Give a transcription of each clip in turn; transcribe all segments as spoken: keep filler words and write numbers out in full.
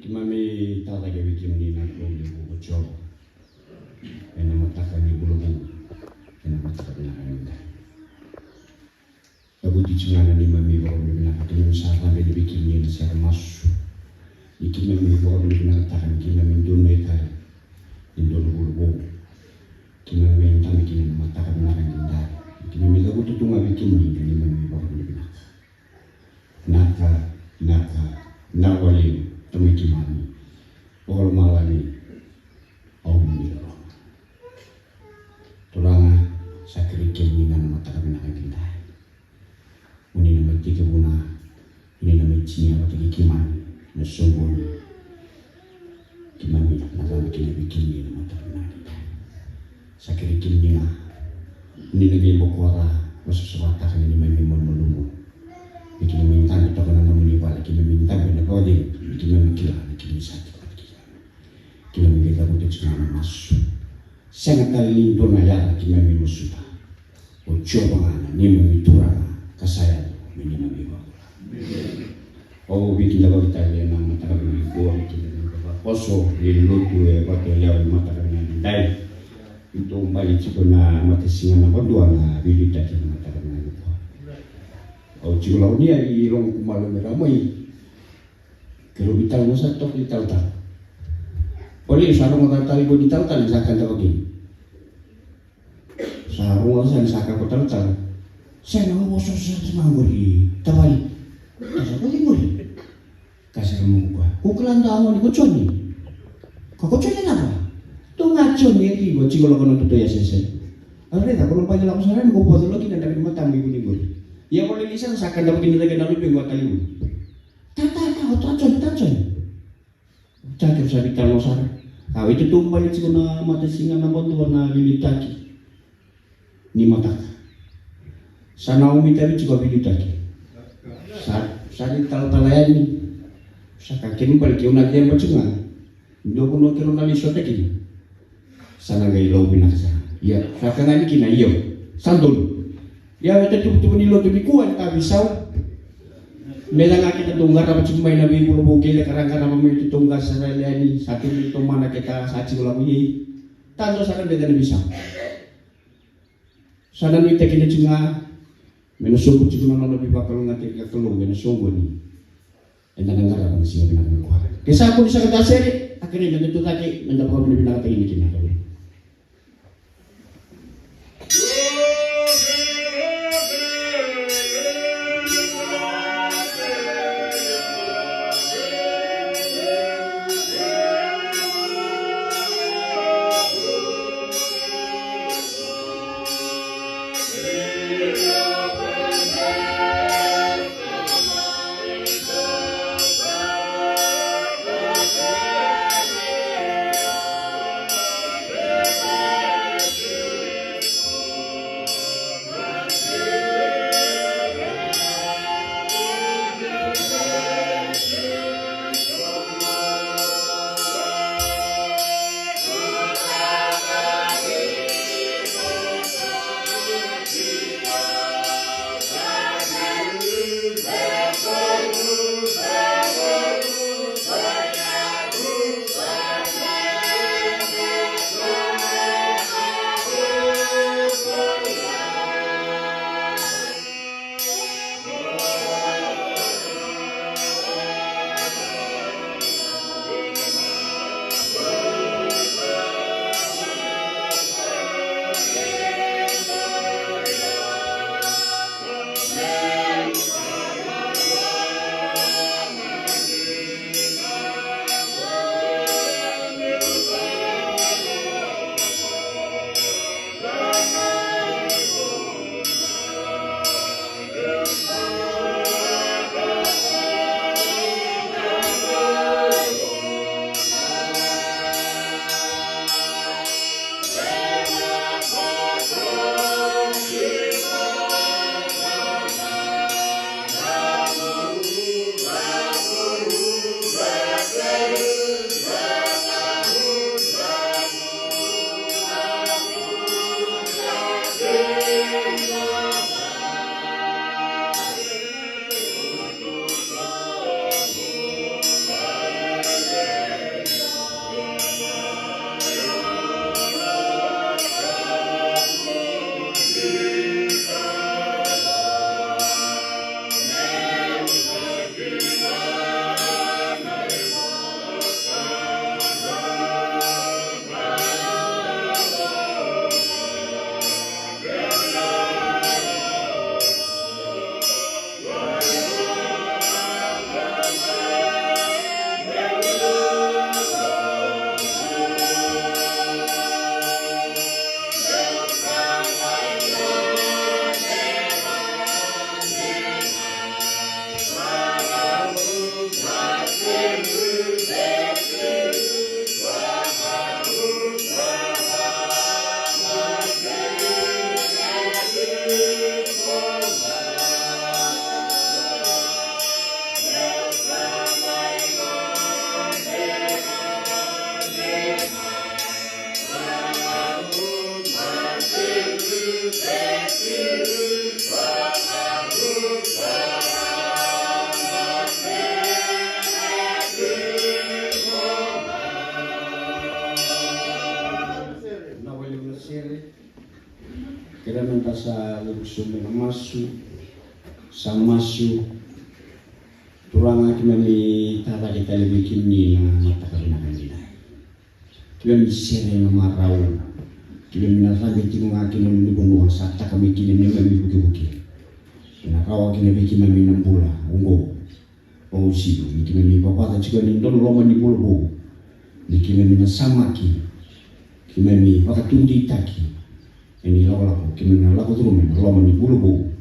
Keimami tacake vei kemuni na Kalou levu ko Jiova, ena mataka ni vulavula, ena mataka vinaka ni dai. Cavuti tiko ga na neimami vakavinavinaka, keimami sa cabe vei kemuni ena sere masu. Ni keimami vakavinavinakataka ni keimami donu e kari e dua na vula vou. Keimami mai dabe kina ena mataka vinaka ni dai. Ni keimami cavuta tu ga vei kemuni na neimami vakavinavinaka. Naka, naka, naka vakalevu, Tamai keimami vakalomalagi, au ni loloma. Turaga, sa kerei kemuni ga na mataka vinaka ni dai. Oni na mai tekivuna, oni na mai tinia vata kei keimami na soqoni. Keimami na cabe kina vei kemuni na mataka vinaka ni dai. Sa kerei kemuni ga, oni na qai boko ca, vasavasavataka na neimami malumalumu. Ni keimami dabe toka na nomuni vale, keimami dabe na vakacegu, ni keimami kila ni keimami sa tiko vata kei keimami. Keimami qai cavuta tiko ga na masu. Sega tale ni dua na yaca keimami masuta. O Jiova ga na neimami Turaga ka sa yaco me neimami iVakabula. Au veikidavaki tale ena mataka vinaka nikua, veikidavaki vakavosa, veilauti, e vata e lewe ni mataka vinaka ni dai. Keitou bale tiko na matasiga na vadua na veiliutaki ena mataka vinaka nikua. Au tiko Laonia, i Rogokumalo me ra mai. Keirau veitalanoa sara toka i talatala. O lei sa rogoca tale qo ni talatala ni sa ka dava kina. Sa rogoca sara ni sa ka ko talatala. Sega, au vosa sara tiko ga qori tavali. Ka sa qori qori. Ka Sara mo kua. Ko kila da gone ko Joni. Ka ko Joni na va. Tou ga Joni e ki ko tiko lako na toto ya sese. Au raica ko na pai lako sara ni ko po lako kina da kina mata mi kuni kuni. Ia ko lili sara sa ka da kina da kina lupe ko tali. Ta ta ta o ta Joni ta Joni. Ta ke sa vita lo sara. Ka wete tou bali tiko na mata singa na botua na lili taki. Ni mataka. Sa na umi tavi tiko a veiliutaki. Sa, sa ni talatala yani. Sa ka kemu bale keu na ceba tiko ga. Dua ko no kero na ni sota kina. Sa na qai lau vinaka sara. Ia, sa ka gani kina io. Sa donu. Ia, e ta tukutuku ni lotu ni kua ni tavi sau. Me la ga keta dou qarava tiko mai na veivula vou kele ka ra qarava mai tu tou qasa ra leani. Sa tu ni tomana keta sa tiko lavo iei. Tado sara beka na veisau. Sa na nuitaki na tiko ga me na sobu tiko na nona veivakalougatataki ka Kalou ena soqoni. Eda na qarava na siga vinaka nikua. Ke sa kua ni saka da sere, a kerei me da tu cake me da vakavinavinakataki ni kina. Na wale na sere. Kere meda sa lulusu me na masu. Sa masu. Turaga, keimami tacake tale vei kemuni na mataka vinaka nikua. Keimami sere na marau. Keimami na cabe tiko ga ki na nomuni vanua sa taka mai kina neimami vukevuke. Ena rawa kina vei keimami na bula oqo. Au sega ni keimami vavaca tiko ena dua na loma ni vula vou. Ni keimami na samaki, keimami vakatuditaki ena ilakolako, keimami na lako curuma ena loma ni vula vou.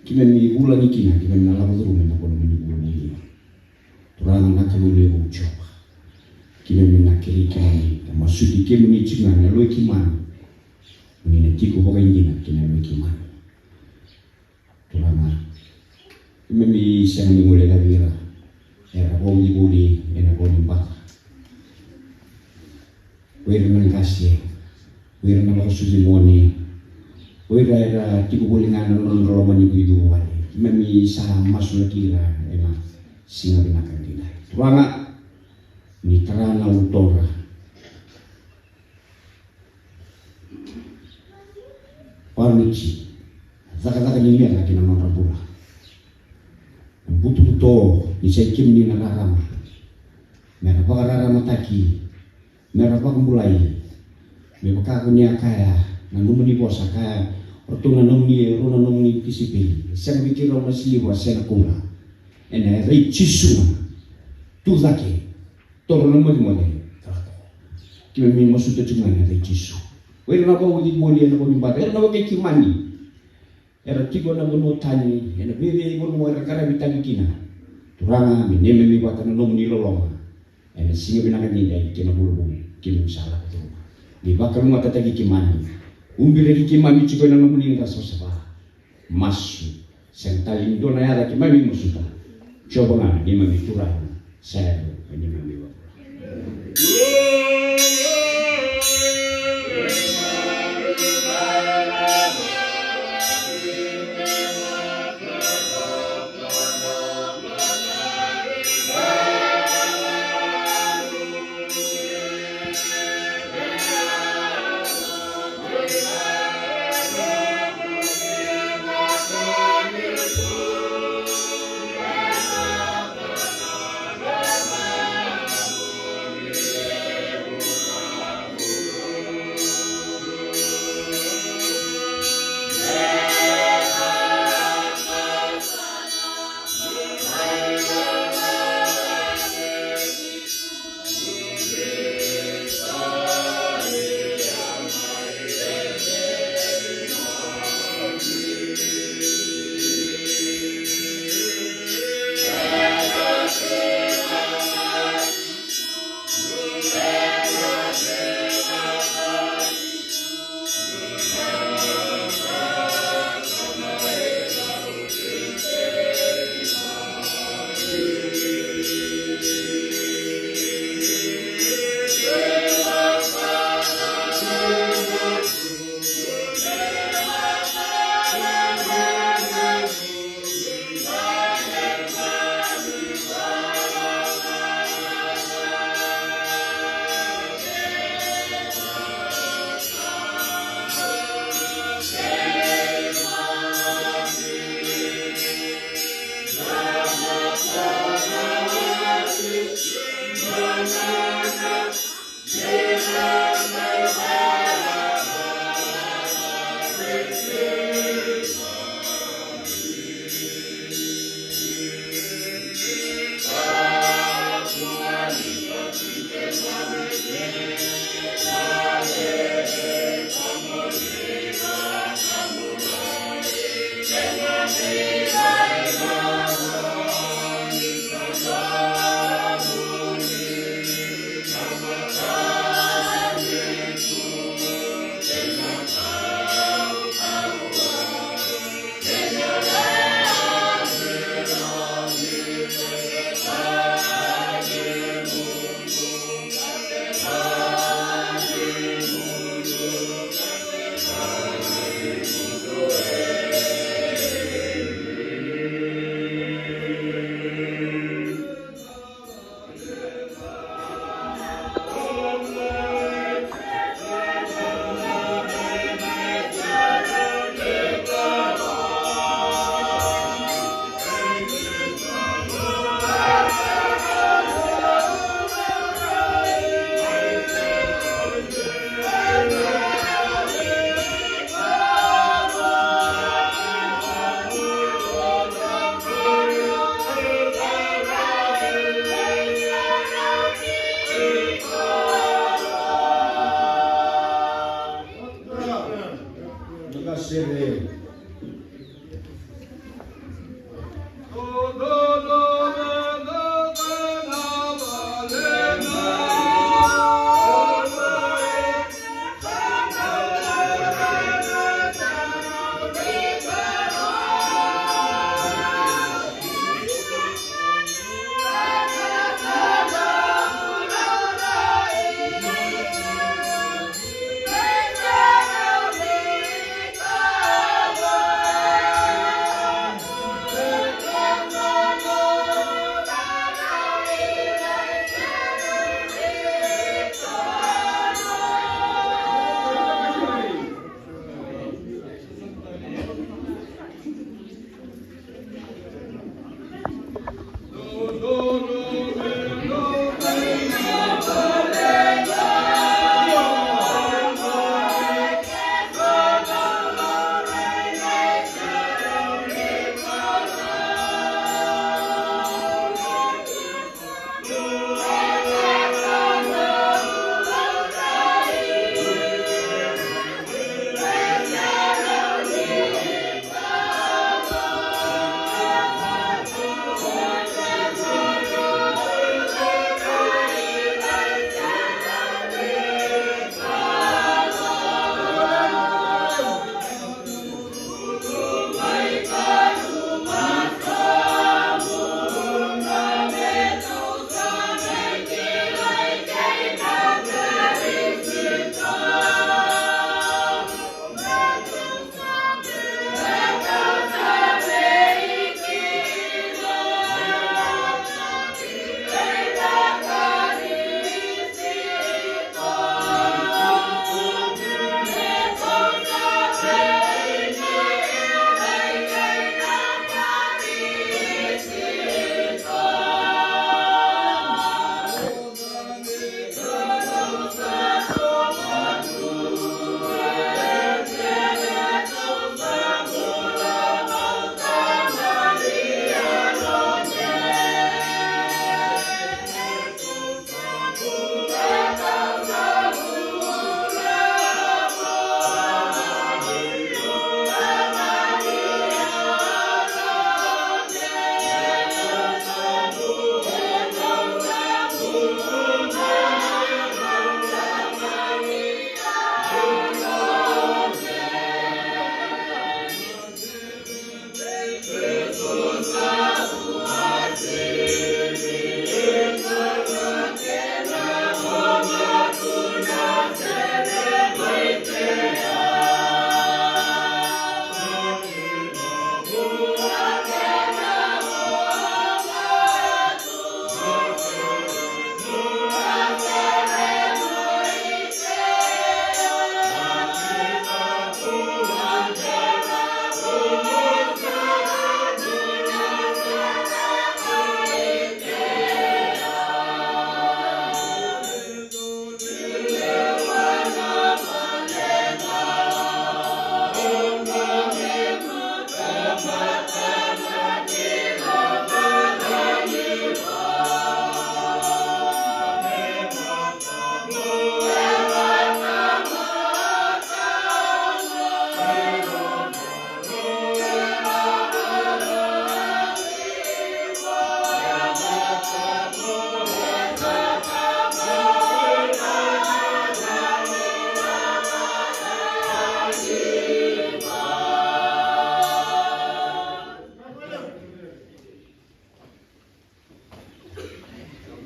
Keimami vulagi kina, keimami na lako curuma ena loma ni vula vou. Turaga na Kalou levu Jiova, keimami na kerei kemuni, ka masuti kemuni tiko ga na yaloi keimami. Ni na tiko vakaidina kei na yaloi keimami. Turaga, keimami sega ni guilecavi ira era vauci voli ena vau ni bata. O ira na qase, o ira na vakasucu gone, o ira era tiko voli ga na nodra loma ni veicuruvale. Keimami sa masulaki ira ena siga vinaka edaidai. Turaga, ni tara na utoqa. Valuti na cakacaka ni meca ki na nodra bula. Na butobuto ni sa i kemuni na rarama, me ra vakararamataki, me ra vakabulai. Me vaka ko ni a kaya na nomuni vosa, kaya o ratou na nomuni, e rua na nomuni tisaipeli, e sega vei keirau na siliva se na koula. Ena yaca i Jisu ga, tu cake. Toro na mocemoce ka lako. Keimami masuta tiko ga ena yaca i Jisu. O ira na vauci voli ena vau ni bata, era na wekai keimami era tiko ena vanua tani, ena veivanua era qaravi tani kina. Turaga, me neimami vata na nomuni loloma ena siga vinaka edaidai kei na vula vou keimami sa lako curuma. Ni vakalougatataki keimami, ubiraki keimami tiko ena nomuni qasavasava. Masu. Sega tale ni dua na yaca keimami masuta. Jiova ga neimami Turaga, sa yalo neimami iVakabula.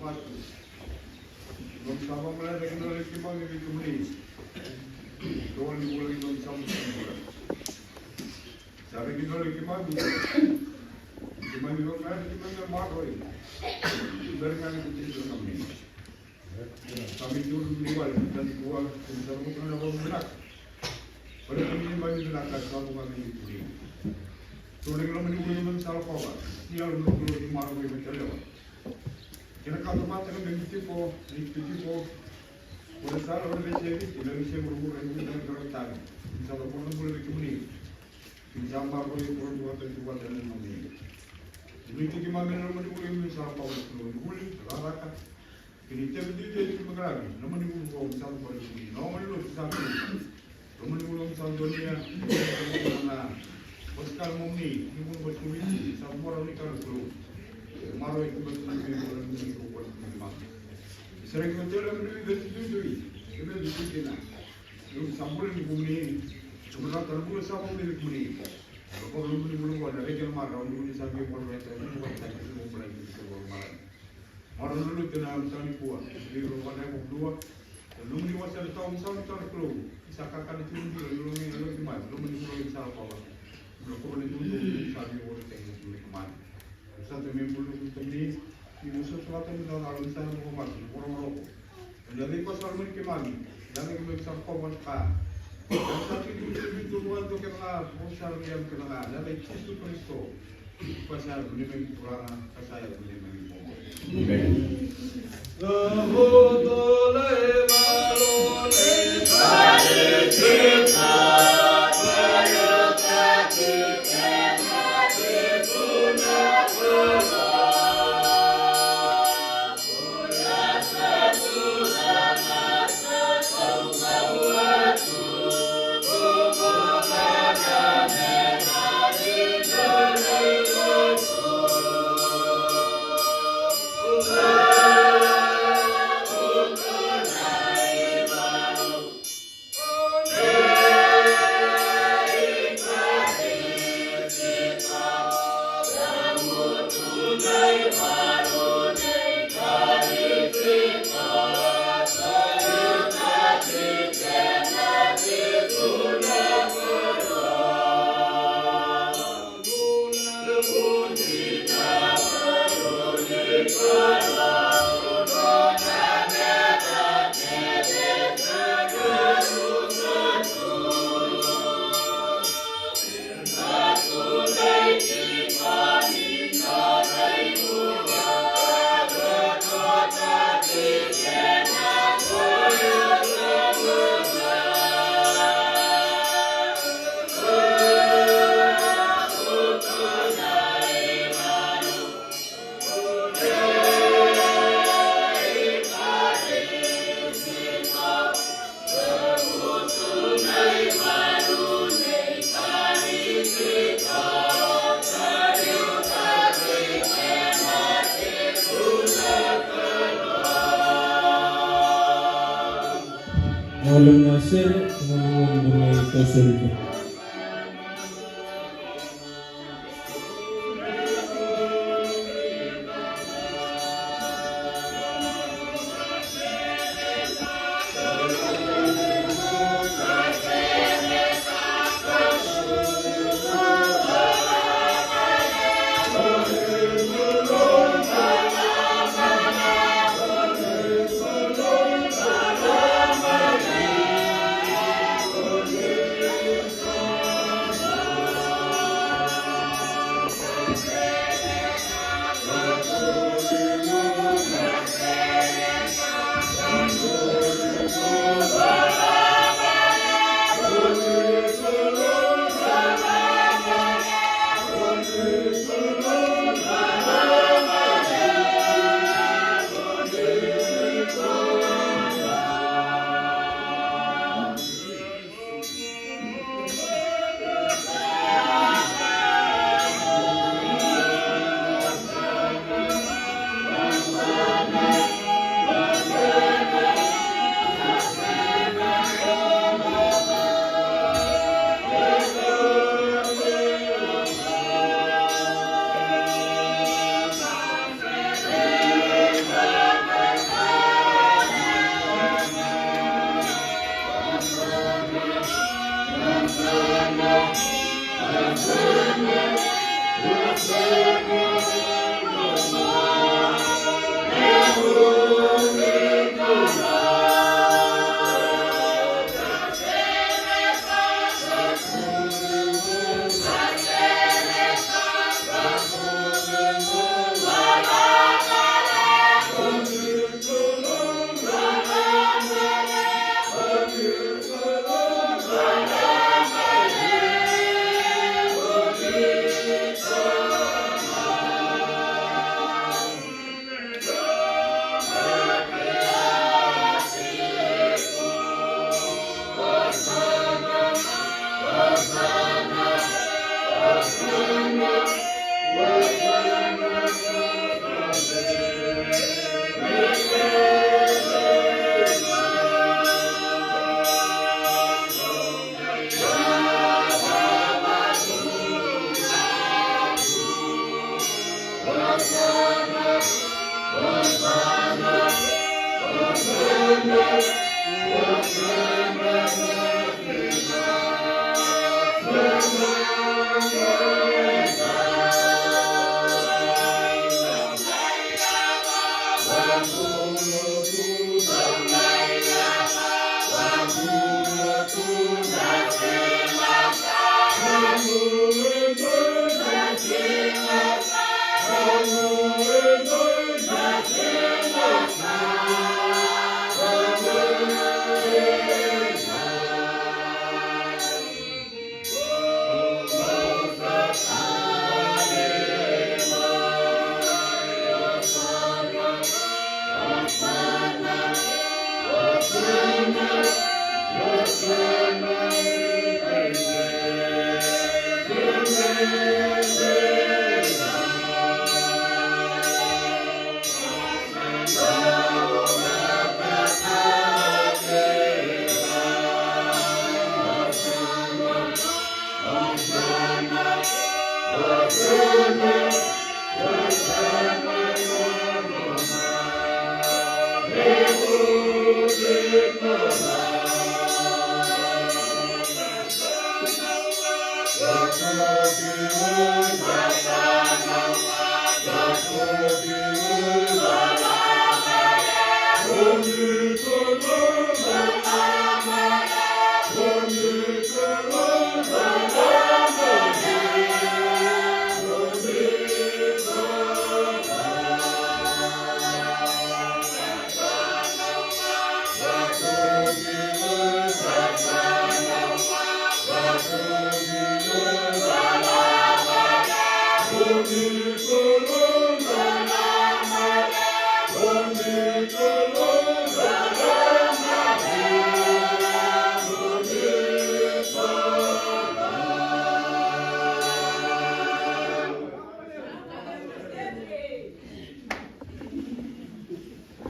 Nomu sa vakamalai na kena lai keimami vei kemuni. Dua ni vula ni nomu sa vakamalai. Sa vei kemuni keimami. Keimami vakamalai keimami na maroroi. Bera ga ni kutiri na kemuni. Sa mai turu ni wale na tani kua. Sa vakamalai na vakamalai. Ora kemuni mai vinaka sa vakamalai ni kuri. Tora ni loma ni kuri mai sa lakova. Ni alo ni kuri ni maroroi mai talewa. Kena kato vata na memi tiko, ni tiko. Ora sa ora vei sevi, ina vei sevi ora ora ina ora tavi. Ni sa ora ora ora vei kemuni. Ni sa maroroi ora ora vata ora vata na mami. Ni tiki mami na mani uli, ni sa pa ora ora uli, raraka. Kini tevi tiki tiki magaravi, na mani uli ora sa ora uli. Na mani uli sa uli. Lomani vula sa donia, na pasikala momuni, ni vula vatuvi, sa mora ni kala kulu. Maro e kuba tuna me mora ni vula vatuvi ma. Isara ki vatuvi, vatuvi, vatuvi, vatuvi, vatuvi, vatuvi, vatuvi, sa mora ni vumuni, sa mora tara vula sa vumuni vumuni. Ko lomani vula vua, na reke na mara, vumuni sa via mora, vumuni vua, sa via mora, vumuni vua, sa via mora. Maro na lutu na msani kua, ni ro vana ko dua. Lomani wasa na tau msani tau klo. Isa kakana tu ni lo ni lo ni mai. Lomani kua isa kua. Lo ko ni tu ni sa ni wori tau ni mai. Sa te me bulu ni tau ni. Ni muso sa ta ni na na sa ko ma ko ro ro. Ni ave ko sa lomani ke mami. Ni ave ko sa ko ma ka. Sa ti ni tu ni tu wa to ke na ko sa ni ke na. Ni ave Jisu Kristo. Alo na sere, alo na sere.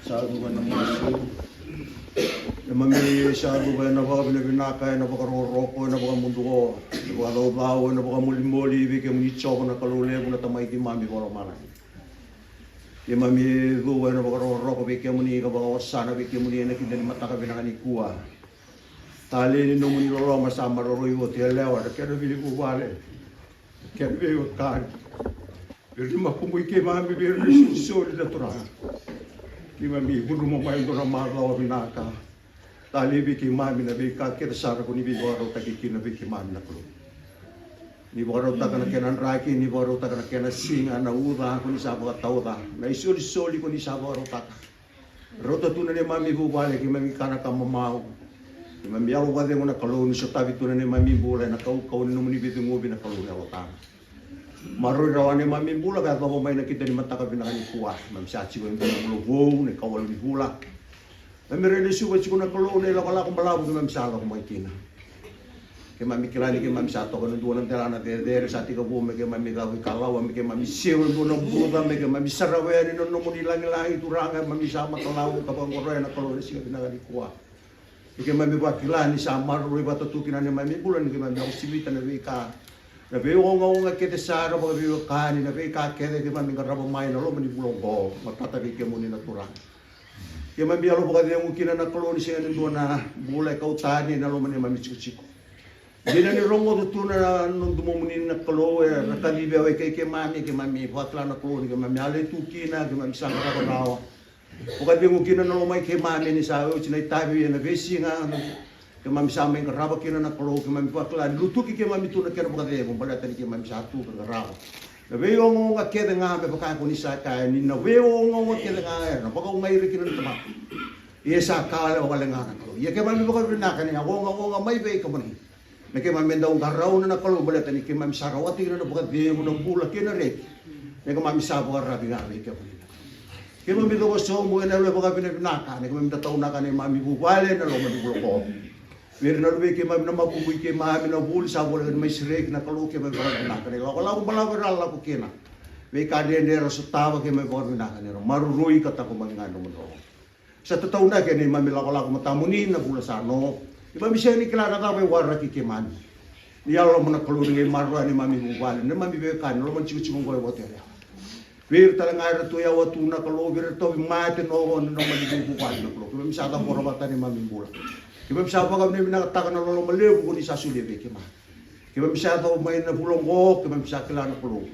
Sa cuva ena masu. Neimami sa cuva ena vakavinavinaka, ena vakarokoroko, ena vakamuduo, ena vakacaucau, ena vakamolimoli vei kemuni Jiova na Kalou levu, na Tamai keimami vakalomalagi. Keimami cuva ena vakarokoroko vei kemuni ka vakaosana vei kemuni ena kidani mataka vinaka nikua. Talei ni nomuni loloma sa maroroi oti yalewa, na kena veivuvale, kena veiwekani. Vei ira na makubui keimami, vei ira na isolisoli na Turaga. Keimami cudruva mai e dua na macawa vinaka. Talei vei keimami na veika kece sara ko ni veivakarautaki kina vei keimami na Kalou. Ni vakarautaka na kena draki, ni vakarautaka na kena siga, na uca ko ni sa vakatauca, na isolisoli ko ni sa vakarautaka. Rauta tu na neimami vuvale, keimami kana ka mamau. Keimami yalo vakacegu na Kalou ni sotavi tu na neimami bula ena kaukauwa ni nomuni veiceguvi na Kalou na Yalo Tabu. Maroroi rawa neimami bula ka yacova mai na kidani mataka vinaka nikua. Keimami sa tiko ena bula vou, na ikawalu ni vula. Keimami raica ni suva tiko na Kalou na ilakolako balavu keimami sa lako mai kina. Keimami kila ni keimami sa toka ena dua na delana cecere, sa tekivu me keimami cavuikalawa, me keimami seu ena dua na buca, me keimami sarawa yani na nomuni lagilagi Turaga, keimami sa matalau ka vaqoroya na Kalou ena siga vinaka nikua. Ni keimami vakila ni sa maroroi vata tu kina neimami bula ni keimami lako sivita na veika, na veiogaoga kece sara vakaveiwekani, na veika kece keimami qarava mai na loma ni vula oqo, matata vei kemuni na Turaga. Keimami yalo vakacegu kina na Kalou ni sega ni dua na bula e kau tani ena loma ni neimami tikotiko. Dina ni rogoca tu na noda Domomuni na Kalou era kacivi au e kei keimami, keimami vakila na Kalou ni keimami yali tu kina, keimami sa qarava rawa. Vakacegu kina na loma i keimami ni sa oti na itavi ena veisiga, keimami sa mai qarava kina na Kalou, keimami vakila ni lutuki keimami tu na kena vakacegu, baleta ni keimami sa tu ka qarava. Na veiogaoga kece ga me vaka ko ni sa kaya ni na veiogaoga kece ga era na vakaogai ira kina na tamata. Ia sa ka lewa wale ga na Kalou. Ia keimami vakavinaka ni a ogaoga mai vei kemuni. Me keimami dau qarauna na Kalou baleta ni keimami sa rawata kina na vakacegu, na bula kei na reki. Me keimami sa vakararavi ga vei kemuni. Keimami coko sobu ena yalo vakavinavinaka, me keimami tataunaka neimami vuvale ena loma ni vula oqo. Vei ira na luvei keimami na makubui keimami na vuli sa voleka ni mai sereki na Kalou keimami vakavinaka na ilakolako balavu era lako kina. Veika dredre era sotava keimami vakavinaka ni ra maroroi ka taqomaki ga ena nomuni loloma. Sa tataunaki ena neimami lakolako matamuni na vula sa no. Keimami sega ni kila na cava e waraki keimami. Ni yalololoma na Kalou ni qai maroroya neimami vuvale, neimami veiwekani, na loma ni tikotiko oqo e oti yalewa. Vei ira tale ga era tu yawa tu na Kalou, vei ira tauvimate na oqo na noma ni veivuvale na Kalou. Keimami sa cabora vata neimami bula. Keimami sa vakavinavinakataka na loloma levu ko ni sa solia vei keimami. Keimami sa yaco mai na vula oqo, keimami sa kila na Kalou.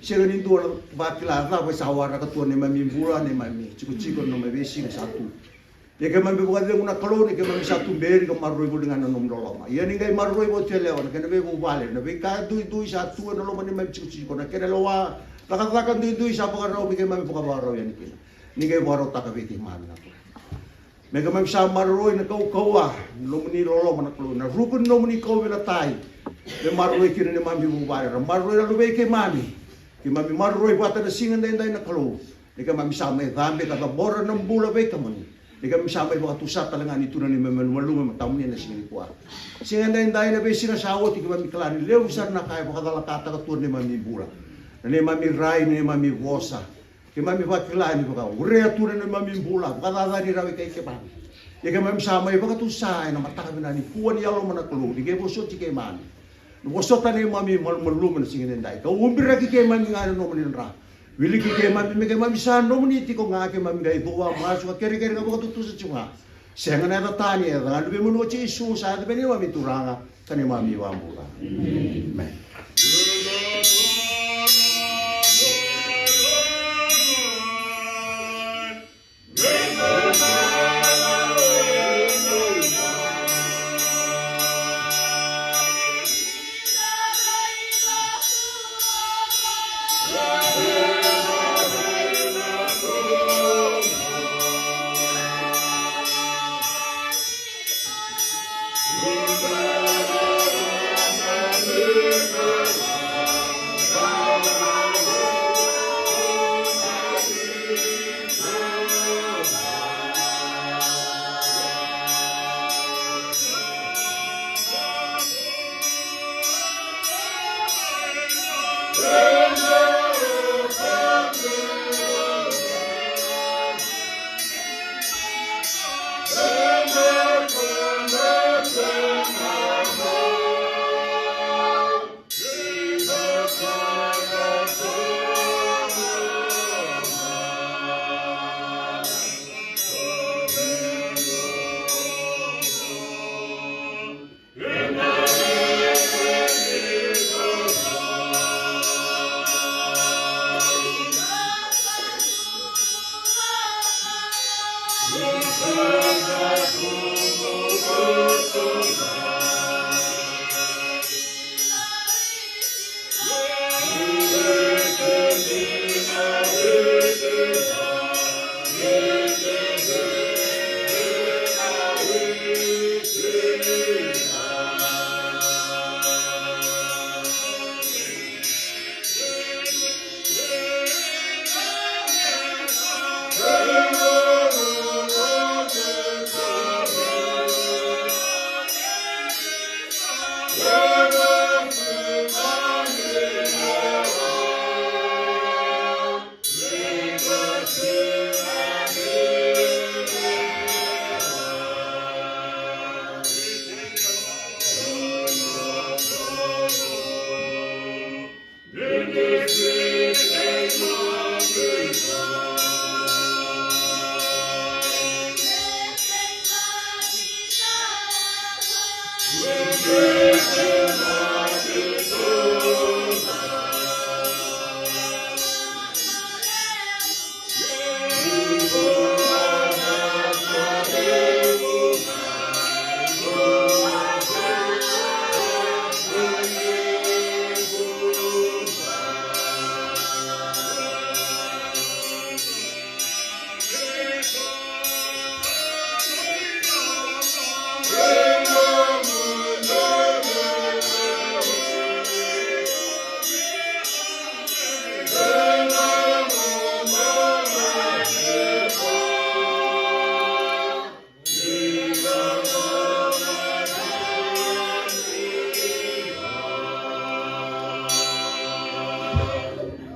Sega ni dua na vakila cava e sa waraka tu neimami bula, neimami tikotiko, na neimami veisiga sa tu. Ia keimami vakacegu na Kalou ni keimami sa tuberi ka maroroi voli ga na nomu loloma. Ia ni qai maroroi voli tu yalewa na kena veivuvale, na veika duidui sa tu ena loma ni neimami tikotiko, na kena lewa cakacaka duidui sa vakarau me keimami vakavakarau yani kina. Ni qai vakarautaka vei keimami na Kalou. Me keimami sa maroroi na kaukauwa ni nomuni loloma na Kalou, na ruku ni nomuni kauveilatai. Me maroroi kina neimami vuvale, ra maroroi na luvei keimami. Keimami maroroi vata na siga daidai na Kalou. Ni keimami sa mai cabe ka cabora na bula vei kemuni. Ni keimami sa mai vakatusa tale ga ni tu na neimami malumalumu e matamuni ena siga nikua. Siga daidai, na veisiga sa oti, keimami kila ni levu sara na ka e vakacalakataka tu neimami bula. Na neimami rai, na neimami vosa. Keimami vakila ni vakavurea tu na neimami bula, vakacacani rawa i kai keimami. Ia keimami sa mai vakatusa ena mataka vinaka nikua ni yaloma na Kalou, ni qai vosoti keimami. Na vosota neimami malumalumu na siga daidai. Ka ubiraki keimami ga ena nomuni dra. Wiliki keimami me keimami sa nomuni tiko ga, keimami qai cuva masu ka kerekere ka vakatutusa tiko ga. Sega na yaca tani, yaca ga luvemuni o Jisu, sa yaca me neimami Turaga ka neimami iVakabula. Amen.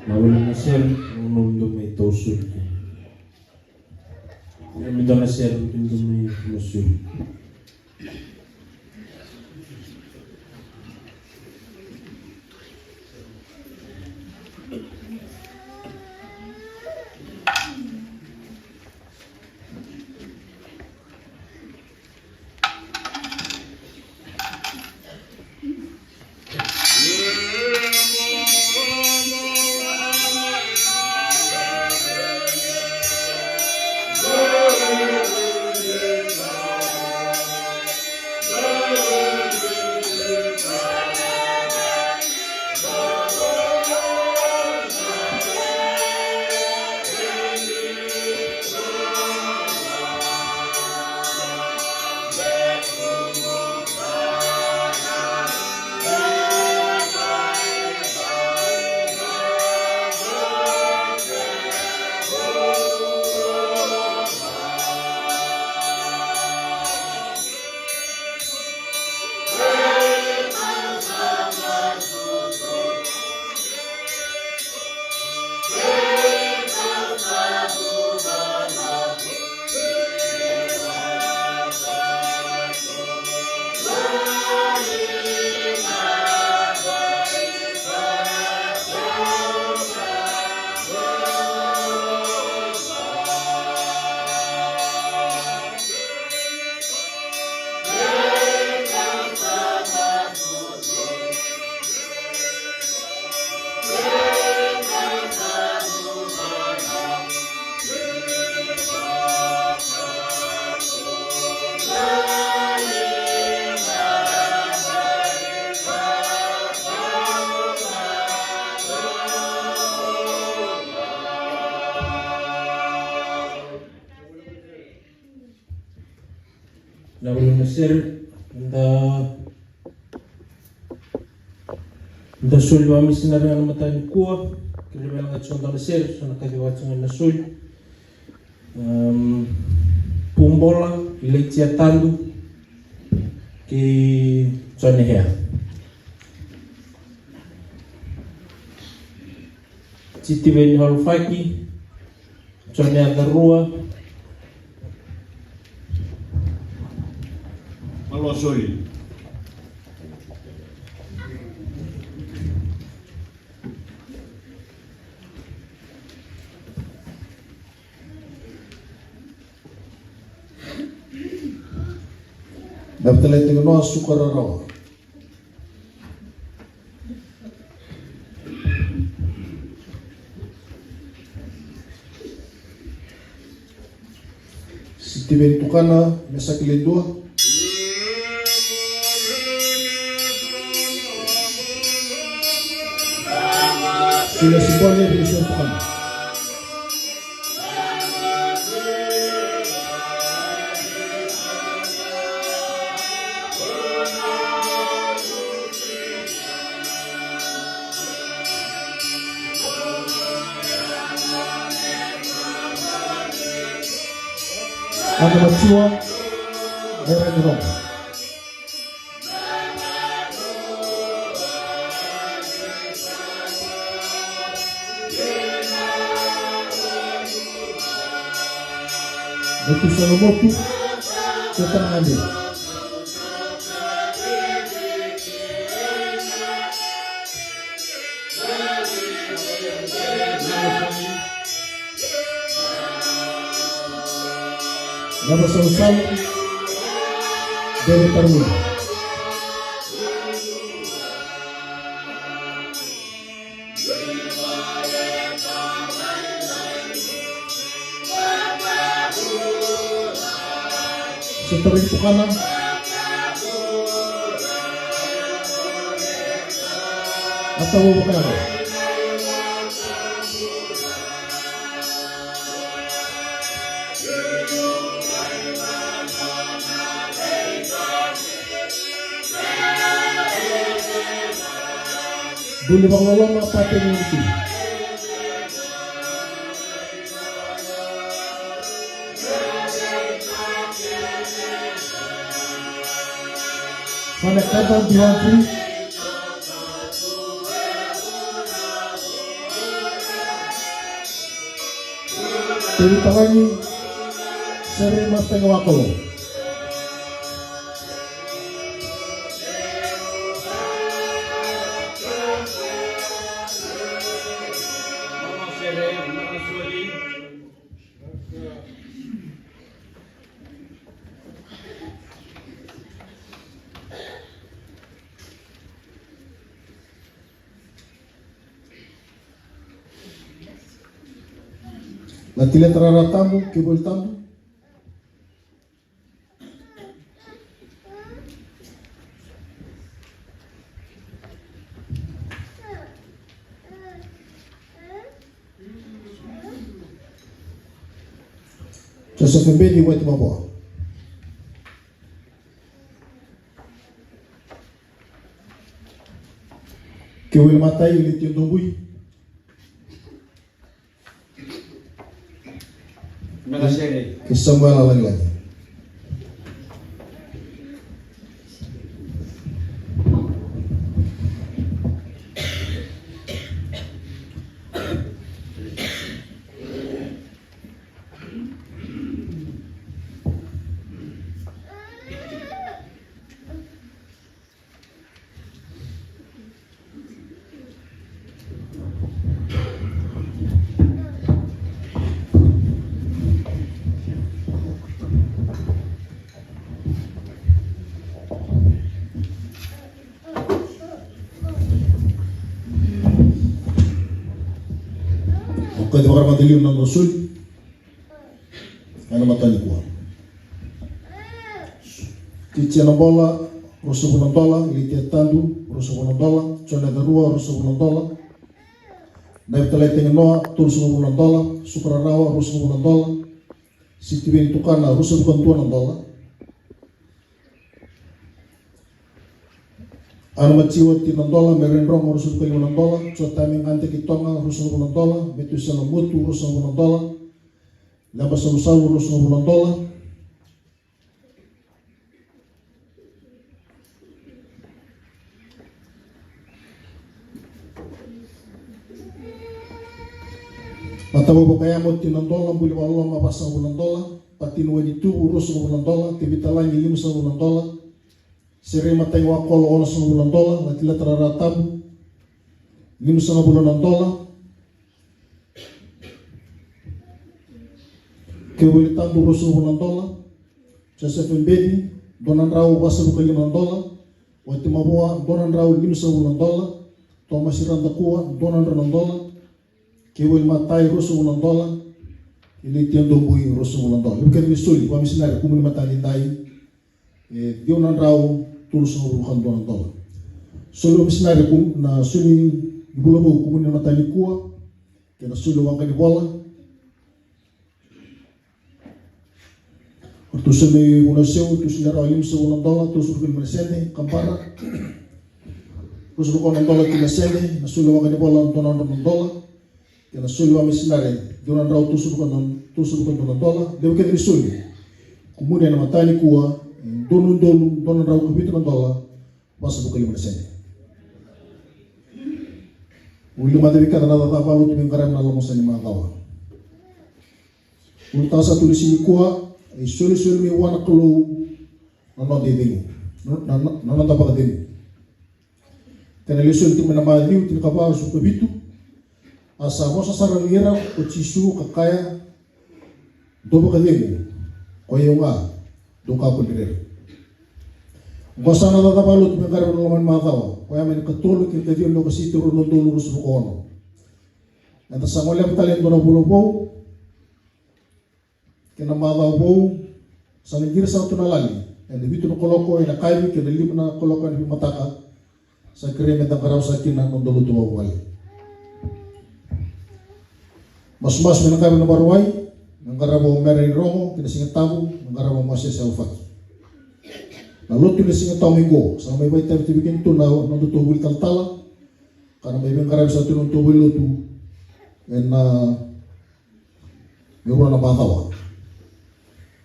Na wili na sere, na nomu dou mai tausuri. Na mi dou na sere, na mi dou mai tausuri. Na vale na sere, da, da soli vakamisinari ena mataka nikua, kei na vale ga tiko na sere, so na kaci vaka tiko na soli. Um, Pubola, Ilaitia Tadu, kei Jone Hea. Sitiveni Halofaki, Jone Acarua. Malo soli. Na vitalai tiko noa suka rarawa. Sitiveni Tukana, Mesaki Ledua. Sila Sibone, Wilson Tukana. Ana Matua, Era ni Roma. Motu Solomotu, Ketanade. Nava Sausau, Dere Tarui. Setari Tukana. Atau bukan. Buli vakaloloma, Pate Ngiriki. Fana Kata Biwanti. Tevita Lagi, Sere Mataiwakolo. Na tileta rara tabu, kei voli tabu. Joseph Bedi, Waiti Mavoa. Kei Wili Matai, Ilaitia Dobui. Kei Samuela Lagilagi. Au kaci vakarau mada liu na noda soli. Ena mataka nikua. Titi Anabola, ruasagavulu na dola. Ilaitia Tadu, ruasagavulu na dola. Jone Acarua, ruasagavulu na dola. Navitalaitaginoa, tolusagavulu na dola. Suka rarawa, ruasagavulu na dola. Sitiveni Tukana, ruasagavulu ka dua na dola. Ana Maciwa Tinadola, Mere Drogo, ruasagavulu ka lima na dola. Jotami Gade ki Toga, ruasagavulu na dola. Metusela Motu, ruasagavulu na dola. Leba Salusalu, ruasagavulu na dola. Matavuvale Vakayamo Tinadola, Buli Vakaloloma, vasagavulu na dola. Patini Wainituvu, ruasagavulu na dola. Tevita Lagi, limasagavulu na dola. Serei Matagi Wakolo, onosagavulu na dola. Latilata Raratabu, limasagavulu na dola. Keveli Tabu, ruasagavulu na dola. Joseph Beni, dua na drau vasagavulu ka lima na dola. Wati Mavoa, dua na drau limasagavulu na dola. Tomasi Radakua, dua na drau na dola. Keveli Matai, ruasagavulu na dola. Ilei Tia Dobui, ruasagavulu na dola. Levu kece ni soli vakamisinari kumuni mata ni dai. E ciwa na drau tolusagavulu ka dua na dola. Soli vakamisinari kum-, na soli ni vula vou kumuni mata nikua. Kei na soli waqa ni vola. Ratou soli Vunau Seu, ratou soli rawa limasagavulu na dola, tolusagavulu ka lima na sede, Kabara. Ruasagavulu ka ono na dola, tini na sede, na soli waqa ni vola, dua na drau na dola. Kei na soli vakamisinari, dua na drau tolusagavulu ka dua na dola, levu kece ni soli. Kumuni ena mata nikua, e dua na udolu, dua na drau ka vitu na dola, vasagavulu ka lima na sede. Vuli mada vei keda na cakacaka vakalotu me qaravi na loma sa ni macawa. Ulutaga sa tu ni siga nikua, e isolisoli mai vua na Kalou na noda icegu, na, na, na noda vakacegu. Kena lesoni tu mai na Maciu tinikava, ruasagavulu ka vitu. A sa vosa sara vei ira ko Jisu ka kaya, dou vakacegu, koi au ga, dou kakua ni rere. Oqo sa na cakacaka vakalotu me qaravi na loma ni macawa, koya mai na ikatolu ki na ikaciwa ni Okosita, rua na udolu ruasagavulu ka ono. Eda sa goleva tale e dua na vula vou, kei na macawa vou, sa na qiri sara tu na lali, ena vitu na kaloko ena yakavi kei na lima na kaloko ena veimataka. Sa kerei meda qarava sara kina na noda lotu vakavuvale. Masumasu mai na yakavi na Vakarauwai, me qarava o Mere Drogo, kei na Siga Tabu, me qarava o Mosese Aufaki. Na lotu ni Siga Tabu mai qo, sa na mai vakaitavitaki kina tu na nodatou vuli talatala, ka na mai veiqaravi sara tu na nodatou vuli lotu ena Me rua na macawa.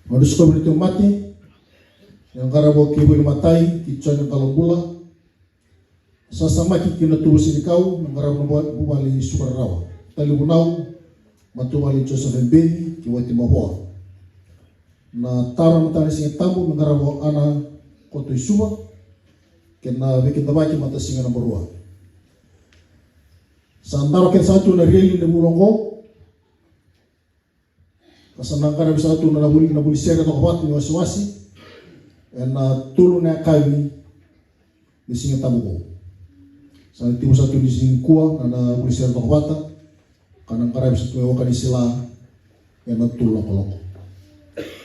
Nodra sikovi na tauvimate, me qarava o Keveli Matai kei Jone Qalobula. Sasamaki kei na Tolu Senikau, me qarava na vuvale i Sukararawa. Talevunau, matavuvale i Josefa Beni kei Wati Mavoa. Na taro na mataka ni Siga Tabu, me qarava o Ana Koto i Suva, kei na veikidavaki matasiga naba rua. Sa daro kece sara tu na reli ena vula oqo. Ka sa na qaravi sara tu na vuli, na vuli sere toka vata ni wasewase ena tolu na yakavi ni Siga Tabu oqo. Sa na tekivu sara tu ni siga nikua na, na vuli sere toka vata, ka na qaravi sara tu e Wakanisila ena tolu na kaloko.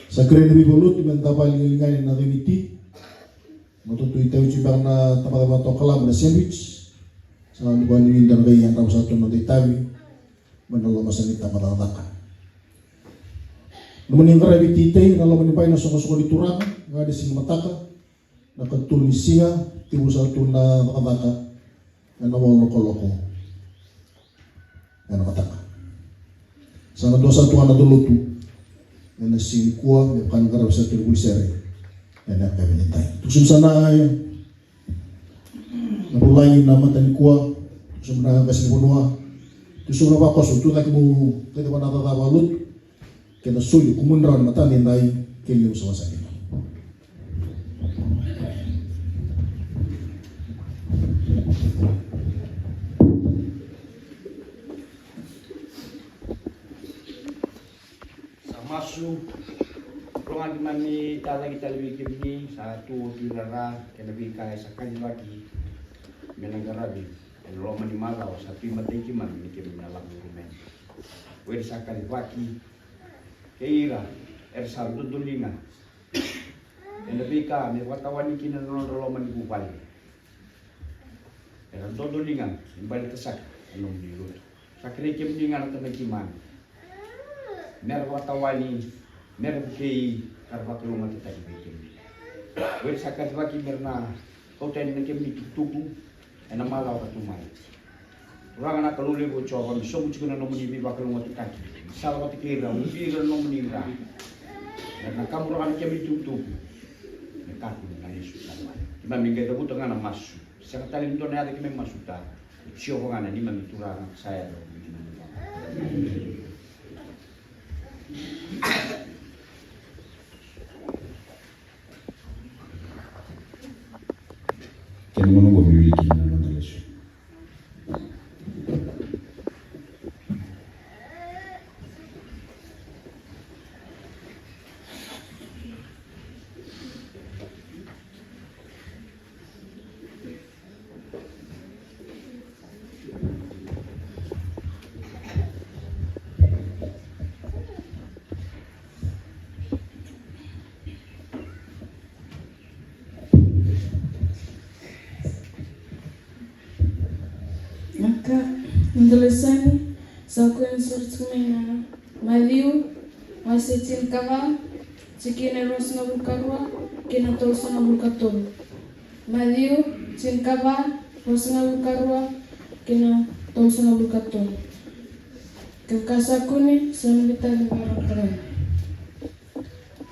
Sa kerei na veivalutu me da vali ligani na cemiti. Na totou itavi tu beka na tamata vata o Kalabu na sandwich. Sa na vali ligani da na qai yadrava sara tu na noda itavi mai na loma sa ni tabacakacaka. Nomuni qaravi titei na loma ni bai na soqosoqo ni Turaga, ga ni siga mataka, na katolu ni siga, tekivu sara tu na cakacaka ena walu na kaloko ena mataka. Sa na dua sara tu ga na noda lotu ena siga nikua, me vaka ni qaravi sara tu na vuli sere ena yakavi ni tai. Tuku sobu sara na Na vulagi na mata nikua, tu sobu na qase ni vanua, tu sobu na vakoso, tu cake mo kece vana cakacaka vakalotu, kei na soli kumuni rawa na mataka ni dai, kei liu savasaki. Sa masu. Rogoci, keimami tacake tale vei kemuni, sa tu oti rara kei na veika e sa kacivaki me na qaravi ena loma ni macawa sa tu e matai keimami, ni keimami na lako curuma yani. O ira sa kacivaki kei ira era sa dodoliga ena veika me vakatawani kina na nodra loma ni vuvale. Era dodoliga me baleta saka na nomuni lotu. Sa kerei kemuni ga na Tamai keimami, mera vakatawani, mera vukei, ka ra vakalougatataki vei kemuni. O ira sa kacivaki mera na Au tani na kemuni tukutuku ena malawa ka tu mai. Turaga na Kalou levu o Jiova, me sobu tiko na nomuni veivakalougatataki. Me sala vata kei ira, ubi ira na nomuni dra. Na, na kaburaka na kemuni tukutuku. Me kakua na Iesu na mai. Keimami qai cavuta ga na masu. Sega tale ni dua na yaca keimami masuta. O Jiova ga na neimami Turaga sa yaco. Kena gauna oqo me wili kina na noda lesoni. Naka, noda lesoni sa koya ni soro tiko mai na Maciu, wase tinikava, tikina e ruasagavulu ka rua kei na tolusagavulu ka tolu. Maciu tinikava, ruasagavulu ka rua kei na tolusagavulu ka tolu. Kevaka sa kune, sa na vitavi vakarataravi.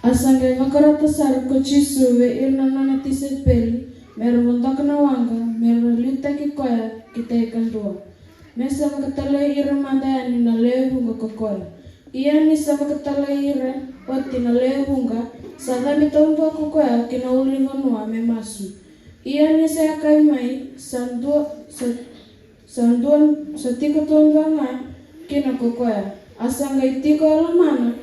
A sa qai vakarota sara ko Jisu vei ira na nona tisaipeli me ra vodoka na waqa me ra liutaki koya ki tai kadua, me sa vakatalai ira mada yani na lewe vuqa ko koya. Ia ni sa vakatalai ira oti na lewe vuqa, sa cabe taudua ko koya ki na ulunivanua me masu. Ia ni sa yakavi mai, sa dua, sa, sa dua, sa tiko taudua ga kina ko koya. A sa qai tiko e lomana,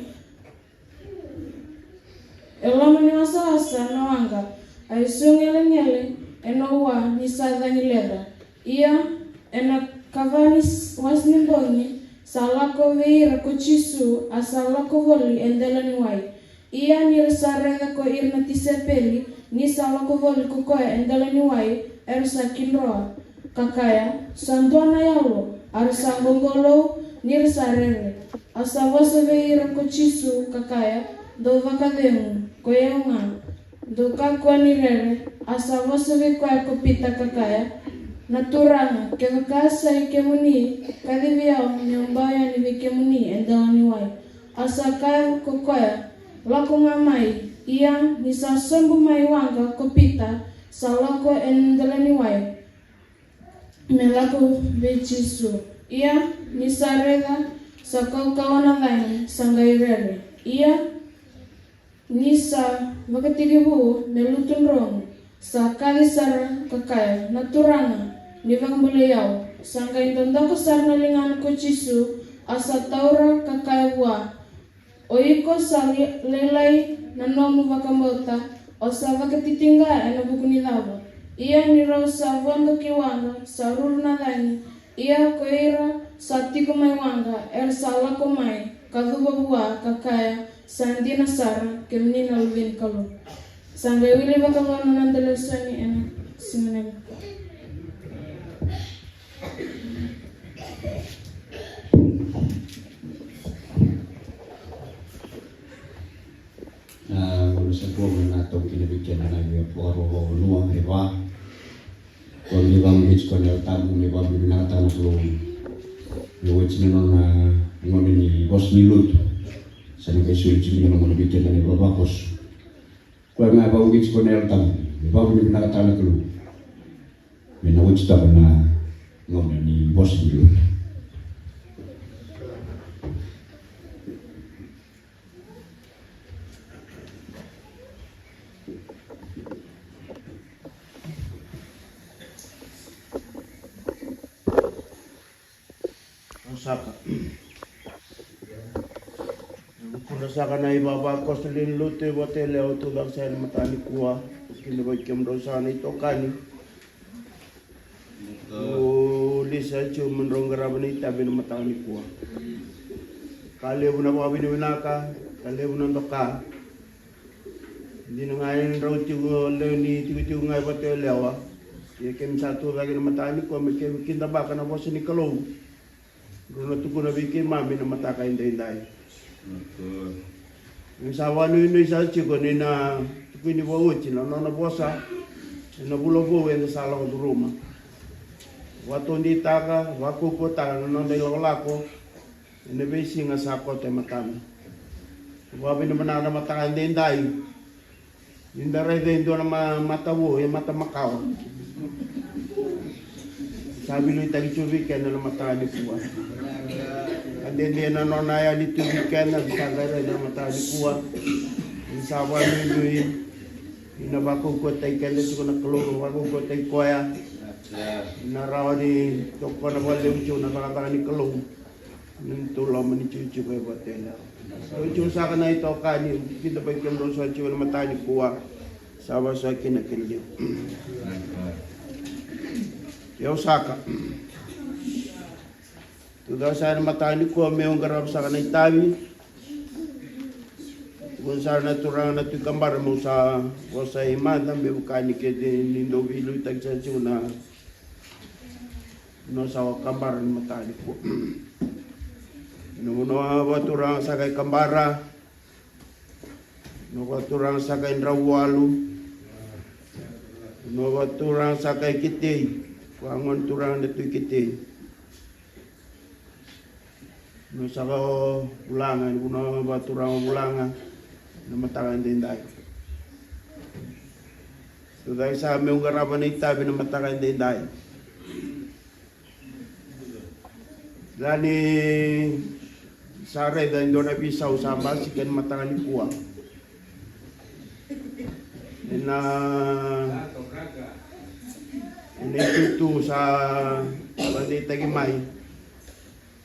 e loma ni wasawasa na waqa, a isogelegele ena ua ni sa cagi leqa. Ia ena kava ni s-, wasi ni bogi, sa lako vei ira ko Jisu, a sa lako voli e dela ni wai. Ia ni ra sa raica ko ira na tisaipeli ni sa lako voli ko koya e dela ni wai, era sa kidroa, ka kaya, sa dua na yalo, a ra sa qoqolou ni ra sa rere. A sa vosa vei ira ko Jisu ka kaya, dou vakacegu, koi au ga, dou kakua ni rere. A sa vosa vei koya ko Pita ka kaya, na Turaga, kevaka sa i kemuni, kacivi au meu bau yani vei kemuni e dela ni wai. A sa kaya ko koya, lako ga mai. Ia ni sa sobu mai waqa ko Pita, sa lako e dela ni wai me lako vei Jisu. Ia ni sa raica, sa kaukauwa na cagi, sa qai rere. Ia ni sa vakatekivu me lutu dromu, sa kaci sara ka kaya, na Turaga, ni vakabulai au. Sa qai dodoka sara na ligana ko Jisu, a sa taura ka kaya vua, o iko sa lai-, lailai na nomu vakabauta, o sa vakatitiqa ena vuku ni cava? Ia ni rau sa vodo ki waqa, sa ruru na cagi. Ia ko ira sa tiko mai waqa, era sa lako mai ka cuva vua ka kaya, sa dina sara, kemuni na Luve ni Kalou. Sa qai wili vakavuna na noda lesoni ena siga nikua. Na gauna sa bau me na tau kina vei keda na via vakarokoroko vanua e va. Ko ni vakamuci tiko na Yalo Tabu, ni vakamuci vinakataka na Kalou. Ni oti na nona gauna ni vosa ni lotu. Sa na qai soli tiko na gauna vei keda na ivavakoso. Koya ga e vakavuki tiko na Yalo Tabu, me vakavuki vinakataka na Kalou. Me na oti taba na gauna ni vosa ni lotu. Saka. Vukuda saka na ivavakoso ni lotu e Vatuyalewa, au taucaka saka ena mataka nikua. Kina vei kemudrau saka na itokani. Au lisa tiko me drau qarava na itavi ena mataka nikua. Ka levu na vakavinavinaka, ka levu na doka. Dina ga e drau tiko lewe ni tikotiko ga e Vatuyalewa. Ia keimami sa tu cake ena mataka nikua me keimami kidavaka na vosa ni Kalou. Drau na tukuna vei keimami na mataka edaidai. Keimami sa vakanuinui sara tiko ni na tukuni vakaoti na nona vosa. Ena vula vou eda sa lako curuma, vakataudeitaka, vakaukauwataka na noda ilakolako ena veisiga sa koto e matana. Vakavinavinaka na mataka edaidai. Ni da raica e dua na ma-, mata vou, e mata makawa. Sa veiliutaki tiko vei keda na mataka nikua. Ka dede na nona yani tu vei keda, ni sa qai raica na mataka nikua. Ni sa vakanuinui ni na vakaukauwataki keda tiko na Kalou, vakaukauwataki koya. Na rawa ni tokona vakalevu tiko na cakacaka ni Kalou. Ni tou loma ni tikotiko e vata ena. Tou tiko saka na itokani, kida vei kemudrau sa tiko na mataka nikua. Sa vasa kina kena liu. Io saka. Tou sa na mataka nikua meu qarava saka na itavi. Tukuna sara na turaga na Tui Kabara meu sa vosa i mada me vaka ni kece ni dau veiliutaki sara tiko na Vanua sa o Kabara ni mataka nikua. Vanua vakaturaga saka i Kabara. Vanua vakaturaga saka i Dravualu. Vanua vakaturaga saka i Kitei. Vagone turaga na Tui Kitei. Vanua saka o Vulaga, vanua vakaturaga o Vulaga. Na mataka edaidai. Tou caka sa meu qarava na itavi na mataka edaidai. Ra ni sa raica e dua na veisau sa basika ena mataka nikua. Ena, ena itutu sa vakadeitaki mai.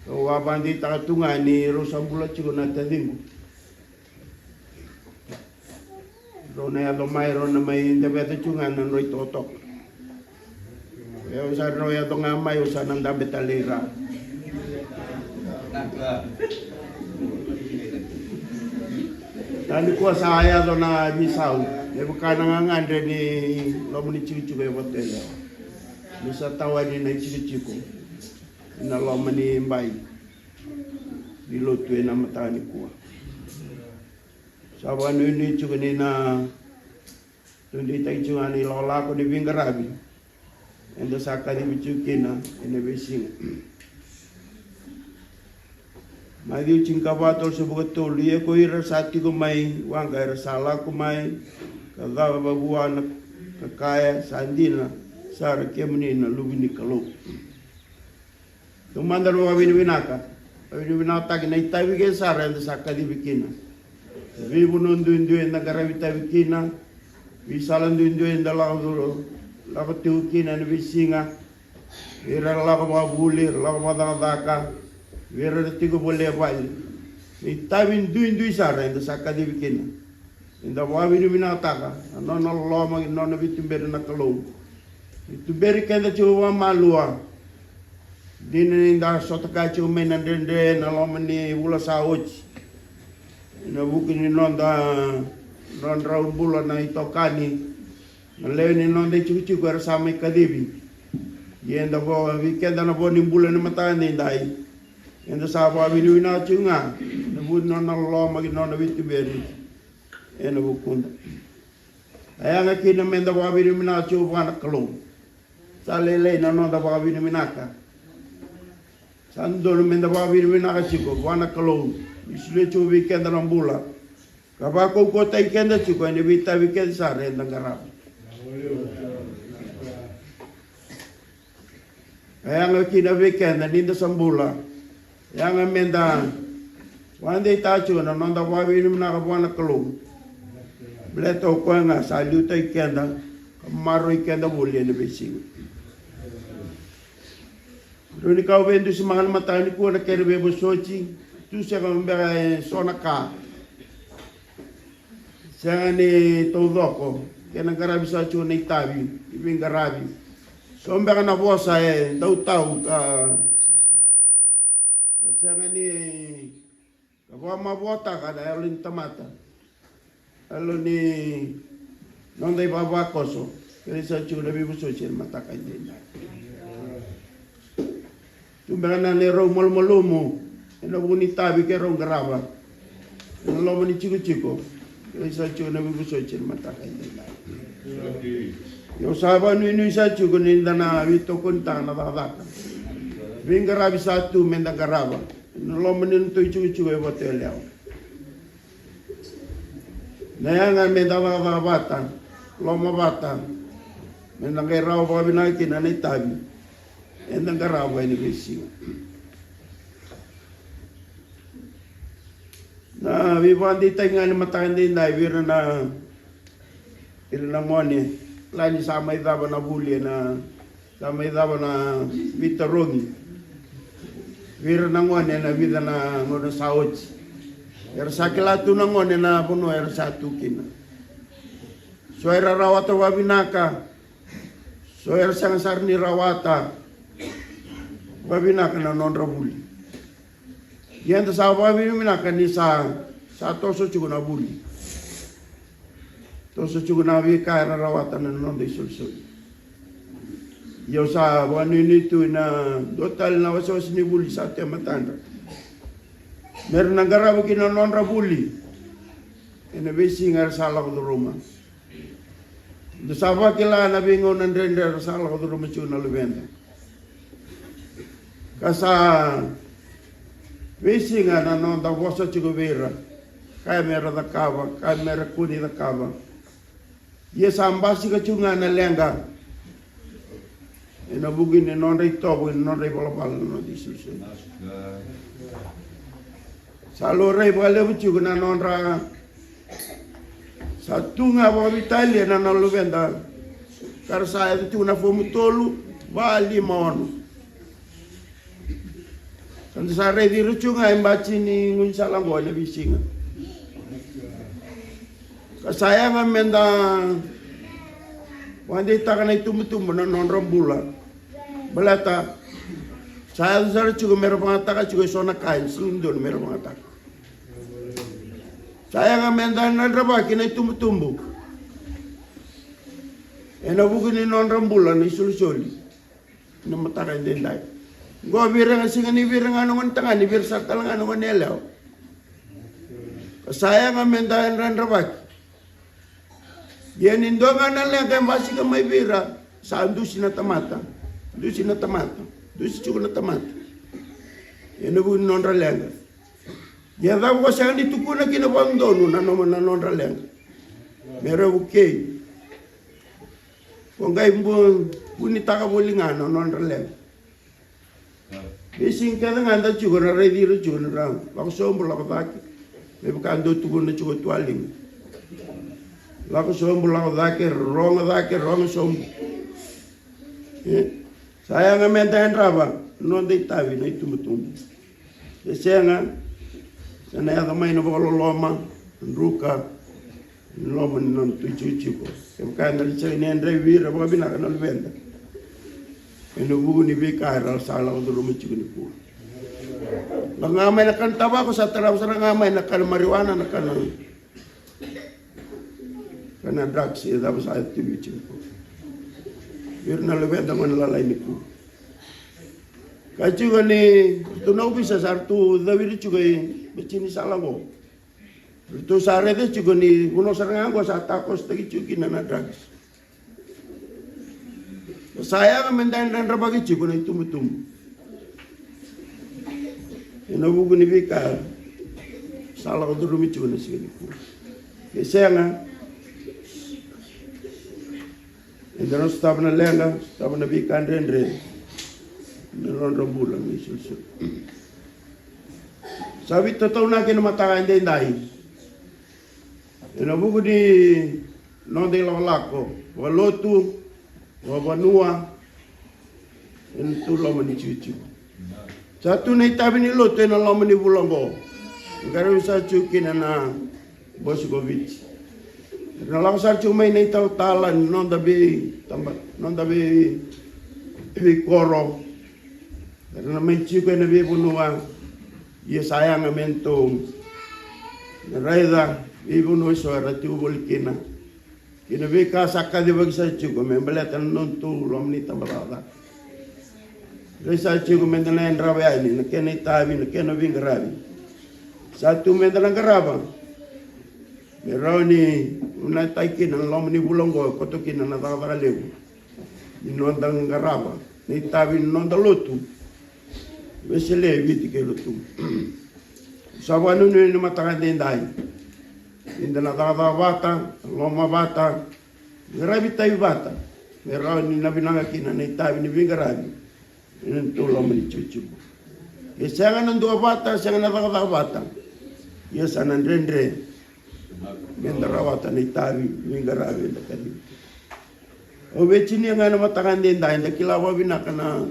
Rau a vakadeitaka tu ga ni rau sa bula tiko na taciqu. Rau na yaco mai, rau na mai daveta tu ga na nodra itokatoka. Au sa rau yaco ga mai, au sa na dabe tale i ra. Tani kua sa yaco na veisau, me vaka na gagadre ni loma ni tikotiko e Vatuyalewa. Ni sa tawani na itikotiko ena loma ni bai ni lotu ena mataka nikua. Sa vakanuinui tiko ni na tudeitaki tiko ga na ilakolako ni veiqaravi eda sa kacivi tiko kina ena veisiga. Maciu tinikava, tolusagavulu ka tolu. Ia ko ira sa tiko mai waqa era sa lako mai ka cava vua na, ka kaya, sa dina sara kemuni na Luve ni Kalou. Taumada na vakavinavinaka, vakavinavinakataki na itavi kece sara eda sa kacivi kina. Veivanua duidui eda qaravi itavi kina, veisala duidui eda lako, lako tiko kina ena veisiga. Vei ira era lako vakavuli, era lako vakacakacaka, vei ira era tiko voli e vale. Na itavi duidui sara eda sa kacivi kina. Eda vakavinavinakataka na nona loloma kei na nona veituberi na Kalou. Ni tuberi keda tiko vakamalua. Dina ni da sota kaya tiko mai na dredre ena loma ni vula sa oti. Ena vuku ni noda, nodrau bula na itokani, na lewe ni noda itikotiko era sa mai kacivi. Ia eda vo, vei keda na vo ni bula ni mataka edaidai. Eda sa vakavinavinaka tiko ga ena vuku ni nona loloma kei na nona veituberi ena vukuda. A yaga kina meda vakavinavinaka tiko vua na Kalou. Sa lailai na noda vakavinavinaka. Sa dodonu meda vakavinavinaka tiko vua na Kalou ni solia tiko vei keda na bula ka vakaukauwataki keda tiko ena veitavi kece sara eda qarava. E yaga kina vei keda ni da sa bula. E yaga meda vakadeitaka tiko na noda vakavinavinaka vua na Kalou. Baleta o koya ga sa liutaki keda ka maroroi keda voli ena veisiga. Drau ni kau veidusimaka na mataka nikua na kere veivosoti. Tu sega beka e so na ka. Sega ni taucoko kei na qaravi sa tiko na itavi ni veiqaravi. So beka na vosa e dautau ka, ka sega ni ka vakamavoataka na yalo ni tamata. Yalo ni noda ivavakoso. Kei sa tiko na veivosoti ena mataka edaidai. Tu beka na neirau malumalumu ena vuku ni itavi keirau qarava ena loma ni tikotiko. Kei sa tiko na veivosoti ena mataka edaidai. Io, sa vakanuinui sa tiko ni da na veitokonitaka na cakacaka. Veiqaravi sa tu me da qarava ena loma ni noda itikotiko e Vatuyalewa. Na yaga me da cakacaka vata, loma vata, me da qai rawa vakavinaka kina na itavi eda qarava ena veisiga. Na veivakadeitaki ga ni mataka edaidai vei ira na, vei ira na gone, la ni sa mai cava na vuli ena, sa mai cava na veitarogi. Vei ira na gone ena vica na gauna sa oti, era sa kila tu na gone na vanua era sa tu kina. So era rawata vakavinaka, so era sega sara ni rawata vakavinaka na nodra vuli. Ia eda sa vakavinavinaka ni sa, sa toso tiko na vuli, toso tiko na veika era rawata na noda isolisoli. Ia au sa vakanuinui tu ena dua tale na wasewase ni vuli sa tu e matadra, me ra na qarava kina na nodra vuli ena veisiga era sa lako curuma. Da sa vakila na veigauna dredre era sa lako curuma tiko na luveda. Ka sa veisiga na noda vosa tiko vei ira, kaya me ra cakava, kaya me ra kua ni cakava. Ia sa basika tiko ga na leqa ena vuku ni nodra itovo, ni nodra ivalavala na noda isolisoli. Sa laurai vakalevu tiko na nodra, sa tu ga vakaveitalia na, na luveda, ka ra sa yaco tiko na fomu tolu, va, lima, ono. Sa da sa raici ira tiko ga e bati ni gaunisala oqo ena veisiga. Ka sa yaga me da vakadeitaka na itubutubu na nodra bula. Baleta sa yaco sara tiko me ra vagataka tiko eso na ka e sega ni dodonu me ra vagataka. Sa yaga me da dredrevaki na itubutubu ena vuku ni nodra bula na isolisoli. Na mataka edaidai oqo vei ira ga, sega ni vei ira ga na gone tagane, vei ira sara tale ga na gone yalewa. Ka sa yaga me da dredrevaki. Ia ni dua ga na leqa e basika mai vei ira, sa dusi na tamata, dusi na tamata, dusi tiko na tamata ena vuku ni nodra leqa. Ia cava ko sega ni tukuna kina vakadodonu na noma, na nodra leqa? Me ra vukei. Ko qai bu-, vunitaka voli ga na nodra leqa. Veisiga kece ga da tiko na raici ira tiko na ra lako sobu, lako cake. Me vaka dau tukuna tiko tu a liga, lako sobu, lako cake, rogo cake, rogo sobu. E sa yaga me da yadrava na noda itavi na itubutubu. E sega, sa na yaco mai na vakaloloma, druka, loma ni noda tu itikotiko. Kevaka eda na sega ni yadravi ira vakavinaka na luveda ena vuku ni veika era sa lako curuma tiko nikua. Lako ga mai na kana tavako, sa tarava sara ga mai na kana marijuana, na kana, kana drugs, e cava sa tu itikotiko. Vei ira na luveda gone lalai nikua. Ka tiko ni ratou na ovisa sa ratou caviri tiko e bati ni sala oqo. Ratou sa raica tiko ni vanua sara ga oqo sa takosotaki tiko kina na drugs. Sa yaga me da dredrevaki tiko na itubutubu ena vuku ni veika sa lako curumi tiko na siga nikua. Ke sega, eda na sotava na leqa, sotava na veika dredre na nodra bula na isolisoli. Sa veitataunaki ena mataka edaidai ena vuku ni noda ilakolako vakalotu, vakavanua, ena tu loma ni itikotiko. Sa tu na itavi ni lotu ena loma ni vula oqo. Qaravi sa tiko kina na Bose ko Viti. Era na lako sara tiko mai na italatala ni noda veitaba, noda vei, veikoro. Era na mai tiko ena veivanua. Ia sa yaga me datou na raica veivanua eso era tiko voli kina, kei na veika sa kacivaki sa tiko me baleta na nodatou loma ni tabacakacaka. Rai sa tiko me da na yadrava yani na kena itavi, na kena veiqaravi. Sa tu me da na qarava me rawa ni Vinakataki kina na loma ni vula oqo e koto kina na cakacaka levu ni noda qarava na itavi ni noda lotu. Wesele e Viti kei Rotuma. Sa vakanuinui ni mataka edaidai. Eda na cakacaka vata, loma vata, qaravi itavi vata. Me rawa ni na vinaka kina na itavi ni veiqaravi. Ena tou loma ni tikotiko. E sega na dua vata, sega na cakacaka vata. Ia sa na dredre. Meda rawata na itavi veiqaravi eda kacivi. Au via tinia ga na mataka edaidai, eda kila vakavinaka na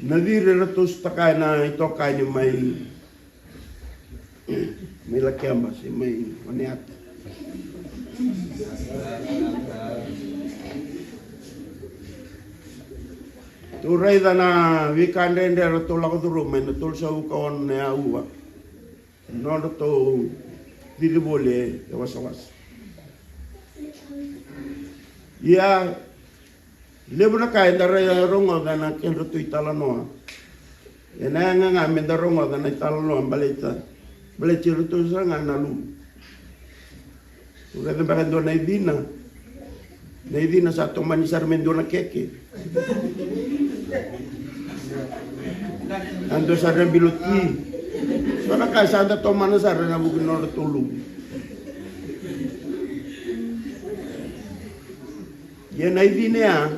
na ciri eratou sotava na itokani mai, mai Lakeba se mai Oneata. Tou raica na veika dredre eratou lako curuma ena tolusagavulu ka ono na aua. Nodratou ciri voli e wasawasa. Ia, levu na ka eda rai rogoca na kedratou italanoa. Ena yaga ga meda rogoca na italanoa baleta, baleta iratou sara ga na luvu. Raica beka e dua na icina. Na icina sa tomani sara me dua na keke. A dua sara na bilo ti. So na ka sa da tomana sara ena vuku ni nodratou luvu. Ia na icina ya,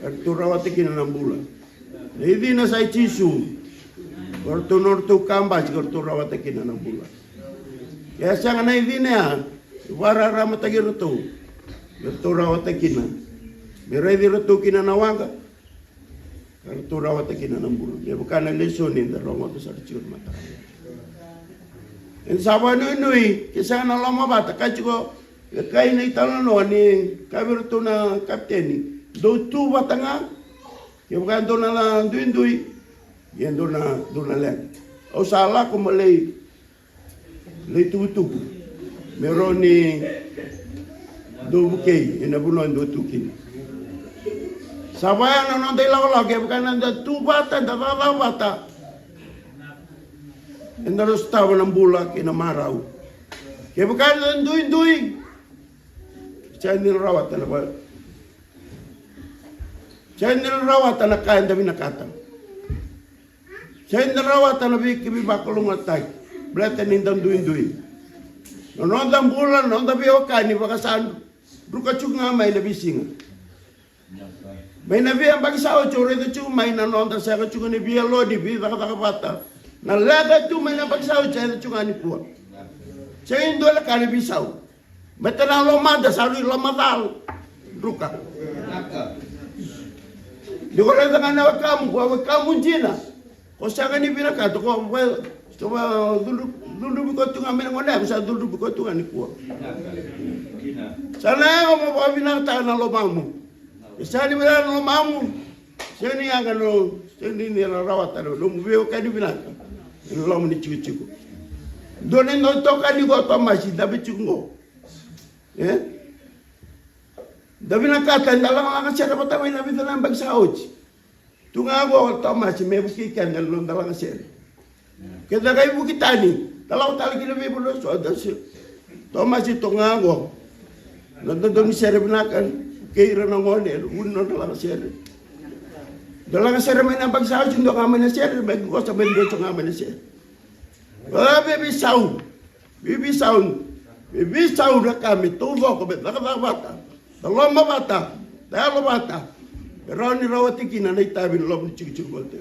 eratou rawata kina na bula. Na icina sa i Jisu. Eratou nodratou kabasi, eratou rawata kina na bula. Ia sega na icina ya, vakararamataki iratou. Eratou rawata kina. Me raici iratou kina na waqa. Eratou rawata kina na bula. Me vaka na lesoni eda rogoca sara tiko na mataka. Eda sa vakanuinui, ke sega na loma vata, ka tiko, e kai na italanoa ni, ka vei iratou na kapiteni. Dou tu vata ga, kevaka dou na duidui, ia dou na, dou na leqa. Au sa lako mo lai, lai tukutuku. Me rawa ni dou vukei, ena vanua dou tu kina. Sa vaya na noda ilakolako, kevaka na da tu vata, da cakacaka vata. Eda na sotava na bula kei na marau. Kevaka na duidui. Sega ni rawata na va-, sega ni rawata na ka eda vinakata. Sega ni rawata na veika veivakalougatataki. Baleta ni da duidui. Na noda bula, na noda veiwekani vaka sa druka tiko ga mai na veisiga. Mai na veiyabaki sa oti au raica tiko mai na noda sega tiko ni veiyalo ni veicakacaka vata. Na leqa tu mai na yabaki sa oti sa yaco tiko ga nikua. Sega ni dua na ka ni veisau. Baleta na lomada sa rui loma ca druka. Ni ko raica ga na wekamu, ko wekamu dina. Ko sega ni vinakata, ko va, ko va cudru-, cudruvi koya tu ga mai na gauna ya, ko sa cudruvi koya tu ga nikua. Sa na yaga mo vakavinakataka na lomamu. E sega ni vinaka na lomamu. Sega ni yaga no, sega ni na rawata na nomu veiwekani vinaka ena loma ni tikotiko. Dua na itokani qo Tomasi, cava e tiko qo? E? Da vinakata, da lagalaga sere vata mai na vica na yabaki sa oti. Tu ga qo o Tomasi me vukei keda ena noda lagasere. Keda qai vuki tani, da lako tale ki na veivanua eso, da se. Tomasi tu ga qo. Na dodonu ni sere vinaka kei ira na gone, ena vu ni nodra lagasere. Da lagasere mai na yabaki sa oti, dua ga mai na sere, mai qo sa mai dua tiko ga mai na sere. A, me veisau. Veiveisau, veiveisau na ka me taucoko, me cakacaka vata, da loma vata, da yalo vata. Me rawa ni rawati kina na itavi ni loma ni tikotiko vata.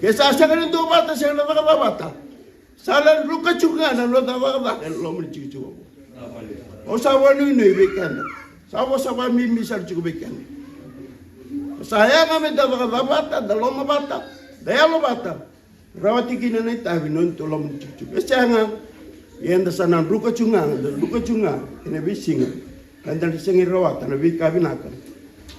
Ke sa sega ni dua vata, sega na cakacaka vata. Sa na druka tiko ga na noda cakacaka ena loma ni tikotiko. Au sa vakanuinui vei keda. Sa vosa vakabibi sara tiko vei keda. Sa yaga me da cakacaka vata, da loma vata, da yalo vata. Rawati kina na itavi ni noda loma ni tikotiko. E sega, ia eda sa na druka tiko ga, da druka tiko ga ena veisiga. Eda na sega ni rawata na veika vinaka.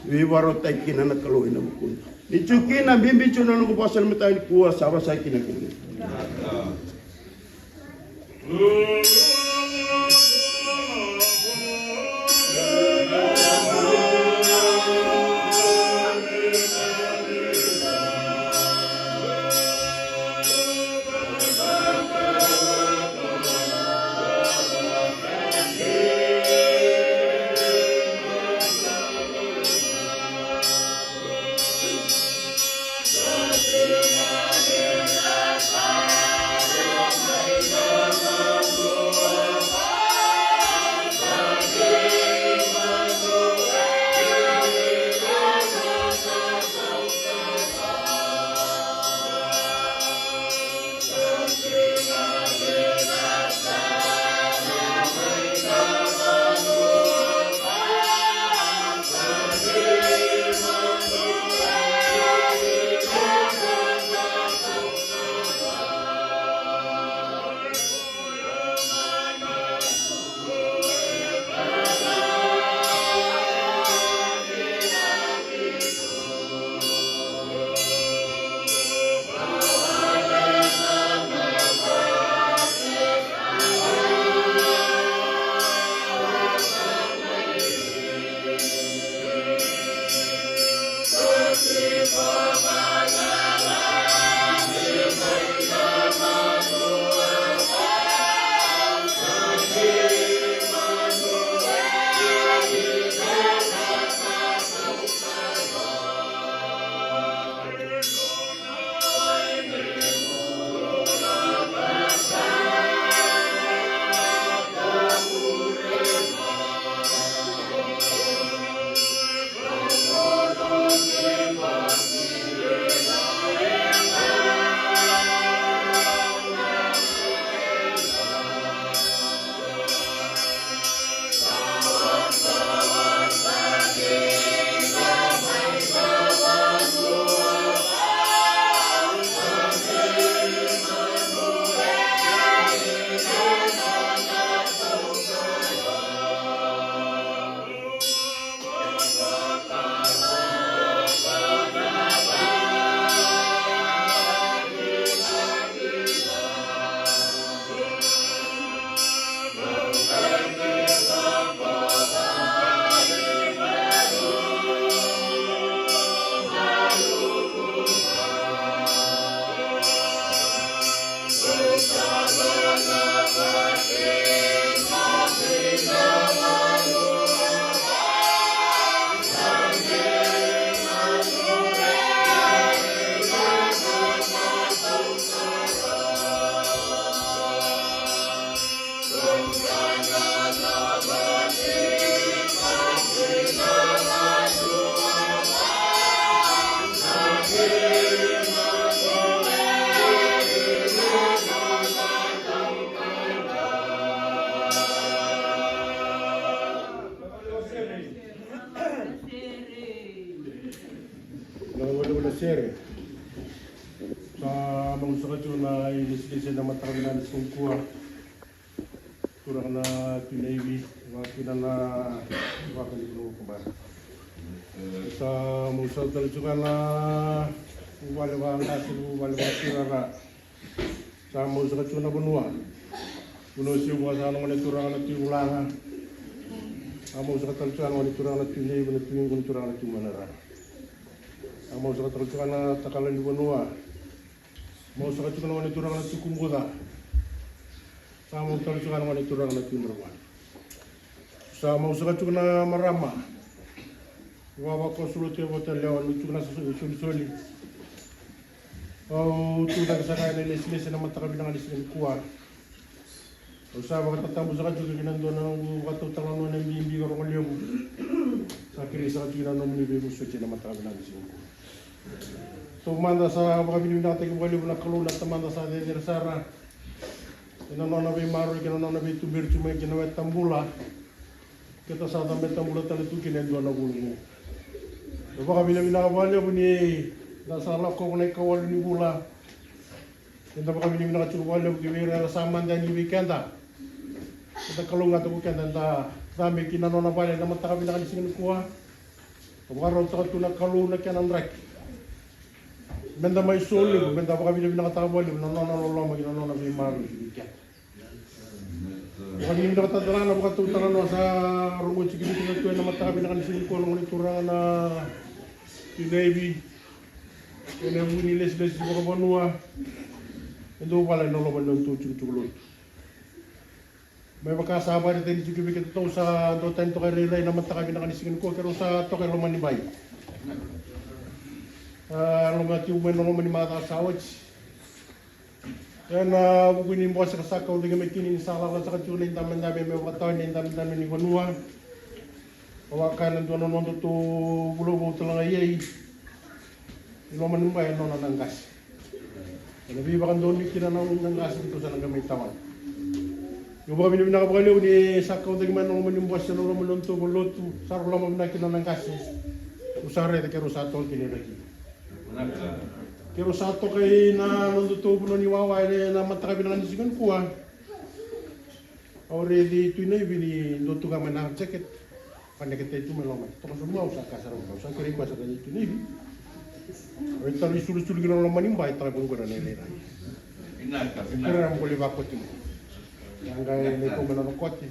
Veivakarautaki kina na Kalou ena vukuna. Ni tiko kina, bibi tiko na noqu vosa ena mataka nikua, sa vaka sa kina kina. Sere. Sa mau saka tiko na ilesilesi ena mataka vinaka ni siga nikua. Turaga na Tui Naivi, vaka kina na vaka ni vanua kabara. Sa mau saka tale tiko na vuvale vaqase, vuvale vaqase rara. Sa mau saka tiko na vanua. Vanua siu vaka sa na gone turaga na Tui Vulaga. Sa mau saka tale tiko na gone turaga na Tui Naivi, na Tui Iqo, na turaga na Tui Manara. Sa mau saka tale tiko na takala ni vanua. Mau saka tiko na gone turaga na Tui Kubuca. Sa mau tale tiko na gone turaga na Tui Marama. Sa mau saka tiko na marama. Vavakoso lotu e vota lewa, nu tiko na sa solisoli. Au tu cake saka ena ilesilesi ena mataka vinaka ni siga nikua. Au sa vakatatabu saka tiko kina dua na noqu vakatautalanoa ena bibi ka rogo levu. Sa kerei saka tiko na nomuni veivosoti ena mataka vinaka ni siga nikua. Taumada sa vakavinavinakataki vakalevu na Kalou na Tamada sa cecere sara. Ena nona veimaroroi kei na nona veituberi tu mai kei na weta bula. Keta sa cabeta bula tale tu kina e dua na vula. Eda vakavinavinaka vakalevu ni da sa lakova na ikawalu ni vula. Eda vakavinavinaka tiko vakalevu ki vei ira era sa mada yani vei keda. Eda kalougata ko keda eda cabe ki na nona vale na mataka vinaka ni siga nikua. Vakarautaka tu na Kalou na kena draki. Meda mai soli, meda vakavinavinakataka vakalevu na nona loloma ki na nona veimaroroi ki vei keda. Vakavinavinakataka tale ga na vakatautalanoa sa rogoci kina tu ena mataka vinaka ni siga nikua na gone turaga na Tui Naivi. Ena vu ni lesilesi vakavanua. E dau vala ena loma ni nodatou tikotiko lotu. Me vaka sa vakaraitaki tiko vei keitou sa dua tani toka irairai na mataka vinaka ni siga nikua, keirau sa toka e loma ni bai. A, loma tiko mai na loma ni macawa sa oti. Ena vuku ni bose ka sa kau cake mai kina ni sa lala saka tiko na idabedabe me vakatawa na idabedabe ni vanua. Au a kaya na dua na nodatou vula vou tale ga i ai. Ni loma ni bai e nona na qase. Ena veivakadonui kina na ulu na qase keitou sa na qai mai tawana. Au vakavinavinaka vakalevu ni sa kau cake mai na loma ni bose na loma ni nodatou vale lotu sa rau loma vinaka kina na qase. Au sa raica keirau sa toka kina i raki. Keirau sa toka ina nodatou vanua ni wawa ena mataka vinaka ni siga nikua. Au raici Tui Naivi ni dua tu ga mai na jacket. Vaneketai tu mai loma. Toka sobu au sa kaya sara au sa kerei koya sara i Tui Naivi. Au taru isulusulu ki na loma ni bai, tarai vaqo na irairai. Vinaka, vinaka. Kerea mo qoli vakoti mo. Ia qai lai kau mai na nona kote.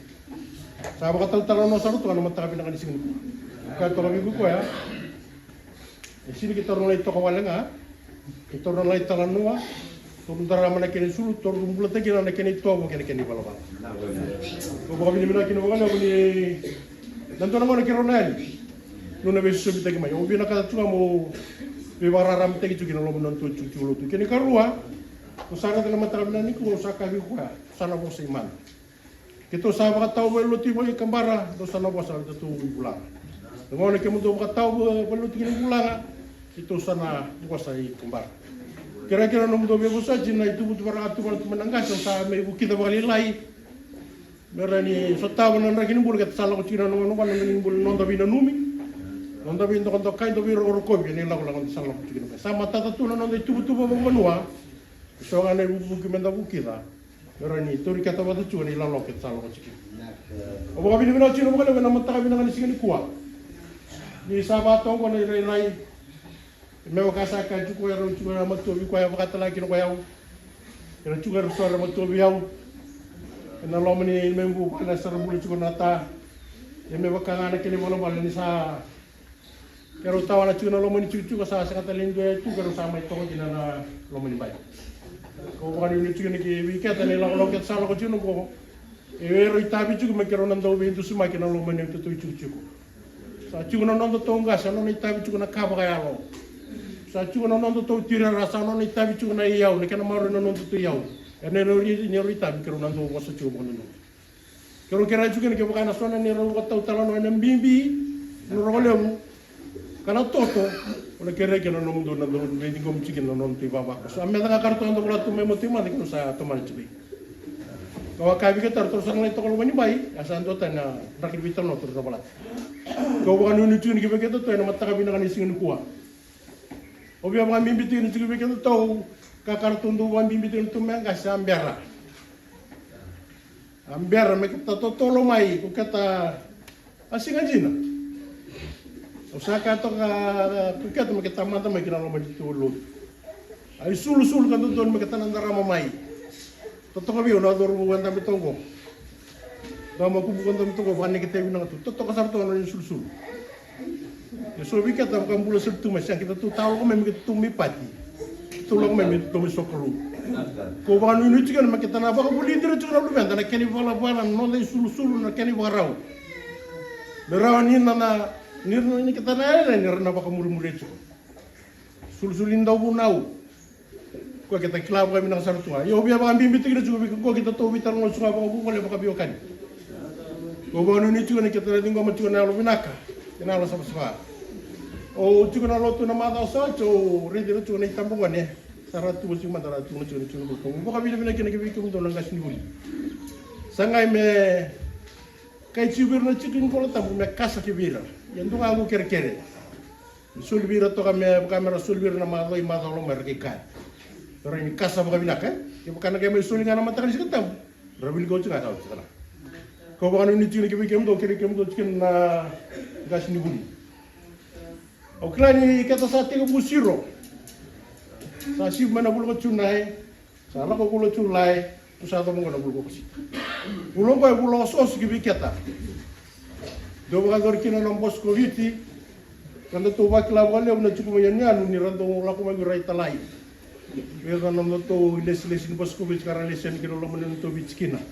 Sa vakatautala na sara toka na mataka vinaka ni siga nikua. Kaya toka vei koya. E sini keitou na lai toka wale ga. Keitou na lai talanoa. Tou na darama na kena isulu, tou na bulataki na kena itovo kei na kena ivalavala. Au vakavinavinaka kina vakalevu ni na dua na gauna keirau na yali. Niu na veisosomitaki mai. Au vinakata tu ga meu veivakararamataki tu kina loma ni nodatou tikotiko lotu. Kena ikarua, au sa raica na mataka vinaka nikua, au sa kaya vei koya, au sa na vosa i mana. Keitou sa vakatawa vakalotu i Kabara, dou sa na vosa vei tatou i Vulaga. Na gauna kemudou vakatawa vakalotu kina i Vulaga, keitou sa na vosa i Kabara. Kerekere na nomudou veivosoti na ituvatuva ra tu vata tu mai na qase, sa mai vukica vakalailai. Me rawa ni sotava na draki ni bula keitou sa lako tiko na nona vale ni bula, noda veinanumi, noda veidokadokai, noda veirokorokovi ena ilakolako da sa lako tiko na qase. Sa matata tu na noda ituvatuva vakavanua. So ga na ivukivuki meda vukica. Me rawa ni tauri keda vata tiko na ilalo keda sa lako tiko. Au vakavinavinaka tiko vakalevu ena mataka vinaka ni siga nikua. Ni sa vakatoka na irairai. Me vaka sa kaya tiko, erau tiko na matua vei koya vakatala kina ko yau. Erau tiko era so era matua vei au. Ena loma ni me bu vale na sara bula tiko na ta. Ia me vaka ga na kena ivalavala ni sa Keirau tawana tiko na loma ni tikotiko, sa sega tale ni dua e tu, keirau sa mai toka kina na loma ni bai. Kau vakanuinui tiko kina kei vei keda na ilakolako keda sa lako tiko na qo. E rau itavi tiko me keirau na dau veidusimaki na loma ni nodatou itikotiko. Sa tiko na nodatou qase, a nona itavi tiko na ka vakayalo. Sa tiko na nodatou tirara, sa nona itavi tiko na iyau, na kena maroroi na nodatou iyau. Ena neirau itavi keirau na dau vosa tiko vakadodonu. Keirau kerea tiko kina kevaka na so na neirau vakatautalanoa ena bibi, na rogo levu, ka na toto, au na kerea kina na nomudou na dau veiciqomi tiko kina na nodatou ivavakoso. A meca ga ka ratou na dau vola tu mai matai mada keirau sa tomana tiko. Kau a kaya vei keitou, ratou sa na lai toka loma ni bai, a sa duatani na draki ni veitalanoa ratou na volata. Kau vakanuinui tiko kina kevaka keitou ena mataka vinaka ni siga nikua. Au via vakabibi tiko ni tiko vei kedatou, ka ka ratou dau vakabibi tiko ni tu me qase a bera. A bera me keta totolo mai ko keta a siga dina. Au sa ka toka ko keta me keta mada mai kina loma ni tu lotu. A isulusulu ka dodonu me keta na darama mai. Totoka vei au na cauravou e dabe toqo. Dau makubu ka dabe toqo, vakaneketevi na gatu. Totoka sara toka na isulusulu. Ia so vei keta vakabula sara tu mai, sa keta tu tau lako mai me keta tu mai pati. Tu lako mai me keta tu mai sokalou. Ko vakanuinui tiko na me keta na vakavulici ira tiko na luveda na kena ivalavala, na noda isulusulu, na kena ivakarau. Me rawa ni na, na, ni na, ni keta na yaya ni ra na vakamurimuri tiko. Sulusulu ni dauvunau. Ko keta kila vakavinaka sara tu ga. Io, via vakabibi tiko na tiko vei ko keta tou veitalanoa tiko ga vakavuvale vakaveiwekani. Ko vakanuinui tiko ni keta na ciqoma tiko na yalo vinaka. Kena yalo savasava. O tiko na lotu na macawa sa oti, o raici ira tiko na itabagone. Sa ra tu tiko mada ra tu na tiko na tiko na lotu. Vakavinavinaka kina ki vei kemudou na qase ni vuli. Sa qai me kai tiko vei ira na tiko ni Vola Tabu me kasa ki vei ira. Ia dua ga qo kerekere. Ni soli vei ira toka me vaka me ra soli vei ira na macawa i macawa loma era kai kaya. Era ni kasa vakavinaka, e? Kevaka na qai mai soli ga na mataka ni Siga Tabu, ra wilika oti ga ka oti sara. Kau vakanuinui tiko ni ki vei kemudou, kerei kemudou tiko na qase ni vuli. Au kila ni keta sa tekivu siro. Sa sivi mai na vula ko Junai. Sa lako vula Julai, tu sa cava oqo na vula ko Okosita. Vula oqo e vula osooso ki vei keta. Dau vakayacori kina na bose ko Viti, ka datou vakila vakalevu na tiko mai yanuyanu ni ra dau lako mai vei ira italai. Vei ira na nodatou ilesilesi ni bose ko Viti ka ra lesi yani kina loma ni nodatou Viti kina.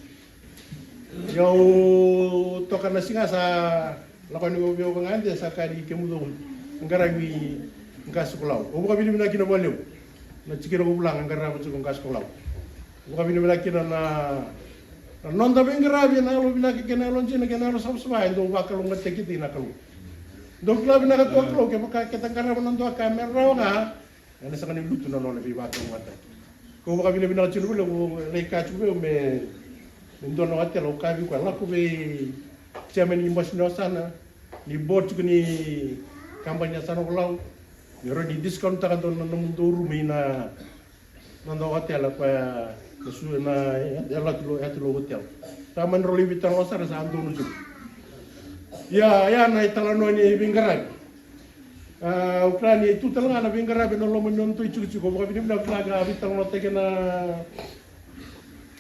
Ia au toka na siga sa lako yani vei au vagade sa kaya ni kemudou qaravi qase ko Lau. Au vakavinavinaka kina vakalevu na tikina ko Vulaga qarava tiko qase ko Lau. Au vakavinavinaka kina na, na noda veiqaravi ena yalo vinaka kei na yalo dina kei na yalo savasava e dau vakalougatataki kina na Kalou. Dau kila vinaka tu a Kalou kevaka keta qarava na dua ka me rawa ga. Ena sega ni lutu na nona veivakalougatataki. Kau vakavinavinaka tiko vei au, lai kaya tiko vei au me, me dua na otela, au kaya vei koya, lako vei chairman ni bose ni wasana, ni board tiko ni kabani ni yasana ko Lau, me rawa ni discount taka dua na nomudou rumu ina, na dua otela koya, na su, na, ya, ya latu lo, ya tu lo otela. Sa mani rau lai veitalanoa sara sa donu tiko. Ia, ya na italanoa ni veiqaravi. A, au kila ni tu tale ga na veiqaravi ena loma ni nodatou itikotiko, vakavinavinaka kila ka veitalanoataki ena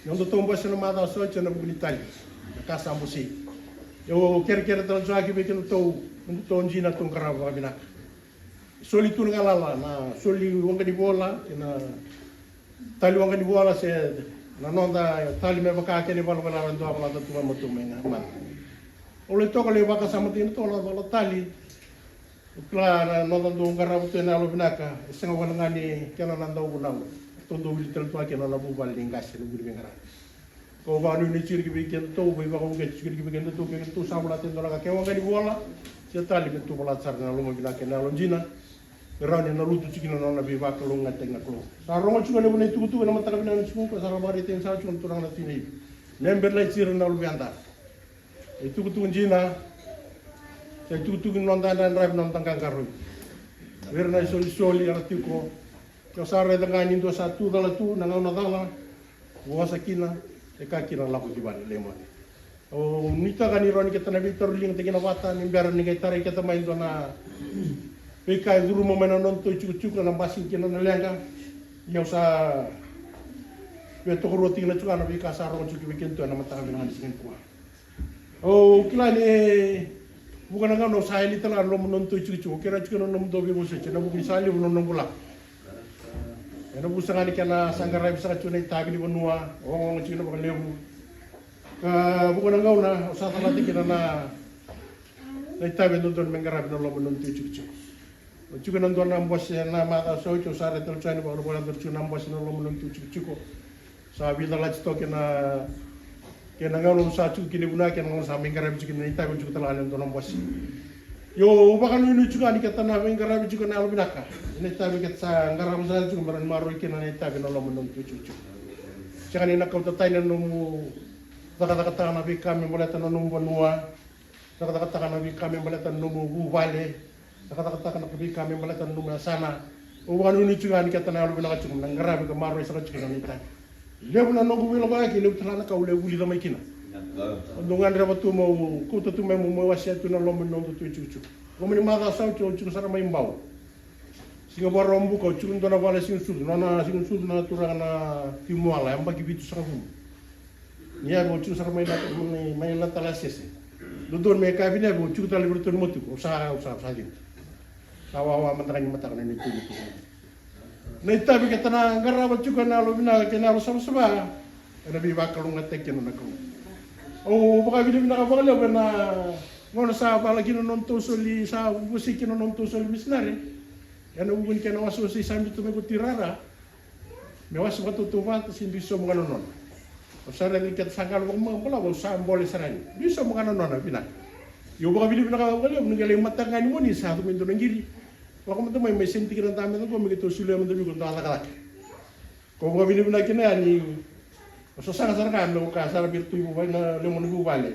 nodatou bose ena macawa sa oti ena vuku ni tali. Na ka sa bosei. Au kerekere tale tiko ga ki vei kedatou, nodatou dina tou qarava vakavinaka. Soli tu na galala, na soli waqa ni vola, kei na tali waqa ni vola se na noda tali me vaka kena ivalavala ra dua valata tu ga matou mai ga mana. Au lai toka lai vakasama tiko na toka na vala tali. Au kila na noda dau qarava tu ena yalo vinaka, e sega wale ga ni kena na dauvunau. Tou dau wili tale tu ga kei na nona vuvale ni qase na vuli veiqaravi. Kau vakanuinui tiko ki vei kedatou, veivakauqeti tiko ki vei kedatou, ke kedatou sa volata e dua na ka ke waqa ni vola, se tali me tou volata sara na loma vinaka kei na yalo dina. Me rawa ni na lutu tiko kina na nona veivakalougatataki na Kalou. Sa rogo tiko levu na itukutuku ena mataka vinaka ni siga qo, sa ra vakaraitaki sara tiko na turaga na Tui Naivi. Me bera lai tira na luveda. Itukutuku dina, sa itukutuku ni noda yadrayadravi, noda qaqaravi. Vei ira na isolisoli era tiko. Ke o sa raica ga ni dua sa tu cala tu, na gauna cala, vosa kina, e ka kina lako ki vale, lemoni. Au nuitaka ni rawa ni keta na veitauriligataki kina vata, ni bera ni qai tarai keta mai dua na veika e curuma mai na nodatou itikotiko, na basika kina na leqa. Ia au sa via tokaruataki kina tiko ga na veika sa rogo tiko ki vei kedatou ena mataka vinaka ni siga nikua. Au kila ni vuqa na gauna au sa yali tale ga na loma ni nodatou itikotiko, kerea tiko na nomudou veivosoti, ena vuku ni sa levu na noqu lako. Ena vuku saka ni kena sa qaravi saka tiko na itavi ni vanua, ogaoga tiko na vakalevu. Ka vuqa na gauna au sa calata kina na, na itavi e dodonu me qaravi ena loma ni nodatou itikotiko. Au tiko ena dua na bose na macawa sa oti, au sa raica tale tiko yani, au vakavakayacora tiko na bose ena loma ni nodatou itikotiko. Sa veicalati toka kei na, kei na gauna au sa tiko kina i Vunaki, kei na gauna sa mai qaravi tiko kina na itavi, au tiko tale ga ena dua na bose. Io, au vakanuinui tiko ga ni keta na veiqaravi tiko na yalo vinaka. Na itavi keta sa qarava sara tiko me rawa ni maroroi kina na itavi ena loma ni nodatou itikotiko. Sega ni na kauta tani na nomu cakacakataka na veika me baleta na nomu vanua. Cakacakataka na veika me baleta na nomu vuvale. Cakacakataka na veika me baleta na nomu yasana. Au vakanuinui tiko ga ni keta na yalo vinaka tiko, na qaravi ka maroroi saka tiko na itavi. Levu na noqu veilakoyaki, levu tale na ka au levu vulica mai kina. Au dau gadreva tu meu kauta tu mai meu mai wasea tu na loma ni noda tu e Jukjuku. Loma ni macawa sa oti au tiko sara mai Bau. Siga Vakaraubuka au tiko dua na vale siga sucu, nona siga sucu na turaga na Timuala, yabaki vitu sagavulu. Ni yavi au tiko sara mai na, mai, mai na tala sese. Dodonu me ka vini yavi au tiko tale vei iratou ni motuku, au sa, au sa, au sa cina. Sa wawa mada ga ni mataka na neitou motuku. Na itavi keta na qarava tiko ena yalo vinaka kei na yalo savasava, ena veivakalougatataki kina na Kalou. Au vakavinavinaka vakalevu ena gauna sa vala kina na nodatou soli, sa vosei kina na nodatou soli misinari. Ena vuku ni kena wasewasei sa biuta mai ko Tirara. Me wase vakatautauvata se dui sauma ga na nona. Au sa raica ni keta sa qalo vakamabalavu, au sa bole sara yani. Dui sauma ga na nona vinaka. Ia au vakavinavinaka vakalevu ni qai lai mataka ga ni moni sa tu mai dua na qiri. Lako mada mai, mai seni tiki na dabe mada qo me keitou solia mada vei iko dua na cakacaka. Kau vakavinavinaka kina yani. Au sasaga sara ga meu kaya sara vei iratou i vuvale, na lewe ni vuvale.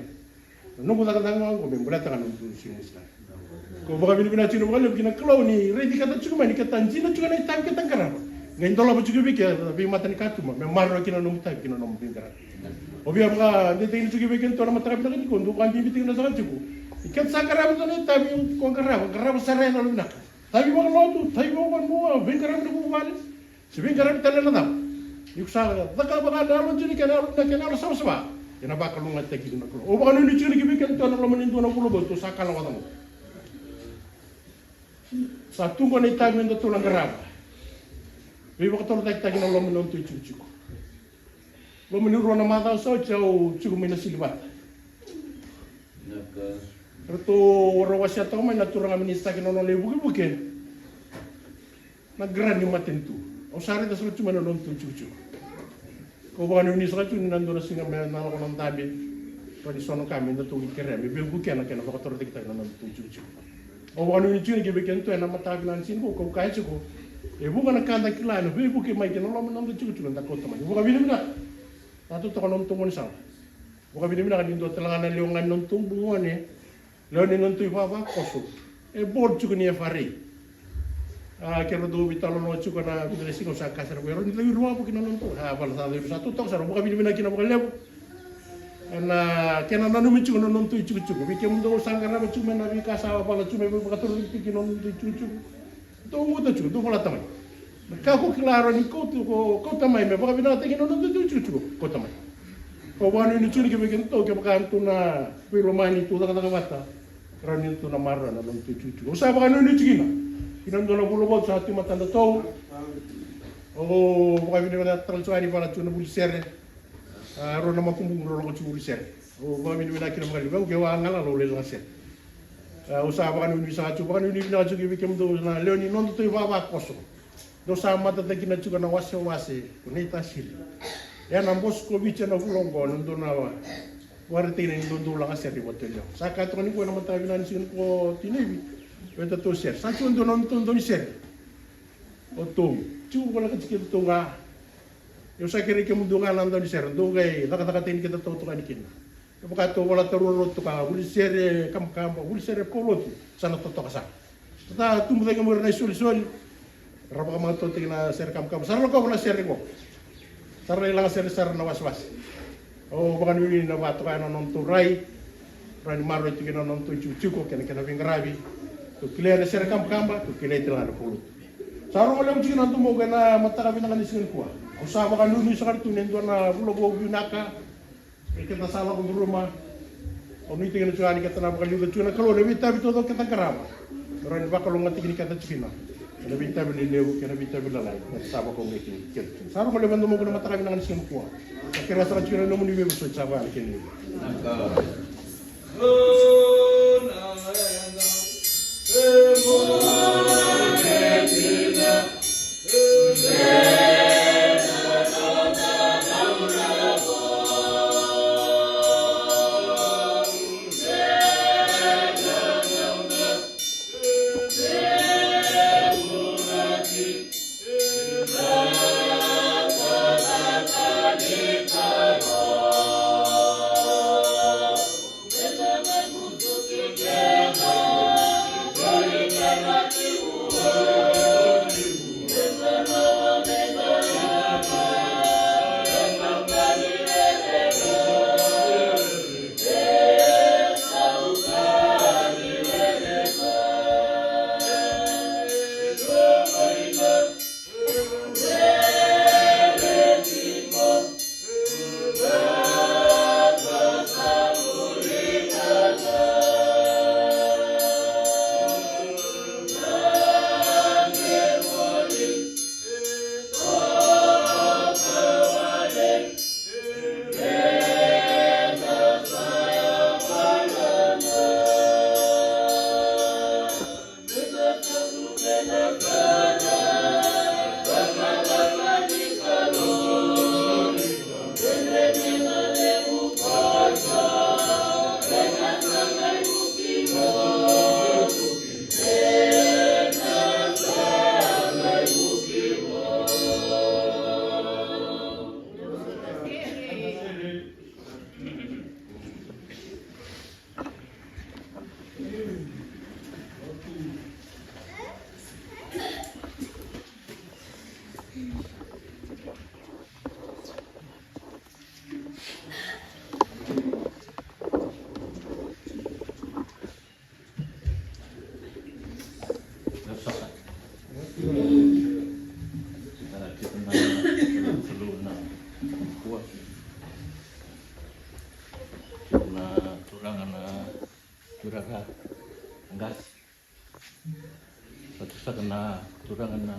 Na noqu cakacaka ga oqo me baleta ga na noqu siga. Kau vakavinavinaka tiko vakalevu ki na Kalou ni raici keda tiko mai ni keda dina tiko na itavi keda qarava. Qai dolava tiko vei keda na veimatanikatuba me maroroya kina na nomu itavi kei na nomu veiqaravi. Au via vakadeitaka tiko vei keda na mataka vinaka tiko, dou vakabibitaka na saka tiko. Ni keda sa qarava tiko na itavi ko qarava, qarava sara ena yalo vinaka. Tavi vakalotu, tavi vakavanua, veiqaravi na vuvale. Se veiqaravi tale na cava. Ni ko sa cakava ga na yalo dina kei na yalo, kei na yalo savasava, ena vakalougatataki kina na Kalou. Au vakanuinui tiko ni ki vei keda na loma ni dua na vula vou tou sa kala vata qo. Sa tu qo na itavi me datou na qarava. Veivakatorocaketaki na loma ni nodatou itikotiko. Loma ni rua na macawa sa oti au tiko mai na sili vata. Ratou, rau wasea toka mai na turaga minisita kei na nona ivukevuke. Na grant ni matanitu. Au sa raica sara tu mai na nodatou itikotiko. Kau vakanuinui saka tu ni na dua na siga me na lako na dabe. Rawa ni so na ka me datou ni kerea me veivukea na kena vakatorocaketaki na nodatou itikotiko. Au vakanuinui tiko ni kevei kena tu ena mataka vinaka ni siga qo kau kaya tiko. E vuqa na ka da kila ena veivuke mai kei na loma ni nodatou itikotiko da kauta mai. Vakavinavinaka. Da totoka na nodatou gaunisala. Vakavinavinaka ni dua tale ga na lewe ga ni nodatou bugone. Lewe ni nodatou ivavakoso. E board tiko ni F R A. A, kera dou veitalanoa tiko na vica na siga au sa kaya sara ko e rawa ni cau i Ruavu kina nodatou. A, vala sa cau i Ruavu sa totoka sara, vakavinavinaka kina vakalevu. Ena kena nanumi tiko na nodatou itikotiko. Vei kemudou sa qarava tiko mai na veika sa vala tiko mai vakatorocaketaki kina nodatou itikotiko. Dou guta tiko, dou volata mai. Na ka ko kila rawa ni kauta, ko kauta mai me vakavinakataki na nodatou itikotiko, kauta mai. Kau vakanuinui tiko ni kevei kedatou kevaka datou na veilomani, tou cakacaka vata. Rawa ni datou na maroroya na nodatou itikotiko. Au sa vakanuinui tiko kina. Kina dua na vula vou sa tu e matadatou. Au vakavinavinaka tale tiko yani vala tiko na vuli sere. A, rau na makubuqu rau lako tiko vuli sere. Au vakavinavinaka kina vakalevu, au ke au a galala au lai laga sere. A, au sa vakanuinui saka tiko, vakanuinui vinaka tiko vei kemudou na lewe ni nodatou ivavakoso. Dou sa matataki kina tiko na wasewase ko Neitasiri. Ena Boscovite ena vula oqo na dou na wa. Vakaraitaki na ni dou dou laga sere i Vatuleo. Sa kaya toka ni ko ena mataka vinaka ni siga ni ko Tinaivi. Vei tatou sere. Sa tiko dou na nodatou dau ni sere. O tou. Tiko voleka tiko kei tatou ga. Au sa kerei kemudou ga na dau ni sere, dou qai cakacakataki ni keda totoka yani kina. Kevaka tou vola tarua rau toka, vuli sere kabakaba, vuli sere polotu, sa na totoka sara. Sa tubu cake mai ira na isolisoli, ra vakamatautaki na sere kabakaba, sa ra lakova na sere qo. Sa ra lai laga sere sara na wasewase. Au vakanuinui na vakatoka na nodatou rai, rai ni maroroi tiko na nodatou itikotiko, kei na kena veiqaravi. Tou kilai na sere kabakaba, tou kilai tale ga na polotu. Sa rogo levu tiko na domoqu ena mataka vinaka ni siga nikua. Au sa vakanuinui saka tu ni dua na vula vou vinaka. E keda sa lako curuma. Au nuitaki na tiko yani keda na vakaliuca tiko na Kalou na veitavi taucoko keda qarava. Me rawa ni vakalougatataki ni keda tiko kina. Ena veitavi lelevu kei na veitavi lalai. Keda sa vakaogai kina keda tiko. Sa rogo levu na domoqu na mataka vinaka ni siga nikua. Sa kerea saka tiko na nomuni veivosoti sa vaka na kena levu. Turaga na turaga qase. Sa tu saka na turaga na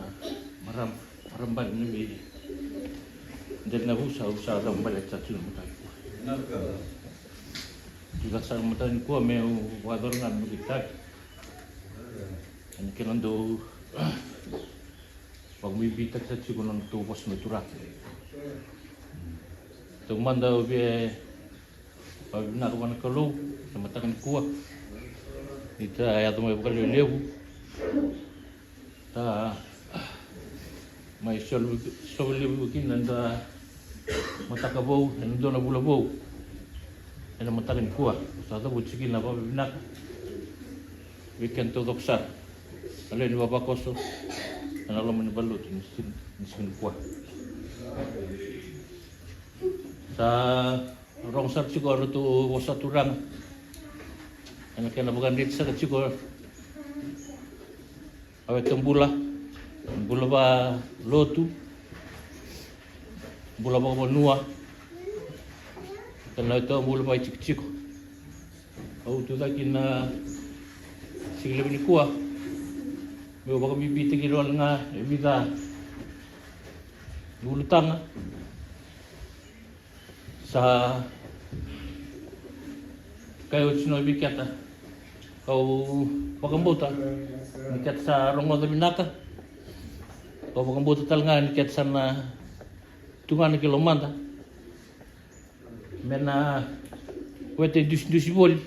marama, marama bale na vei. Dela na vusa, vusa cava bale sa tu na mataka nikua. Tu saka sa na mataka nikua meu vakayacora ga na noqu itavi. Ena kena dau vakabibitaki sa tiko na nodatou vosa na turaga. Taumada au via vakavinavinaka vua na Kalou na mataka nikua. Ni ta yaco mai vakalevulevu. Ta mai soli, soli levu kina na mataka vou, ena dua na vula vou. Ena mataka nikua, sa cavuti kina na vakavinavinaka vei keda taucoko sara. Na lewe ni vavakoso, ena loma ni valenilotu ni siga, ni siga nikua. Sa rogo sara tiko a ratou vosa turaga. Ena kena vakadreti saka tiko a weta bula, bula valotu, bula vakavanua, kena weta bula vakaitikotiko. Au tu cake na siga levu nikua meu vakabibitaki ira wale ga e vica na ulutaga. Sa kai oti na vei keda. Kau vakabauta ni keda sa rogoca vinaka. Kau vakabauta tale ga ni keda sa na tugana ki lomada me na wete dusidusi voli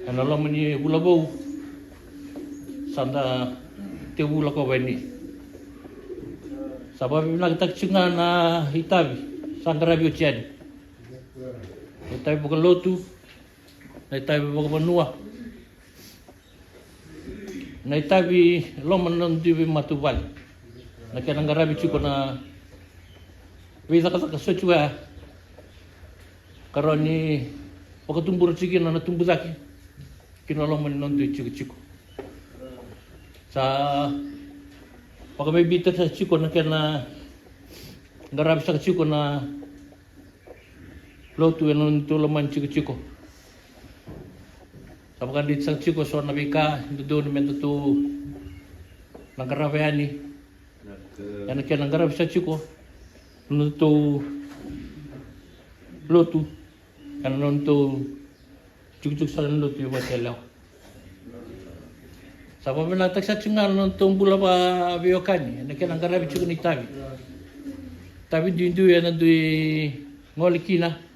ena loma ni vula vou. Sa da tevula ko veni. Sa vakavinavinakataki tiko ga na itavi sa qaravi oti yani. Na itavi vakalotu, na itavi vakavanua, na itavi loma na noda dui veimatavuvale. Na kena qaravi tiko na veicakacaka soti koya ka rawa ni vakatubura tiko kina na tubu cake ki na loma ni noda dui tikotiko. Sa vakabibitaki saka tiko na kena qaravi saka tiko na lotu ena nodatou loma ni tikotiko. Sa vakadreti saka tiko so na veika e dodonu me datou na qarava yani ena kena qaravi saka tiko na nodatou lotu ena nodatou tikotiko saka na lotu i Vatuyalewa. Sa vakavinavinakataki saka tiko ga na nodatou bula vakaveiwekani ena kena qaravi tiko na itavi. Tavi duidui ena dui gole kina.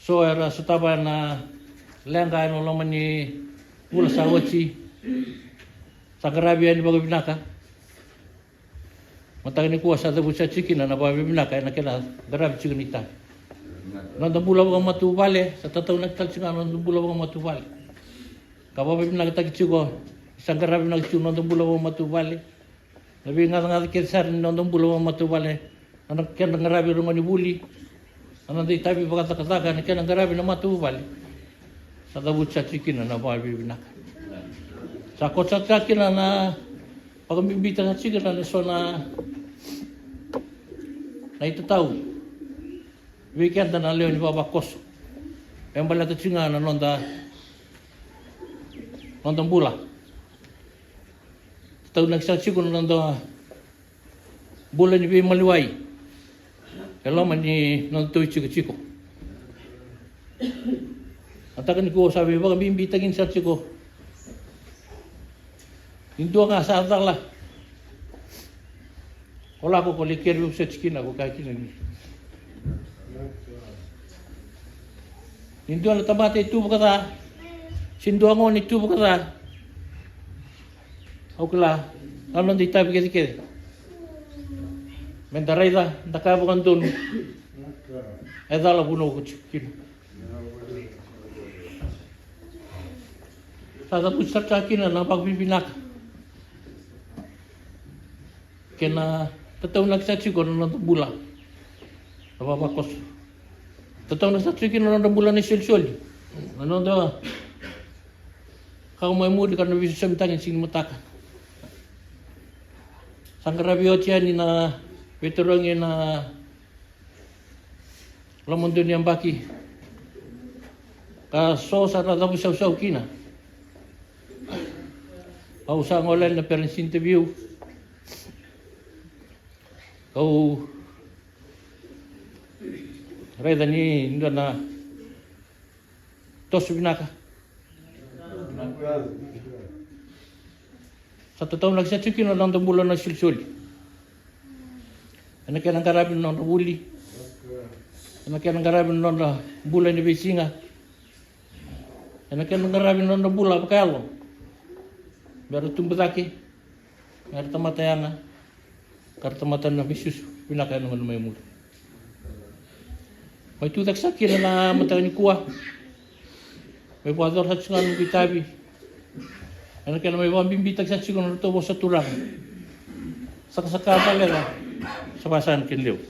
So era sotava na leqa ena loma ni vula sa oti. Sa qaravi yani vakavinaka. Mataka nikua sa cavuti saka tiko kina na vakavinavinaka ena kena qaravi tiko na itavi. Noda bula vakamatavuvale, sa tataunaki tale tiko ga na noda bula vakamatavuvale. Ka vakavinavinakataki tiko, sa qaravi vinaka tiko na noda bula vakamatavuvale. Na veigacagaca kece sara ni noda bula vakamatavuvale, na keda qaravi rogo ni vuli, na noda itavi vakacakacaka, na keda qaravi na matavuvale. Sa cavuti saka tiko kina na vakavinavinaka. Sa koto saka kina na vakabibitaka saka tiko kina na so na itatau vei keda na lewe ni vavakoso. E baleta tiko ga na noda, noda bula. Tataunaki saka tiko na noda bula ni veimaliwai e loma ni nodatou itikotiko. Mataka nikua sa veivakabibitaki saka tiko. Ni dua ga sa cala, o lako ko lai kere vosoti kina, ko kaya kina ni, ni dua na tamata e tu vakaca, se dua gone e tu vakaca. Au kila na noda itavi kecekece. Me da raica, da kaya vakadodonu, e cala vuna ko tiko kina. Sa cavuti sara tiko kina na vakavinavinaka kei na tataunaki saka tiko na noda bula na vavakoso. Tataunaki saka tiko kina na noda bula na isolisoli, na noda kau mai muri ka na veisosomitaki ni siga ni mataka. Sa qaravi oti yani na veitarogi ena Loma dua ni yabaki ka so sa na cavusausau kina. Au sa gole na parents interview. Au raica ni dua na toso vinaka. Sa tataunaki sa tiko kina na noda bula na solisoli. Ena kena qaravi na nodra vuli. Ena kena qaravi na nodra bula ena veisiga. Ena kena qaravi na nodra bula vakayalo. Mera tubu cake. Mera tamata yaga. Ka ra tamata na veisusu vinaka ena gauna mai muri. Mai tu cake sa kina na mataka nikua. Mai vakayacora sa tiko ga na noqu itavi. Ena kena mai vakabibitaki sa tiko na nodratou vosa turaga. Sakasaka baleta sa vakasaga na kena levu.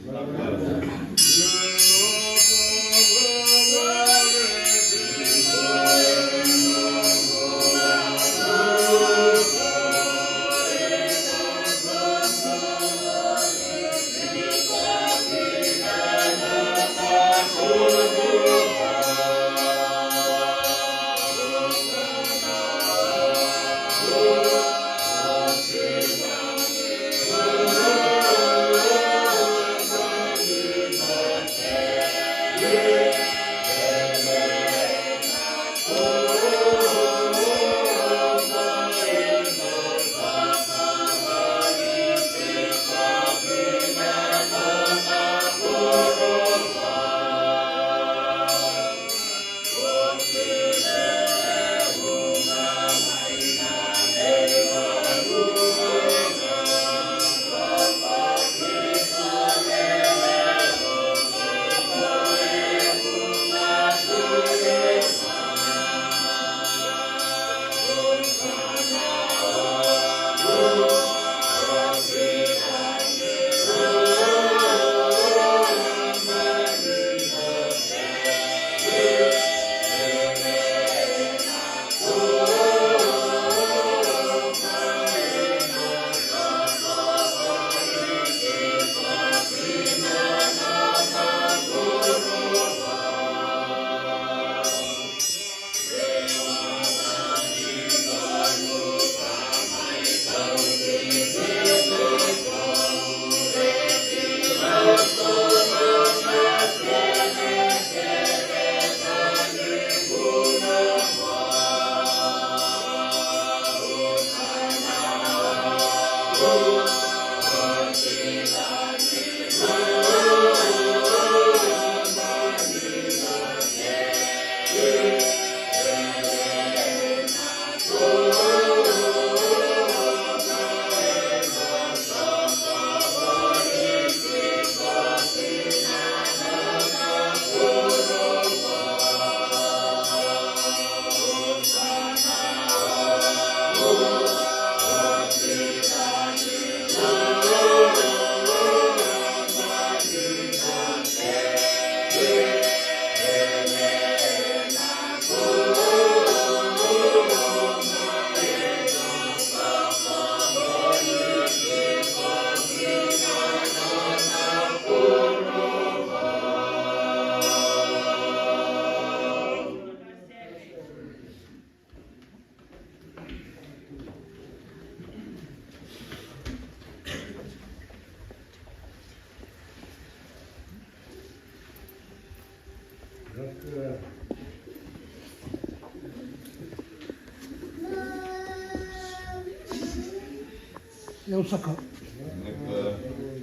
Ia, au saka.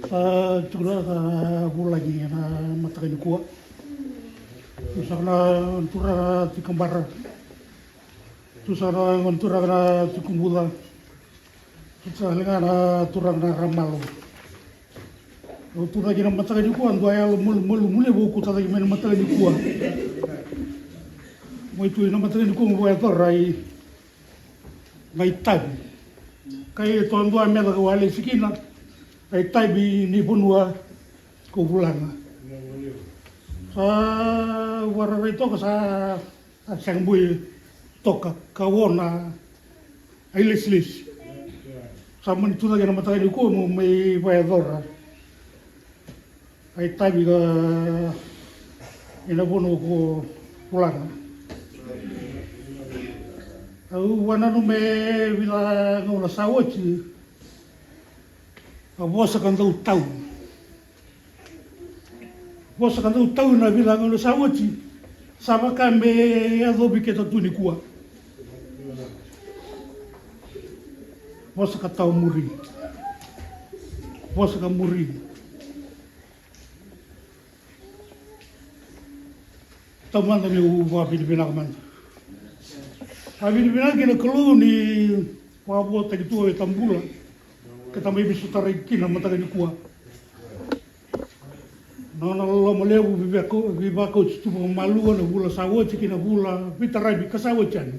Sa tiko na vulagi ena mataka nikua. Au saka na turaga Tikabara. Tu saka na gone turaga na Tikubuca. Tu saka tale ga na turaga na Ramalo. Au tu cake na mataka nikua, dua yalo malumalumu levu au kauta cake mai na mataka nikua. Mai tu na mataka nikua mo vakayacora na itavi. Ka e toka dua meca kau a lesi kina, na itavi ni vanua kau vulana. Sa vakararai toka sa A sega boi toka ka o na ilesilesi. Sa mani tu cake na mataka nikua mo mai vakayacora na itavi ka Ena vanua ko Vulaga. Au vananuma e vica gauna sa oti a vosa ka dau tau. Vosa ka dau tau na vica gauna sa oti. Sa vaka me yacovi keda tu nikua. Vosa ka tau muri. Vosa ka muri. Taumada niu vakavinavinaka mada. Vakavinavinaka kina Kalou ni vakavotaki tu e tabula. Keda mai veisotarai kina mataka nikua. Na nona loloma levu veivakauti tu vakamalua na vula sa oti kina vula veitaravi ka sa oti yani.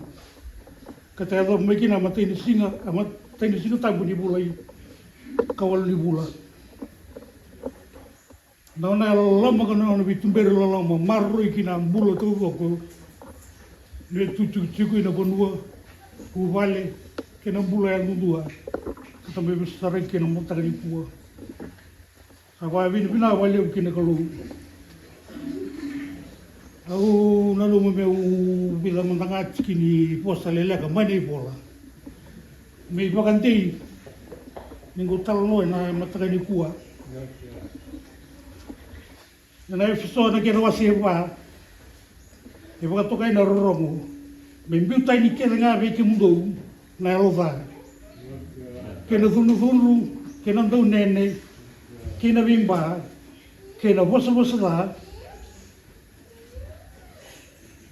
Ka ta yacova mai kina a matai ni siga, a matai ni siga tabu ni vula i ka walu ni vula. Na nona loloma ka na nona veituberi loloma maroroi kina a bula taucoko ni veitutikotiko ina vanua, vuvale kei na bula yadudua. Ka ta mai veisarai kina mataka nikua. Sa vakavinavinaka vakalevu kina Kalou. Au nanuma meu vica mada ga tiki ni vosa leleka mai na ivola. Me ivakadei ni qu talanoa ena mataka nikua. Ena Efeso na kena wase e va e vakatokai na rorogo. Me biu tani kece ga vei kemudou na yalo ca kei na cudrucudru kei na daunene kei na veiba kei na vosavosa ca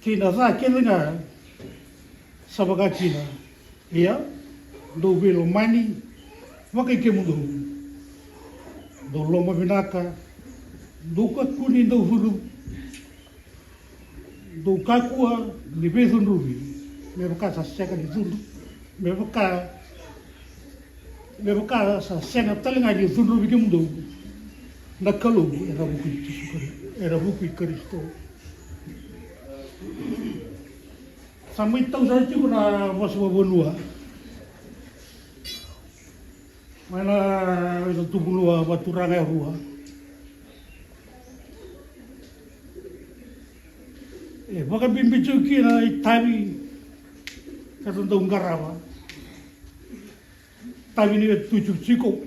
kei na ca kece ga sa vaka kina. Ia, dou veilomani vakai kemudou. Dou lomavinaka, dou kakua ni dau cudru, dou kakua ni veicudruvi, me vaka sa sega ni cudru, me vaka me vaka sa sega tale ga ni cudruvi kemudou na Kalou ena vuku i Jisu Karisito, ena vuku i Karisito. Sa mai tau sara tiko na vosa vavanua mai na veitatuvanua vakaturaga e rua. E vakabibi tiko kina itavi ka ta dau qarava. Tavi ni veitutikotiko,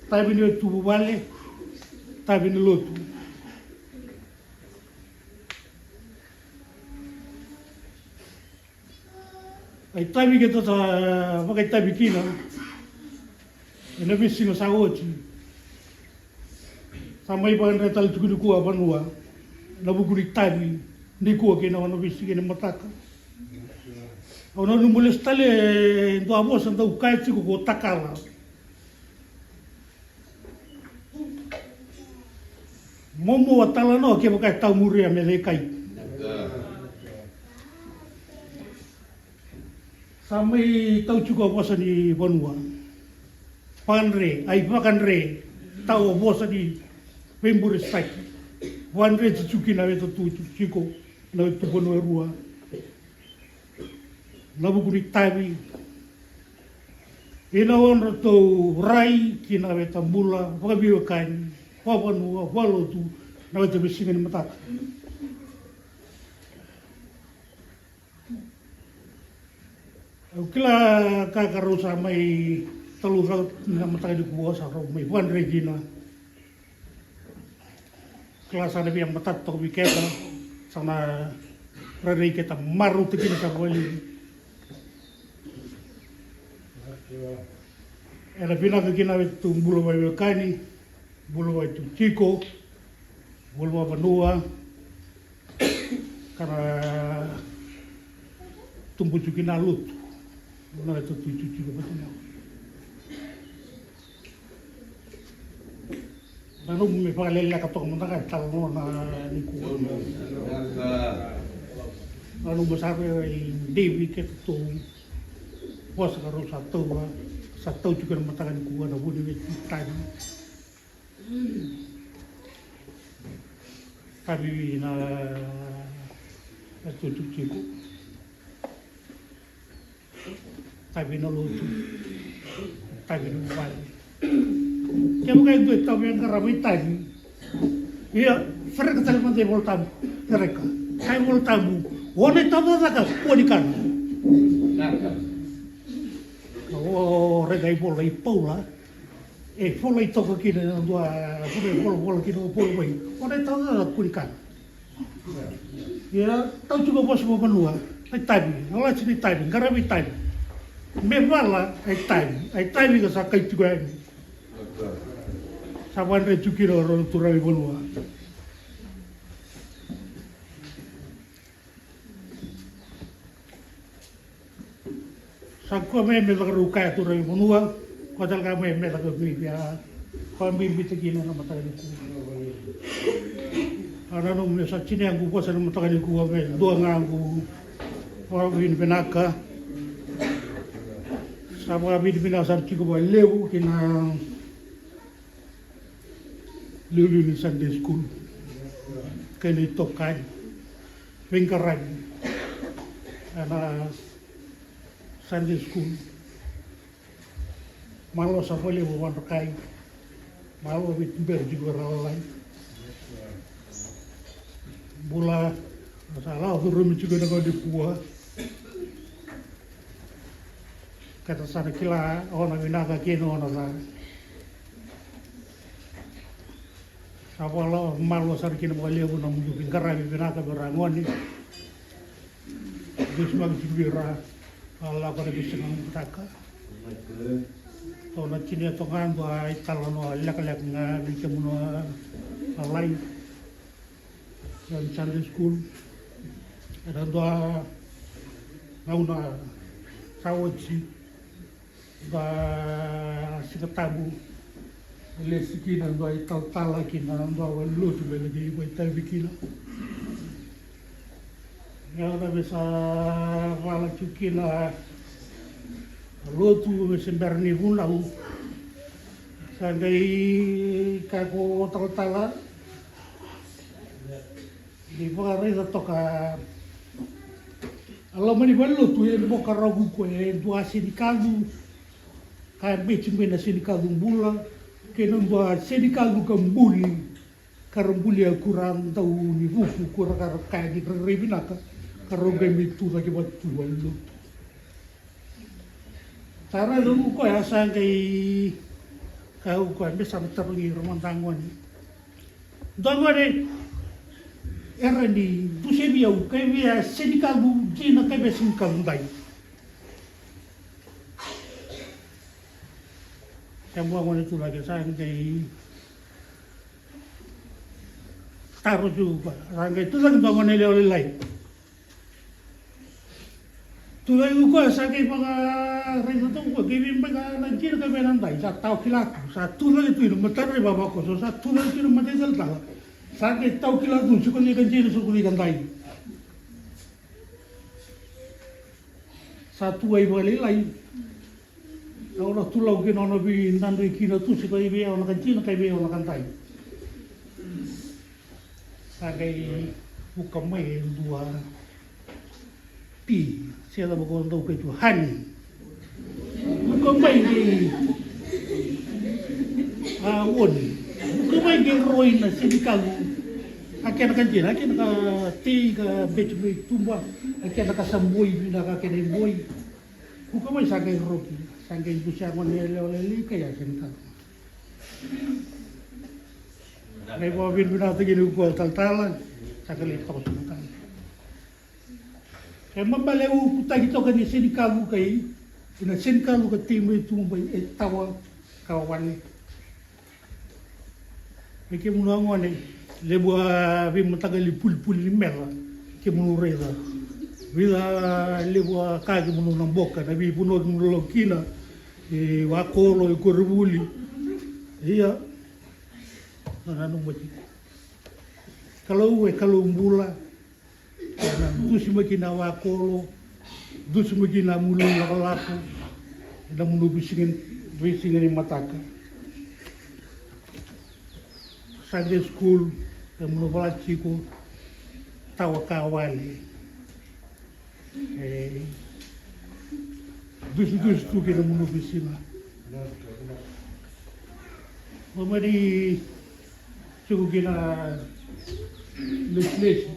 tavi ni veituvuvale, tavi ni lotu. A itavi keda sa vakaitavi kina ena veisiga sa oti. Sa mai vakadre tale tiko nikua vanua na vuku ni tavi nikua kei na nona veisiga ni mataka. Au nanuma lesu tale e dua vosa dau kaya tiko ko takala. Momo a talanoa kevaka e taumuria me lekai. Sa mai tau tiko a vosa ni vanua. Vakadre, ai vakadre, tau a vosa ni veiburesitaki. Vakadre tiko kina veitatutikotiko na veituvanua e rua. Na vuku ni tavi. Ina odratou rai ki na vetabula, vakaveiwekani, vavanua, valotu, na veitaveisiga ni mataka. Au kila ka ka rau sa mai taluca na mataka nikua sa rau mai vadre kina. Kila sa na via matata toka vei keda, sa na rairai keda marauta kina sa vali. Ena vinaka kina vei tu bula vaiwekani, bula vai tu tiko, bula vavanua. Ka na tubu tiko kina lotu. Na ka tutuitutu vata na. Na nomu me vakaleleka toka mada ga e talanoa na nikua. Na nomu sa vei Devi ke tutu. Vosa ka rau sa tauva, sa tau tiko na mataka nikua na vuni vei tani. Tavi na, na tututuku. Tavi na lotu. Tavi na vale. Kevaka e dua e tavi e qarava i tavi. Ia, sereka tale mada iVolatabu. Sereka. Ka iVolatabu, o na itautau cakacaka, kua ni kana. O raica ivola i Paula. E volai toka kina na dua, e volavola kina o Paula mai, o na itautau cakacaka, kua ni kana. Ia, tau tiko vosa vakavanua, na itavi, na lasi ni itavi, qaravi itavi. Me vala a itavi, a itavi ka sa kai tiko yani. Sa vakadre tiko kina o rau na turaga ni vanua. Sa kua me me caka rau kaya turaga ni vanua, kua tale ka me me caka bibi a, kua bibitaki na mataka ni kua. A nanuma me sa tini yaqu vosa na mataka ni kua me dua ga qu vakavinavinaka. Sa vakavinavinaka sa tiko vakalevu kina liuliu ni Sunday school kei na itokani veiqaravi ena Sunday school. Malo sa vakalevu vakadrakai. Malo veituberi tiko era lalai. Bula sa lako curumi tiko ena gauna nikua. Keda sa na kila o na vinaka kei na o na ca. Sa vakalo malo sara kina vakalevu na mudu veiqaravi vinaka vei ira gone. Dusimaki tiko vei ira a lako na veisiga mataka. Tou na tinia toka ga dua italanoa lekaleka ga vei kemuni na lai. Ena Sunday school. Ena dua gauna sa oti, dua Siga Tabu, lesi kina dua italatala kina dua valenilotu me na qai vakaitavi kina. Gauna me sa vala tiko kina na lotu me se bera ni vunau, sa qai kaya ko talatala, ni vakaraica toka a loma ni valenilotu e boka rawa ko e dua senikacu ka beci mai na senikacu bula kei na dua senikacu ka buli, ka ra bulia ko ira dau ni vuku ko ira ka ra kaya ni rairai vinaka, ka ra qai mai tu cake vata tu valenilotu. Sa raica ko koya sa qai kaya ko koya, me sa na tarogi ira mada gone. Dua gone era ni dusia vei au, kai vei a senikacu dina kai vei a senikacu dai. Kemua gone tu cake sa qai taro tu koya, sa qai tu cake dua gone lewe lailai. Tu cake ko koya sa qai vakaraica toka ko koya, kai vei beka na dina kai vei na dai, sa tawa kila tu, sa tu cake tu ina matadra i vavakoso, sa tu cake tu ina mata i talatala, sa qai tawa kila tu, siko cei ka dina, siko cei ka dai. Sa tu ai vakalailai. Au na tu lau kina, au na veidadui kina tu, siko i vei au na ka dina, kai vei au na ka dai. Sa qai vuka mai e dua ti, se cava ko dau kai tu, hani. Vuka mai qai a oni. Vuka mai qai roi na senikacu. A kena ka dina, a kena ka tei ka beci mai tuba, a kena ka sa boi vinaka, a kena i boi. Vuka mai sa qai roki, sa qai dusia gone yalewa lailai kai a senikacu. Qai vakavinavinakataki ni ko talatala, sa qai lai toka tu na ka. E mabale u kutaki toka ni senikacu kai, ina senikacu ka tei mai tu mai e tawa ka wale. E kemunu a gone, levu a veimataqali pulipuli ni meca, kemunu raica. Vica levu a ka kemunu na boka, na veivanua kemunu lau kina, e Wakolo, e koronivuli. Ia, na nanuma tiko. Kalou e Kalou bula, ena dusi mai kina Wakolo, dusi mai kina Mulilakolako, ena munu veisiga, veisiga ni mataka. Sunday school, ena munu vala tiko, tawa ka wale. E dusidusi tu kina munu veisiga. Mamani Tiko kina lesilesi.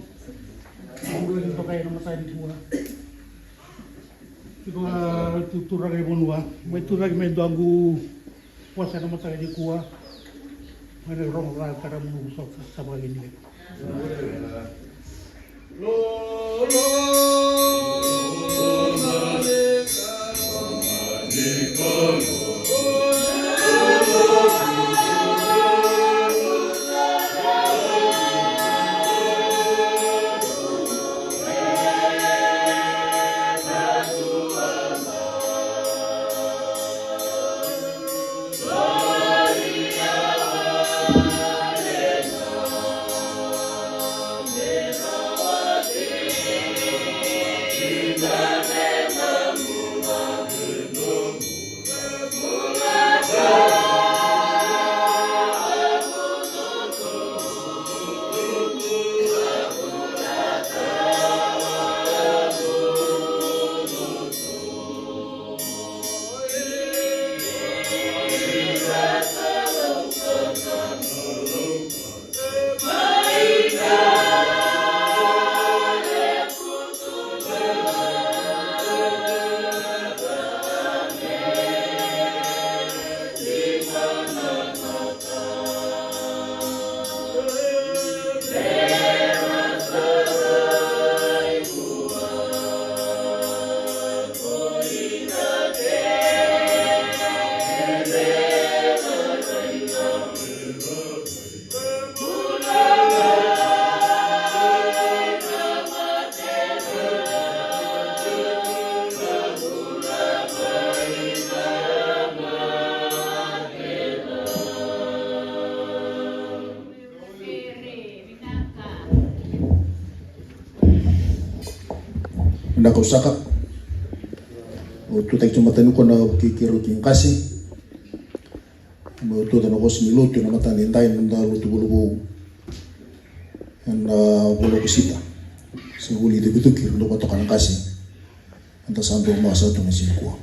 Tiko kina toka ena mataka nikua. Tiko a tu turaga i vanua. Mai turaga mai dua qu vosa ena mataka nikua. Mai na rogo ra tara mu sa sa vale ni. Vinaka usaka. Au tutaki tu matani ko na vukei keirau ki qase. Meu tucake na vosa ni lotu ena mataka edaidai, na noda lotu vulavou ena vula ko Sita. Se vuli cukicuki, ra dau vakatoka na qase. Eda sa dau masa tu na siga nikua.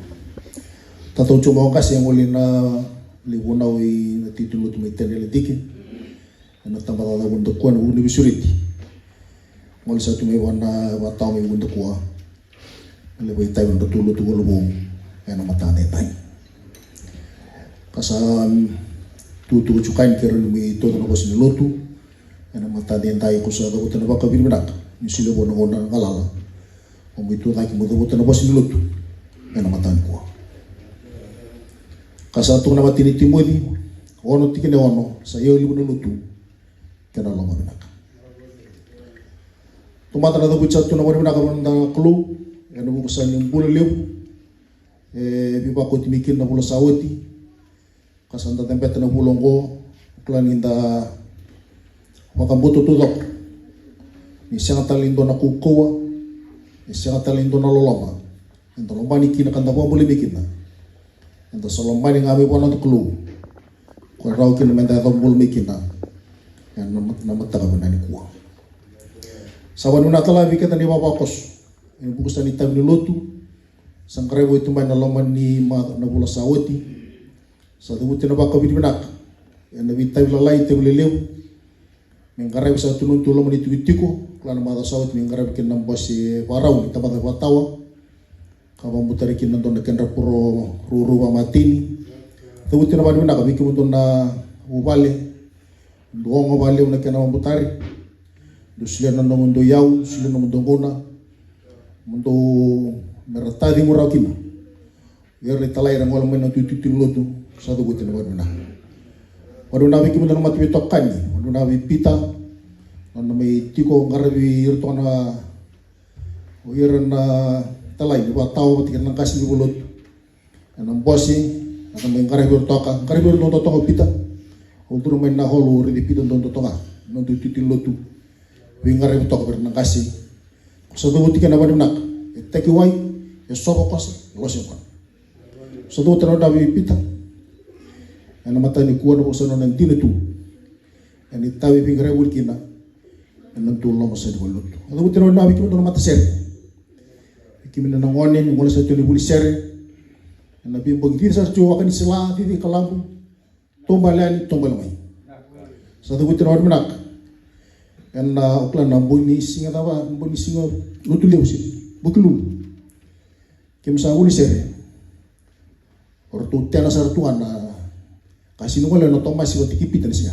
Tatau tu mai o qase e gole na lewe ni vanua, na titi ni lotu mai Tene Ladiki. Ena tabacakacaka Vunidakua, na vunivesuriti. Gole sa tu mai vua na ivakatawa mai Vunidakua. Na levu itavi na nodratou lotu vulavou ena mataka edaidai. Ka sa, mm, tukutuku tiko yani kei ira na nomuni tucake na vosa ni lotu ena mataka edaidai, ko sa cavuta na vakavinavinaka ni solia vua na gauna galala mo mai tucake mo cavuta na vosa ni lotu ena mataka nikua. Ka sa tukuna na imatai ni Timoci ono tikina e ono, sa io levu na lotu kei na loma vinaka. Tamata, na cavuti sa tu na vakavinavinaka vua na Kalou ena vuku sa ni bula levu e veivakauti mai kina na vula sa oti. Ka sa da cabeta na vula oqo, kila ni da vakabauta taucoko ni sega tale ni dua na kaukauwa, ni sega tale ni dua na loloma eda lomani kina ka da vakabulai mai kina. Eda sa lomani ga mai vua na noda Kalou, ko e rawa kina meda yaco bula mai kina ena mat-, na mataka vinaka nikua. Sa vakavinavinaka tale vei keda na ivavakoso ena vuku sa ni itavi ni lotu sa qaravi oti mai na loma ni macawa, na vula sa oti. Sa cavuti na vakavinavinaka ena veitavi lalai, itavi lelevu. Me qaravi sa tu na nodatou loma ni tikotiko, kila na macawa sa oti me qaravi kina na bose vakarau ni tabana vakatawa, ka vakabutari kina na dua na kedra poro ruarua vakamateni. Cavuti na vakavinavinaka vei kemudou na vuvale, dou oga vakalevu na kena vakabutari. Dou solia na nomudou iyau, solia na nomudou gauna, mo dou, me ra tacegu rawa kina. Vei ira na italai era gole mai na nodatou titi ni lotu, sa cavuti na vakavinavinaka. Vakavinavinaka vei kemudou na mataveitokani, vakavinavinaka vei Pita, nona mai tiko qaravi ira toka na, o ira na italai ni vakatawa vata kei ira na qase ni valelotu. Ena bose, ena mai qaravi ira toka, qaravi ira dua toka o Pita. Au curu mai na holo, au raici Pita dua toka, na nodatou titi ni lotu. Veiqaravi toka vei ira na qase. Ko sa cavuti kina na vakavinavinaka, e tekiwai, e sova kosa, e lose gona. Sa cavuti na vakavinavinaka vei Pita ena mataka nikua, na vosa nona dina tu ena itavi e veiqaravi voli kina ena nodatou loma sa ni valelotu. Sa cavuti na vakavinavinaka vei kemudou na matasere, vei kemuni na gone, ni gone sa tu ena vuli sere, ena veibogi cici sara tu, waka ni sila, cici kalabu. Taubale yani, taubale mai. Sa cavuti na vakavinavinaka ena, o kila, na bogi ni siga cava, bogi ni siga Lotulevu se Vukelulu. Keimami sa gole sere. O ratou tena sara tu ga na ka sega ni gole na Tomasi vata kei Pita na siga.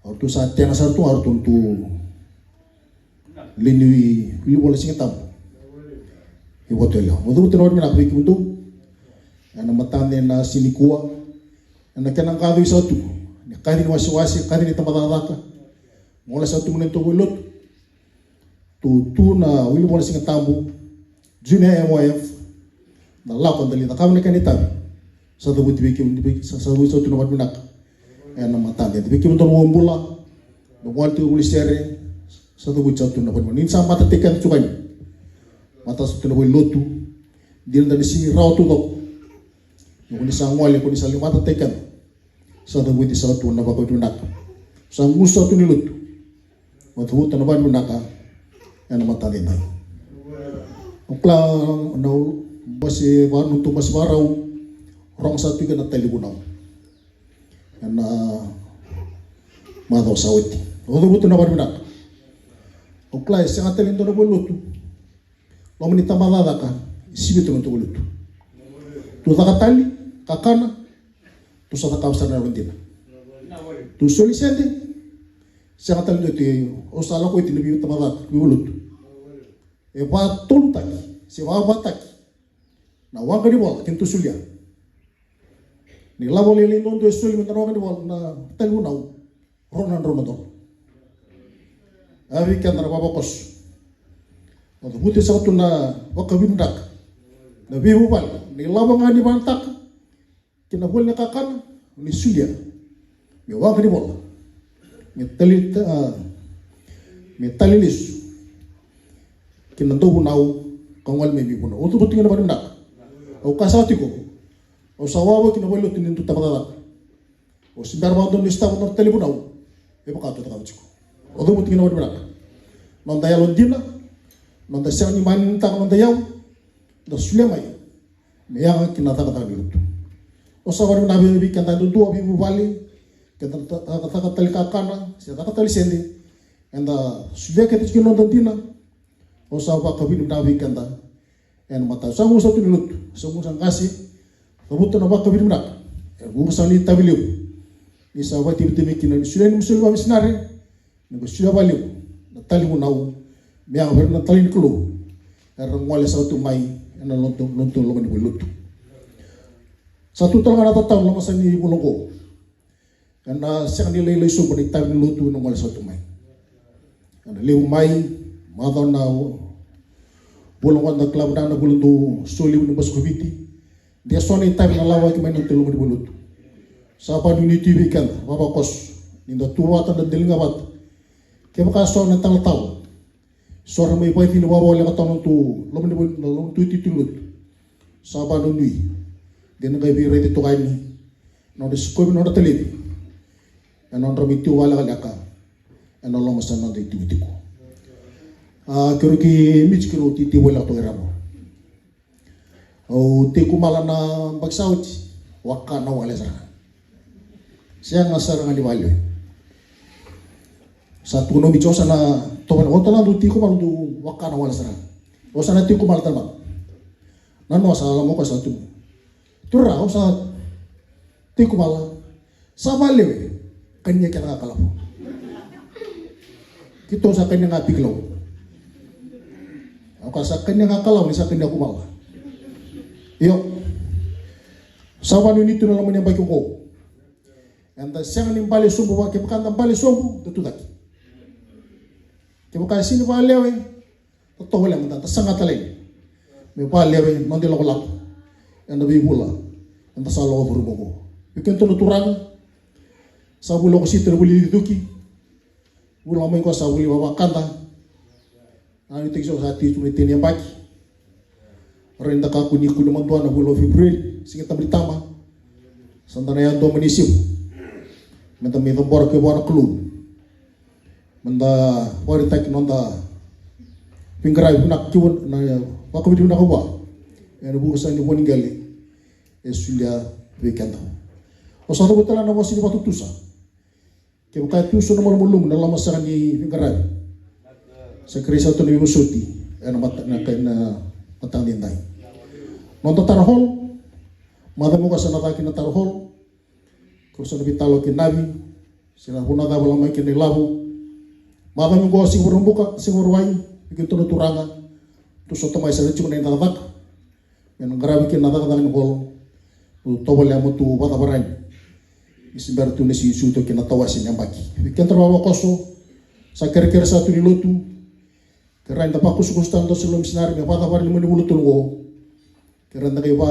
O ratou sa tena sara tu ga o ratou tu lewe ni wilivola Siga Tabu. I Vatuelewa. Au cavuta na vakavinavinaka vei kemudou ena mataka ni siga nikua. Ena kena qai sa tu ni kaci ni wasewase, kaci ni tabacakacaka. Gole sa tu mai na nodatou valenilotu. Tu, tu na wilivola Siga Tabu, Junior M O F, na lako da lai cakava na kena itavi. Sa cavuti vei kemudou, sa, sa cavuti sa tu na vakavinavinaka ena mataka. Vei kemudou na bula, na gole tiko vuli sere, sa cavuti sa tu na vakavinavinaka. Ni sa matataki keda tu ga yani. Mata sa tu na valenilotu, dina da ni sega ni rawa tu coko. Ni ko ni sa gole, ko ni sa lai matataki keda. Sa cavuti sa tu na vakavinavinaka. Sa gusu sa tu ni lotu. Au cavuta na vakavinavinaka ena mataka edaidai. O kila na bose va, nodatou bose vakarau, rogo sa tu kina na tali vunau ena macawa sa oti. Au cavuta na vakavinavinaka. O kila e sega tale ni dua na valenilotu loma ni tabacakacaka e sivita na nodatou valenilotu. Tu caka tale, kakana, tu sa cakava sara na yalo dina. Tu soli sede, sega tale ni dua. Au sa lako oti na veitabacakacaka, veivalenilotu. E vakatolutaki se vakavakataki na waqa ni vola keitou solia. Ni lavo lailai duadua e soli me da na waqa ni vola na tali vunau, rua na drau na dola. A vei keda na vavakoso, au cavuta sa tu na vakavinavinaka. Na veivuvale, ni lavo ga ni vanataka kei na voli na kakana, ni solia me waqa ni vola, me tali, a, me tali lesu kina dau vunau ka gole mai me vunau. Au cavuta ga na vakavinavinaka. Au kaya sa tiko, au sa wawa kina valenilotu ni dau tabacakacaka. O se bera vakadua ni sotava na tali vunau e vaka tu cakava tiko. O cavuta kina vakavinavinaka. Noda yalo dina, noda sega ni maninitaka noda iyau, da solia mai me yaga kina cakacaka ni lotu. O sa vakavinavinaka vei keda yadudua, veivuvale, keda caka tale kakana se caka tale sede, eda solia kece tiko na noda dina. O sa vakavinavinaka vei keda ena mataka. Sa gusa tu ni lotu, sa gusa qase, cavuta na vakavinavinaka. E gusa ni itavi levu. Ni sa vakativitimi kina ni solia ni soli vakamisinari, ni ko solia vakalevu na tali vunau me yaga vei ira na tali ni Kalou. Era gole sa tu mai ena lotu, lotu, loma ni valenilotu. Sa tu tale ga na tatau loma sa ni vula oqo. Ena sega ni lailai sobu na itavi ni lotu ena gole sa tu mai. Ena levu mai, macawa na vula oqo da kila vinaka na vula dau soli levu ni bose ko Viti. De so na itavi na lavaki mai na nodatou loma ni valenilotu. Sa vakanuinui tu vei keda vavakoso ni da tu vata, da daliga vata. Kevaka so na talatala so ra mai vakacili vakavoleka toka na nodatou loma ni valenilotu, na nodatou itutu ni lotu. Sa vakanuinui de na qai veiraici toka yani na nodra sikovi, na nodra talevi ena nodra mai tiko vakalekaleka ena loma sa na noda itikotiko. A, keirau kei Mitch keirau tiko voleka toka i Rabo. Au tiko mala na baki sa oti, waka na wale sara. Sega sara ga ni vale. Sa tukuna o Mitch, o sa na toka na, o tala dau tiko mala dau waka na wale sara. O sa na tiko mala tale mada. Na noa sa lako mai o koya sa tukuna, Turaga, au sa tiko mala. Sa valewe, kania kece ga kalavu. Keitou sa kania ga piklau. Au kaya sa kania ga kalavu ni sa kania kumala. Io. Sa vakanuinui tu na loma ni yabaki oqo. Eda sega ni bale sobu vaka, kevaka da bale sobu, da tucake. Kevaka e sega ni valewe, da tovolea mada, da saga tale yani me valewe na noda ilakolako ena veivula eda sa lako curuma oqo. Vei kedatou na turaga, sa vuli lako sita na vuli cuki. Vuli lako mai qo sa vuli vavakada. Na nuitaki so sa tiko na tini yabaki. Rai da kakua ni kune madua na vula o February, Siga Tabu ni Tama. Sa da na yadua mai na siga meda mai cabora kei vua na Kalou. Meda vakaraitaki noda veiqaravi vinaka kei vua, na vakavinavinaka vua ena vuku sara ni vua ni qele e solia vei keda. Au sa cavuta tale na vosa ni vakatutusa Kevaka e tu so na malumalumu na loma sara ni veiqaravi, sa kerei sa tu na veivosoti ena mata, na kai na mataka ni dai. Noda tara hall, macawa mai qo sa na caka kina na tara hall. Ko sa na veitalo ki Navi, se na vuna cava lako mai kina ilavo. Macawa mai qo siga Vakaraubuka, siga Vakarauwai, vei keitou na turaga, tou sota mai sa na tiko na icakacaka. Me na qaravi kina na cakacaka ni hall, tou tovolea mo tou vakacavara yani. Ni se bera tou na siusiu toka kina na tawase ni yabaki. Vei keda na vavakoso, sa kerekere sa tu ni lotu, kerea ni da vakusakusa tale na dua sa loma misinari me vakacavara ni mani vula tolu qo. Kerea ni da qai va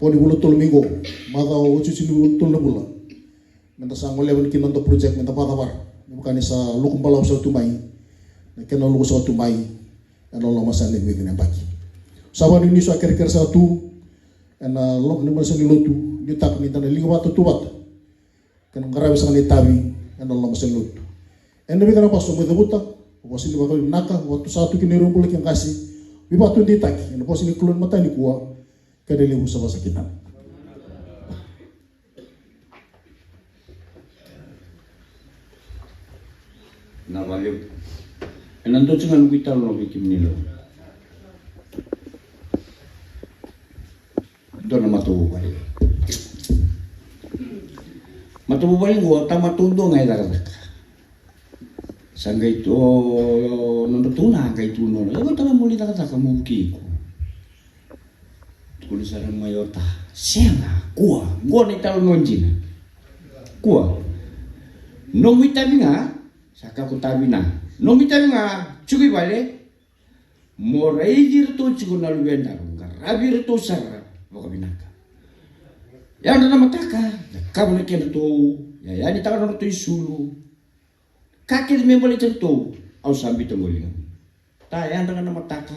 po ni vula tolu mai qo, macawa otioti ni vula tolu na vula. Me da sa goleva yani kina noda project me da vakacavara. Me vaka ni sa luku balavu sa tu mai, na kena luku sa tu mai ena loma sa ni vica na yabaki. Sa vakanuinui sa kerekere sa tu ena loma ni masa ni lotu, ni taka ni da na liga vata tu vata. Kena qaravi saka na itavi ena loma sa ni lotu. Ena vica na vosa mo cavuta, vosa ni vakavinavinaka, vatusa tu kina ira bula kei qase, veivatudeitaki ena vosa ni Kalou ena mataka nikua, kena levu sa vosa kina. Na valevu. Ena dua tiko ga noqu italanoa vei kemuni lewe. Dua na matavuvale. Matavuvale qo, tamata duadua ga e cakacaka. Sa qai tu, o, nodratou na qai tu nona. E, vata ga mo lai cakacaka mo vukei iko. Tukuna sara mai o ta. Sega, kua, qo na italanoa dina. Kua. Nomu itavi ga, sa kakua tavi na. Nomu itavi ga, tiko i vale, mo raici iratou tiko na luvedaru, qaravi iratou sara vakavinaka. Yadra na mataka, cakava na kedratou, yayanitaka na nodratou isulu. Ka kece me baleti iratou, au sa biuta qo liga. Ta yadra ga na mataka,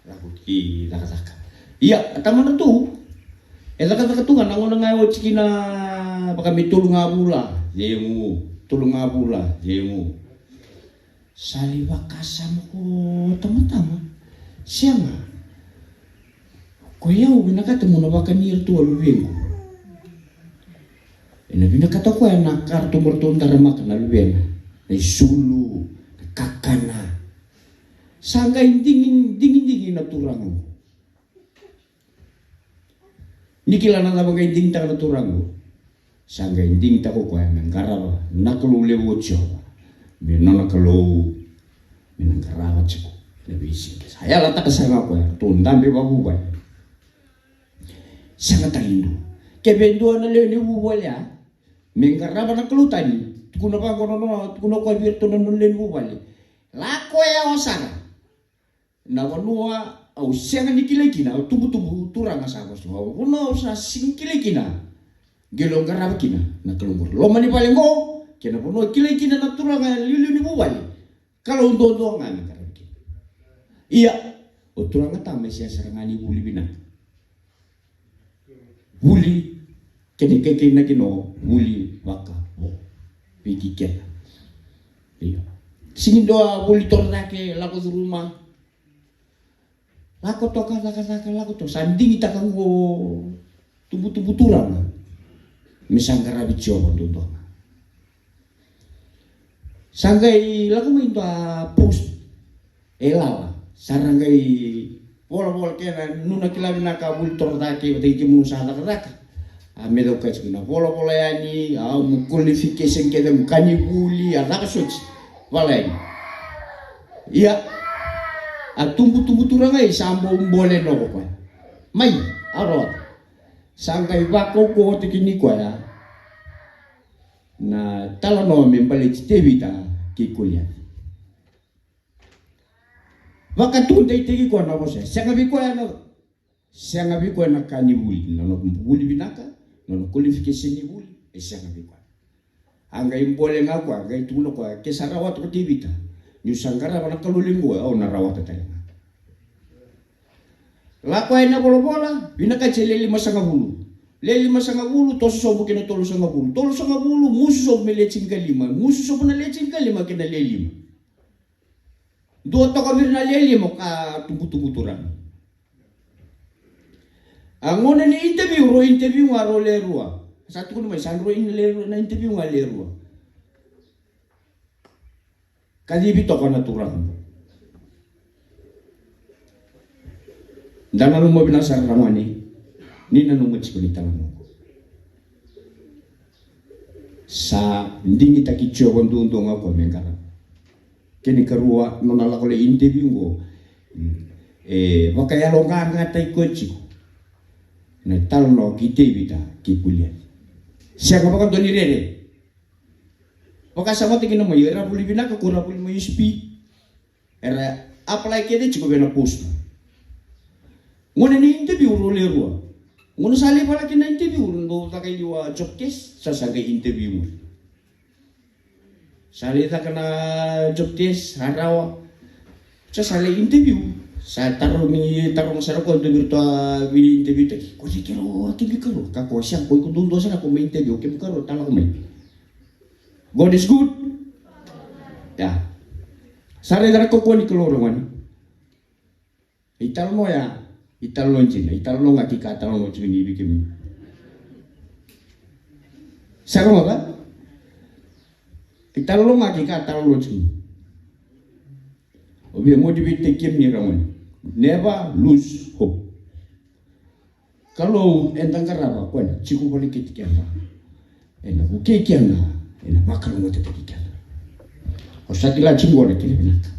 lako ki cakacaka. Ia, a tamadratou e cakacaka tu ga na gauna ga e oti kina, vaka me tolu ga vula, cegu, tolu ga vula, cegu. Sa lai vakasama ko tamatama. Sega. Ko i au vinakata mo na vakani iratou a luvequ. Ena vinakata o koya na ka ratou mo ratou daramaka na luvena, na isulu, na kakana. Sa qai digi, digidigi na turaga. Ni kila na cava qai digitaka na turaga? Sa qai digitaka o koya me qarava na Kalou levu o Jiova, me nona Kalou, me na qarava tiko na veisiga. Sa yalataka sara ga o koya, ratou dabe vakavuvale. Sega tale ni dua. Kevaka e dua na lewe ni vuvale ya me qarava na kalou tani, tukuna vaqo na nona, tukuna o koya vei iratou na nona lewe ni vuvale. Lako ya o sara. Na vanua au sega ni kilai kina, au tubutubu turaga sa vosa, au vanua au sa sega ni kilai kina. Qai lai qarava kina na kalou qori. Loma ni vale qo, kei na vanua kilai kina na turaga liuliu ni vuvale. Kalou duadua ga me qaravi kina. Ia, o turaga tama e sega sara ga ni vuli vinaka. Vuli, kena ikaikaina kina o vuli vakavo. Viki kena. Io. Sigi dua vuli toro cake, lako curuma. Lako toka, cakacaka, lako toka. Sa digitaka qo tubutubu turaga. Me sa qaravi Jiova duadua ga. Sa qai lako mai dua post e lala. Sa ra qai volavola kena nuna kila vinaka vuli toro cake vata kei kemunu sa cakacaka. A me cau kai tiko na volavola yani, a mo qualification kece mo ka ni vuli, a caka soti. Vala yani. Ia, a tubutubu turaga i sa bau bole noko koya. Mai, a rota. Sa qai vakaukauwataki ni koya na talanoa me baleti Tevita kei Koliati. Vakatudeitaki koya na vosa, sega vei koya na, sega vei koya na ka ni vuli, na nona vuli vinaka, na nona qualification ni vuli, e sega vei koya. A qai bole ga koya, qai tukuna koya, ke sa rawata ko Tevita, niu sa qarava na Kalou levu qo, au na rawata tale ga. Lako yani na volavola, vinakati e le limasagavulu. Le limasagavulu, toso sobu kei na tolusagavulu. Tolusagavulu, musu sobu me le tinikalima. Musu sobu na le tinikalima kei na le lima. Dua toka vei ira na le lima ka tubutubu turaga. A gauna ni interview, rau interview ga rau le rua. Sa tukuni mai sa dro ini le rua na interview ga le rua. Kacivi toka na turaga. Da nanuma vinaka sara ragone, ni nanuma tiko ni talanoa. Sa digitaki Jiova duadua ga ko me qarava. Kena ikarua nona lako lai interview qo. E vakayaloqaqataki koya tiko na talanoa kei Tevita kei Kuliati. Sega vakadua ni rere. Vakasamataki na mai era vuli vinaka ko ra vuli mai U S P. Era apply kece tiko vei na post. Gona ni interview ro le rua. Gona sa lai valaki na interview ro dou caka i liu a job test sa sa qai interview muri. Sa lai caka na job test a rawa. Sa sa lai interview. Sa tarogi taroga sara ko dou viritua vili interview taki ko se kero a kemi karo ka ko sa ko iko dou dou sara ko mai interview kemi karo tala ko mai. God is good. Ya. Sa raica na kaukaua ni Kalou ragone. Italanoa ya, italanoa dina, italanoa ga ki ka talanoa tiko ni vei kemuni. Sa rogoca? Italanoa ga ki ka talanoa tiko ni. O via motivate kemuni ragone. Never lose hope. Kalou eda qarava ko ena tiko vale kei keda. Ena vukei keda, ena vakalougatataki keda. O sa kila tiko qo na kena vinaka.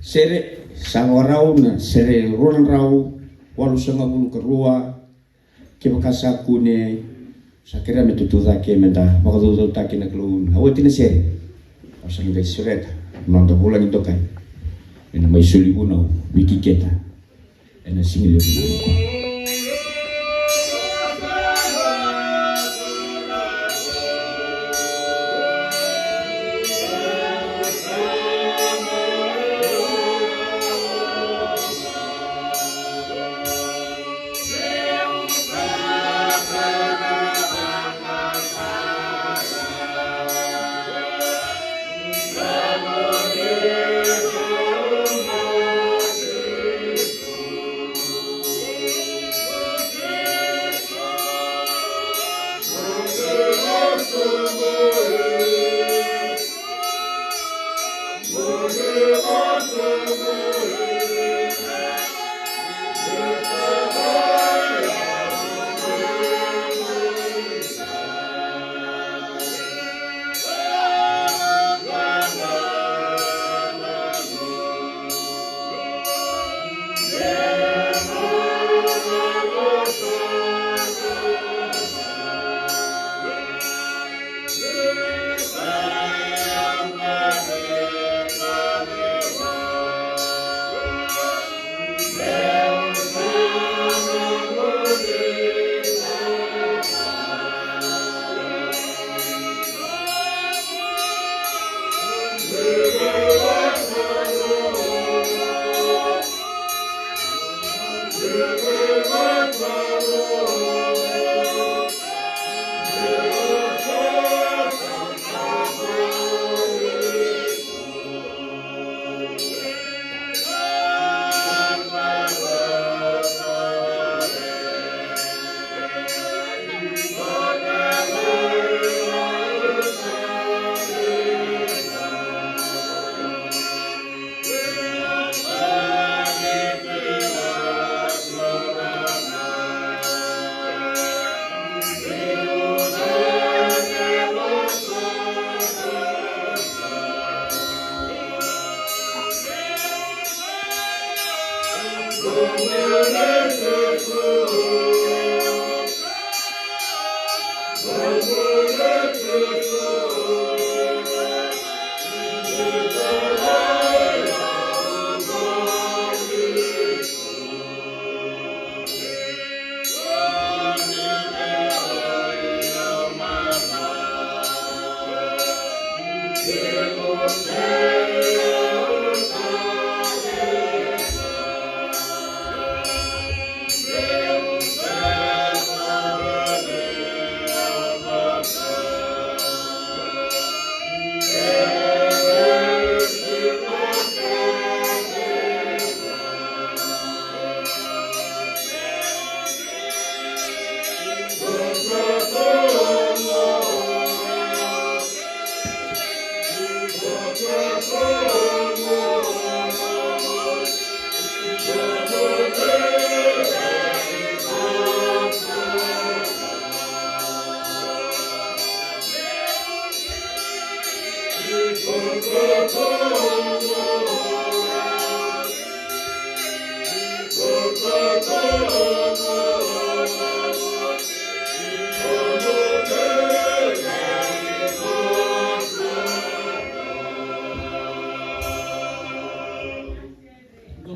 Sere, sa vakarau na sere rua na drau walusagavulu ka rua. Kevaka sa kune, sa kerea me tutu cake me da vakacaucautaki na Kalou na oti na sere. Au sa na qai sureta na noda vulagi dokai ena mai soli vunau vei keda ena siga levu.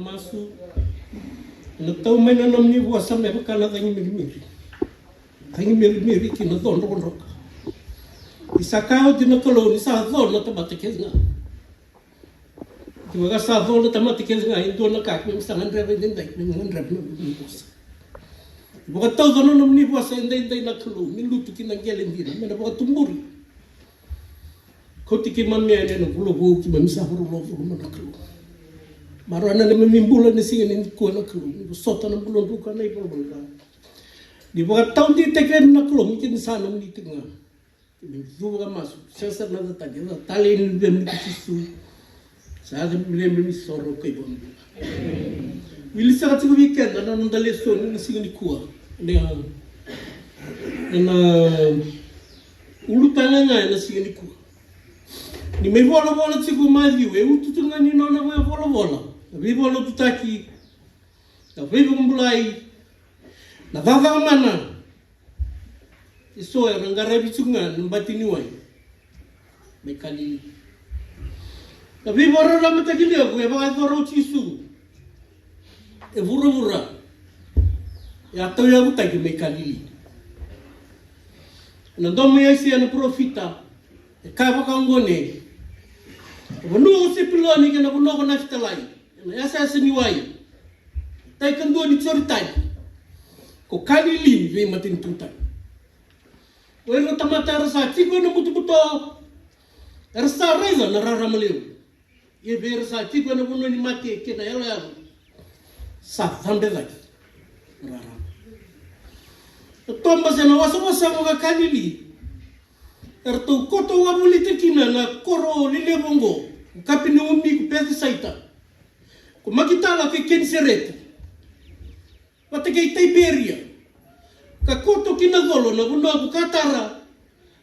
Masu. Na tau mai na nomuni vosa me vaka na cagi mirimiri. Cagi mirimiri ki na co drokadroka. Ni sa kaya oti na Kalou ni sa co na tamata kece ga. Kevaka sa co na tamata kece ga, e dua na ka keimami sa gadreva edaidai, keimami gadreva na nomuni vosa. Vakatauca na nomuni vosa edaidai na Kalou, me lutu ki na qele dina, me na vakatuburi. Kauti keimami yani ena vula vou, keimami sa vakarorogo vua na Kalou. Maroroya na neimami bula ena siga nikua na Kalou, ni vosota na bula druka na ivalavala ca. Ni vakatauditaki yani na Kalou, me kemuni sa nomuni tiko ga. Keimami cuva ka masu, sega sara na cakacaka, e caka tale yani na veivuke i Jisu. Sa yaco vei keimami na isoro kei na bula. Wili saka tiko vei keda na noda lesoni ena siga nikua. Ena, ena ulutaga ga ena siga nikua. Ni mai volavola tiko o Maciu, e utu tu ga ni nona veivolavola. Na veivakalotutaki, na veivakabulai, na cakacaka mana. Eso era qaravi tiko ga na bati ni wai mai Kalili. Na veivakararamataki levu e vakayacora o Jisu e vuravura, e a tauyavutaki mai Kalili. Ena domo i Aisea na parofita, e kaya vakaoqo: Na vanua ko Sepuloni kei na vanua ko Nafitalai, ena yasayasa ni wai, tai kadua ni Joritani, ko Kalili ni veimatanitu tani. O ira na tamata era sa tiko ena butobuto, era sa raica na rarama levu. Ia vei ira sa tiko ena vanua ni mate kei na yaloyalo, sa cabe cake na rarama. Na toba se na wasawasa oqo ka Kalili, eratou koto wavolita kina na koro lelevu oqo, ko Kapenaumi, ko Pecesaita, ko Makitala kei Kenisereti, vata kei Taiperia, ka koto ki na colo na vanua ko Katara,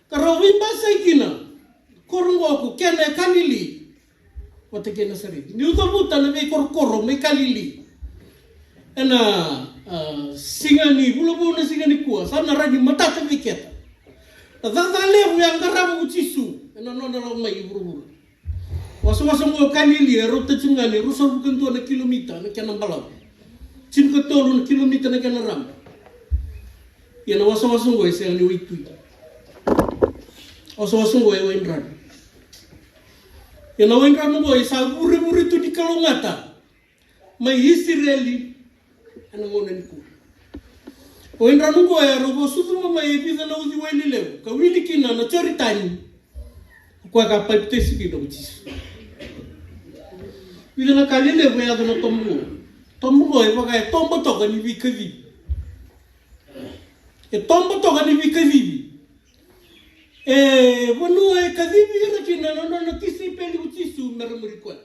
ka rau veibasai kina. Koro oqo ko kena e Kalili vata kei Nasareci. Niu cavuta na veikorokoro mai Kalili ena, a, siga ni vula vou na siga nikua, sa na rawa ni matata vei keda na cakacaka levu e a qarava ko Jisu ena nona lako mai i vuravura. Wasawasa oqo o Kalili e rauta tiko ga ni ruasagavulu ka dua na kilomita na kena balavu. Tinikatolu na kilomita na kena raba. Ia na wasawasa oqo e sega ni waitui. Wasawasa oqo e waidranu. Ia na waidranu oqo e sa vurevure tu ni kalougata mai Isireli ena gauna nikua. O waidranu oqo e rau vakasucuma mai e vica na uciwai lelevu ka wili kina na Joritani. O koya ka papitaiso kina ko Jisu. Vica na ka lelevu e yaco na toba oqo. Toba oqo e vaka e toba toka ni veikacivi. E toba toka ni veikacivi. E vanua e kacivi ira kina na nona tisaipeli ko Jisu me ra muri koya.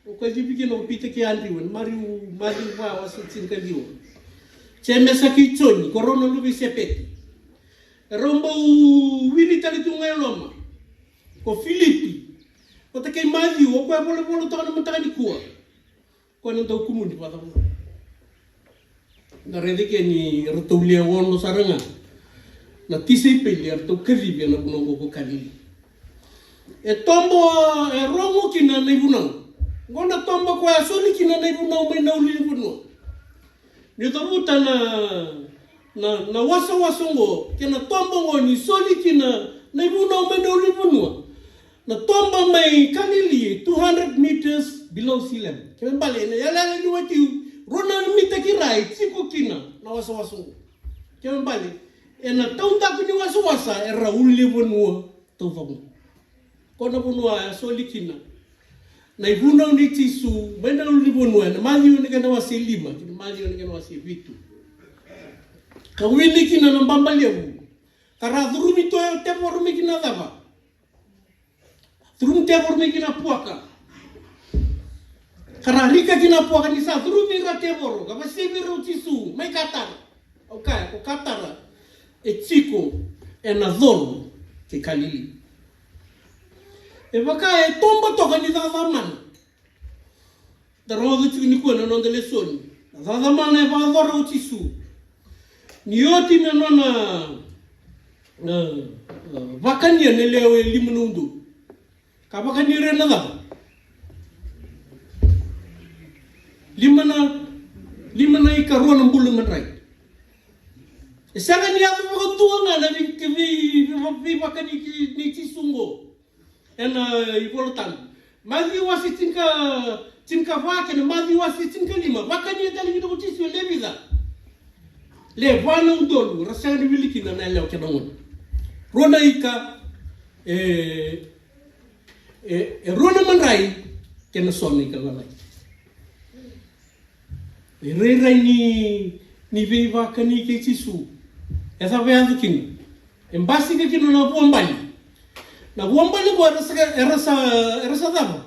O kacivi kina ko Pita kei Adriu ena Maciu, Maciu va, wase tinikaciwa. Jemesa kei Joni, ko rau na luve i Sepeti. E rau bau wili tale tu ga e loma. Ko Filipi, vata kei Maciu, o koya e volavola toka na mataka nikua. Koya na daukumuni vakacavacava. Da raica ke ni ratou lewe ono sara ga na tisaipeli eratou kacivi ena vanua oqo ko Kalili. E toba e rogo kina na ivunau. Oqo na toba koya e soli kina na ivunau mai na ulunivanua. Ni cavuta na, na, na wasawasa oqo kei na toba oqo ni soli kina na ivunau mai na ulunivanua. Na toba mai Kalili, two hundred meters below sea level. Kena ibalebale, ena yalayala ni waitu, rua na mita ki ra e tiko kina na wasawasa oqo. Kena ibalebale, ena taudaku ni wasawasa era ulunivanua taucoko. Ko na vanua e soli kina na ivunau nei Jisu mai na ulunivanua, ena Maciu na kena wase lima kei na Maciu na kena wase vitu. Ka wili kina na baba levu, ka ra curumi tu o tevoro mai kina cava? Curumi tevoro mai kina puaka. Ka ra rika kina puaka. Ni sa curumi ira tevoro ka vasevi ira o Jisu mai Katara. Au kaya ko Katara e tiko ena colo kei Kalili. E vaka e toba toka ni cakacaka mana. Da rogoca tiko nikua na noda lesoni. Na cakacaka mana e vakayacora o Jisu. Ni oti na nona, na, na vakania na lewe e lima na udolu. Ka vakani ira ena cava? Lima na, lima na ika, rua na bulu madrai. E sega ni yaco vakadua ga na vei, vei, vei, veivakani ni Jisu qo. Ena iVola Tabu. Maciu wase tinika, tinikava kei na Maciu wase tinikalima. Vakania tale kina ko Jisu e lewe vica? Lewe va na udolu, ra sega ni wili kina na yalewa kei na gone. Rua na ika, e, e, e rua na madrai, kei na so na ika lalai. E rairai ni, ni veivakani kei Jisu. E cava e yaco kina? E basika kina na vuabale. Na vuabale qo era sa, era sa, era sa cava?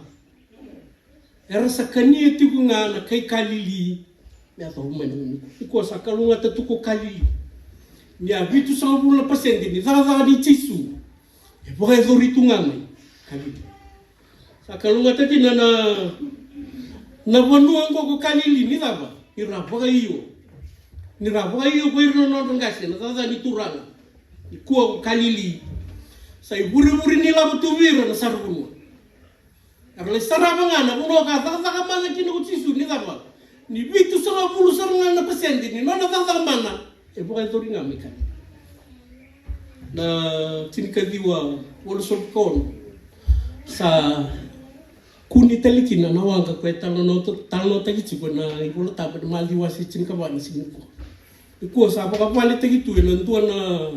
Era sa kania tiko ga na kai Kalili. Me yacova mai na gauna nikua sa kalougata tu ko Kalili. Ni a vitusagavulu na pasede ni cakacaka ni Jisu e vakayacori tu ga mai Kalili. Sa kalougata kina na, na vanua oqo ko Kalili ni cava? Ni ra vakaio. Ni ra vakaio ko ira na nodra qase na cakacaka ni Turaga. Nikua ko Kalili sa ivurevure ni lako tu vei ira na saravanua. Era lai sarava ga na vanua ka cakacaka mana kina ko Jisu ni cava? Ni vitusagavulu sara ga na pasede ni nona cakacaka mana e vakayacori ga mai Kalili. Na tinikaciwa walusagavulu ka ono sa kune tale kina na waqa ko e talanoataki tiko ena iVola Tabu, na Maciu wase tinikava na siga nikua. Nikua sa vakavaletaki tu ena dua na,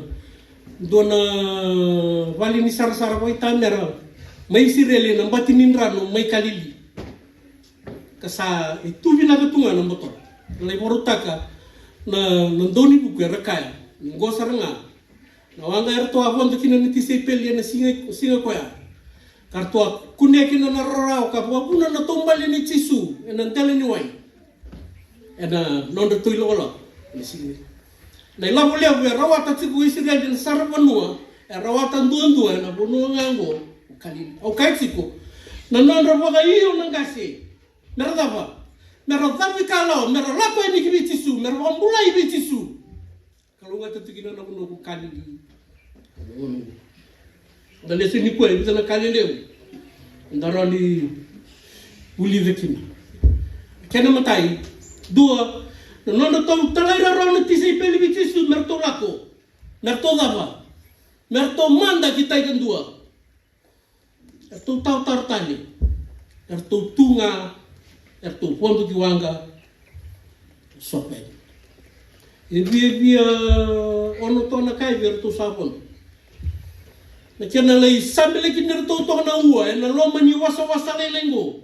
dua na vale ni sarasara vakaitamera mai Isireli ena bati ni drano mai Kalili. Ka sa e tu vinaka tu ga na botola. Lai vakarautaka na, na daunivuku era kaya ni qo sara ga na waqa eratou a vodo kina na tisaipeli ena siga, siga koya. Ka ratou a kunea kina na rarawa ka vakavuna na taubale ni Jisu ena dela ni wai. Ena nodratou ilakolako ena siga. Na ilavo levu e rawata tiko o Isireli ena saravanua, e rawata duadua ena vanua ga oqo ko Kalili. Au kaya tiko, na nodra vakaio na qase, mera cava? Mera cavikalawa, mera lako yani ki vei Jisu, mera vakabulai vei Jisu. Kalougata tu kina na vanua ko Kalili. Na lesoni nikua e vica na ka lelevu eda rawa ni vulica kina. Kena imatai, dua, na nodratou talairawarawa na tisaipeli vei Jisu me ratou lako, me ratou cava? Me ratou mada ki tai kadua. Eratou tawatawa tale. Eratou tu ga, eratou vodo ki waqa. Sope. E viavia ono toka na ka e vei eratou sa vodo. Na kena lai sabeleki ni ratou toka na ua ena loma ni wasawasa lailai qo.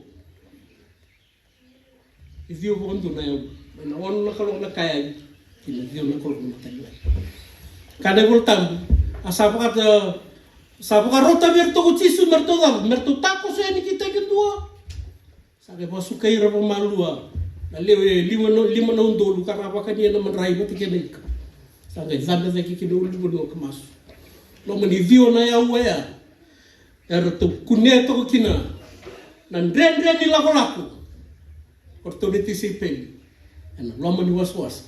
E ciwa vakadua na yau mai na ono na kaloko na ka yavi ki na ciwa na kaloko na mataniwai. Ka na iVola Tabu, a sa vakata, sa vakarota vei iratou ko Jisu me ratou cava? Me ratou takoso yani ki tai kadua. Sa qai vakasukai ira vakamalua na lewe lima na, lima na udolu ka ra vakania na madrai vata kei na ika. Sa qai cabe cake ki na ulunivanua ka masu. Loma ni ciwa na yau oya. Eratou kunea toka kina na dredre ni lakolako o ratou na tisaipeli ena loma ni wasawasa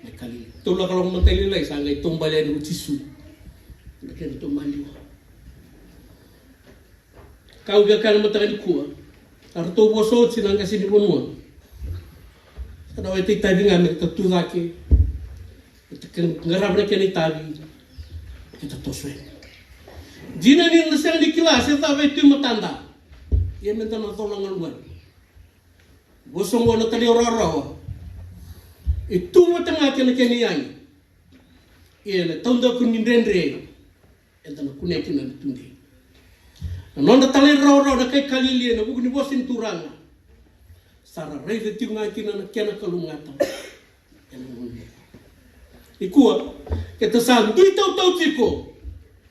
mai Kalili. Ratou lakolako matailalai, sa qai taubale yani ko Jisu. Na kena taumaliwa. Kau via kaya na mataka nikua, a ratou vosa oti na qase ni vanua. Sa na wai taitavi ga me ratou tu cake. Keitou qarava na kena itavi. Keitou toso yani. Dina ni na sega ni kila se cava e tu e matada. Ia meda na cola ga lugani. Vosa oqo na talairawarawa e tu vata ga kei na kena iyagi. Ia na taudaku ni dredre. Eda na kunea kina na tudei. Na nodra talairawarawa na kai Kalili ena vuku ni vosa ni Turaga. Sa ra raica tiko ga kina na kena kalougata. Ena gauna. Nikua, keda sa dui tautau tiko.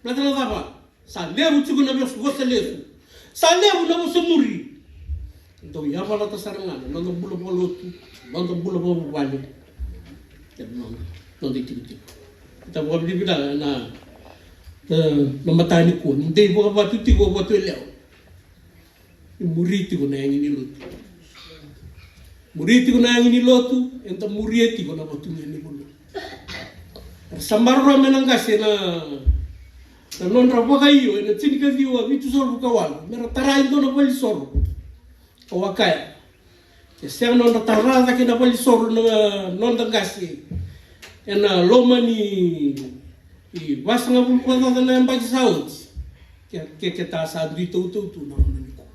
Baleta na cava? Sa levu tiko na vosa, vosa lesu. Sa levu na vosa muri. Dau yavalata sara ga na noda bula vakalotu, noda bula vakavuvale. Kei na noda, noda itikotiko. Keda vakavinavinaka na Na, na mataka nikua ni dei vakavatu tiko vatu e lewa. Ni muri tiko na yagi ni lotu. Muri tiko na yagi ni lotu, eda muria tiko na vatu ni vanua. Era sa maroroya mai na qase na, na nodra vakaio ena tinikaciwa vitusagavulu ka walu, mera tara e dua na valenisoro. Au a kaya, ke sega nodra tara cake na valenisoro na noda qase ena loma ni vasagavulu ka caca na yabaki sa oti, ke, ke, ke ta sa dui tautau tu na gauna nikua.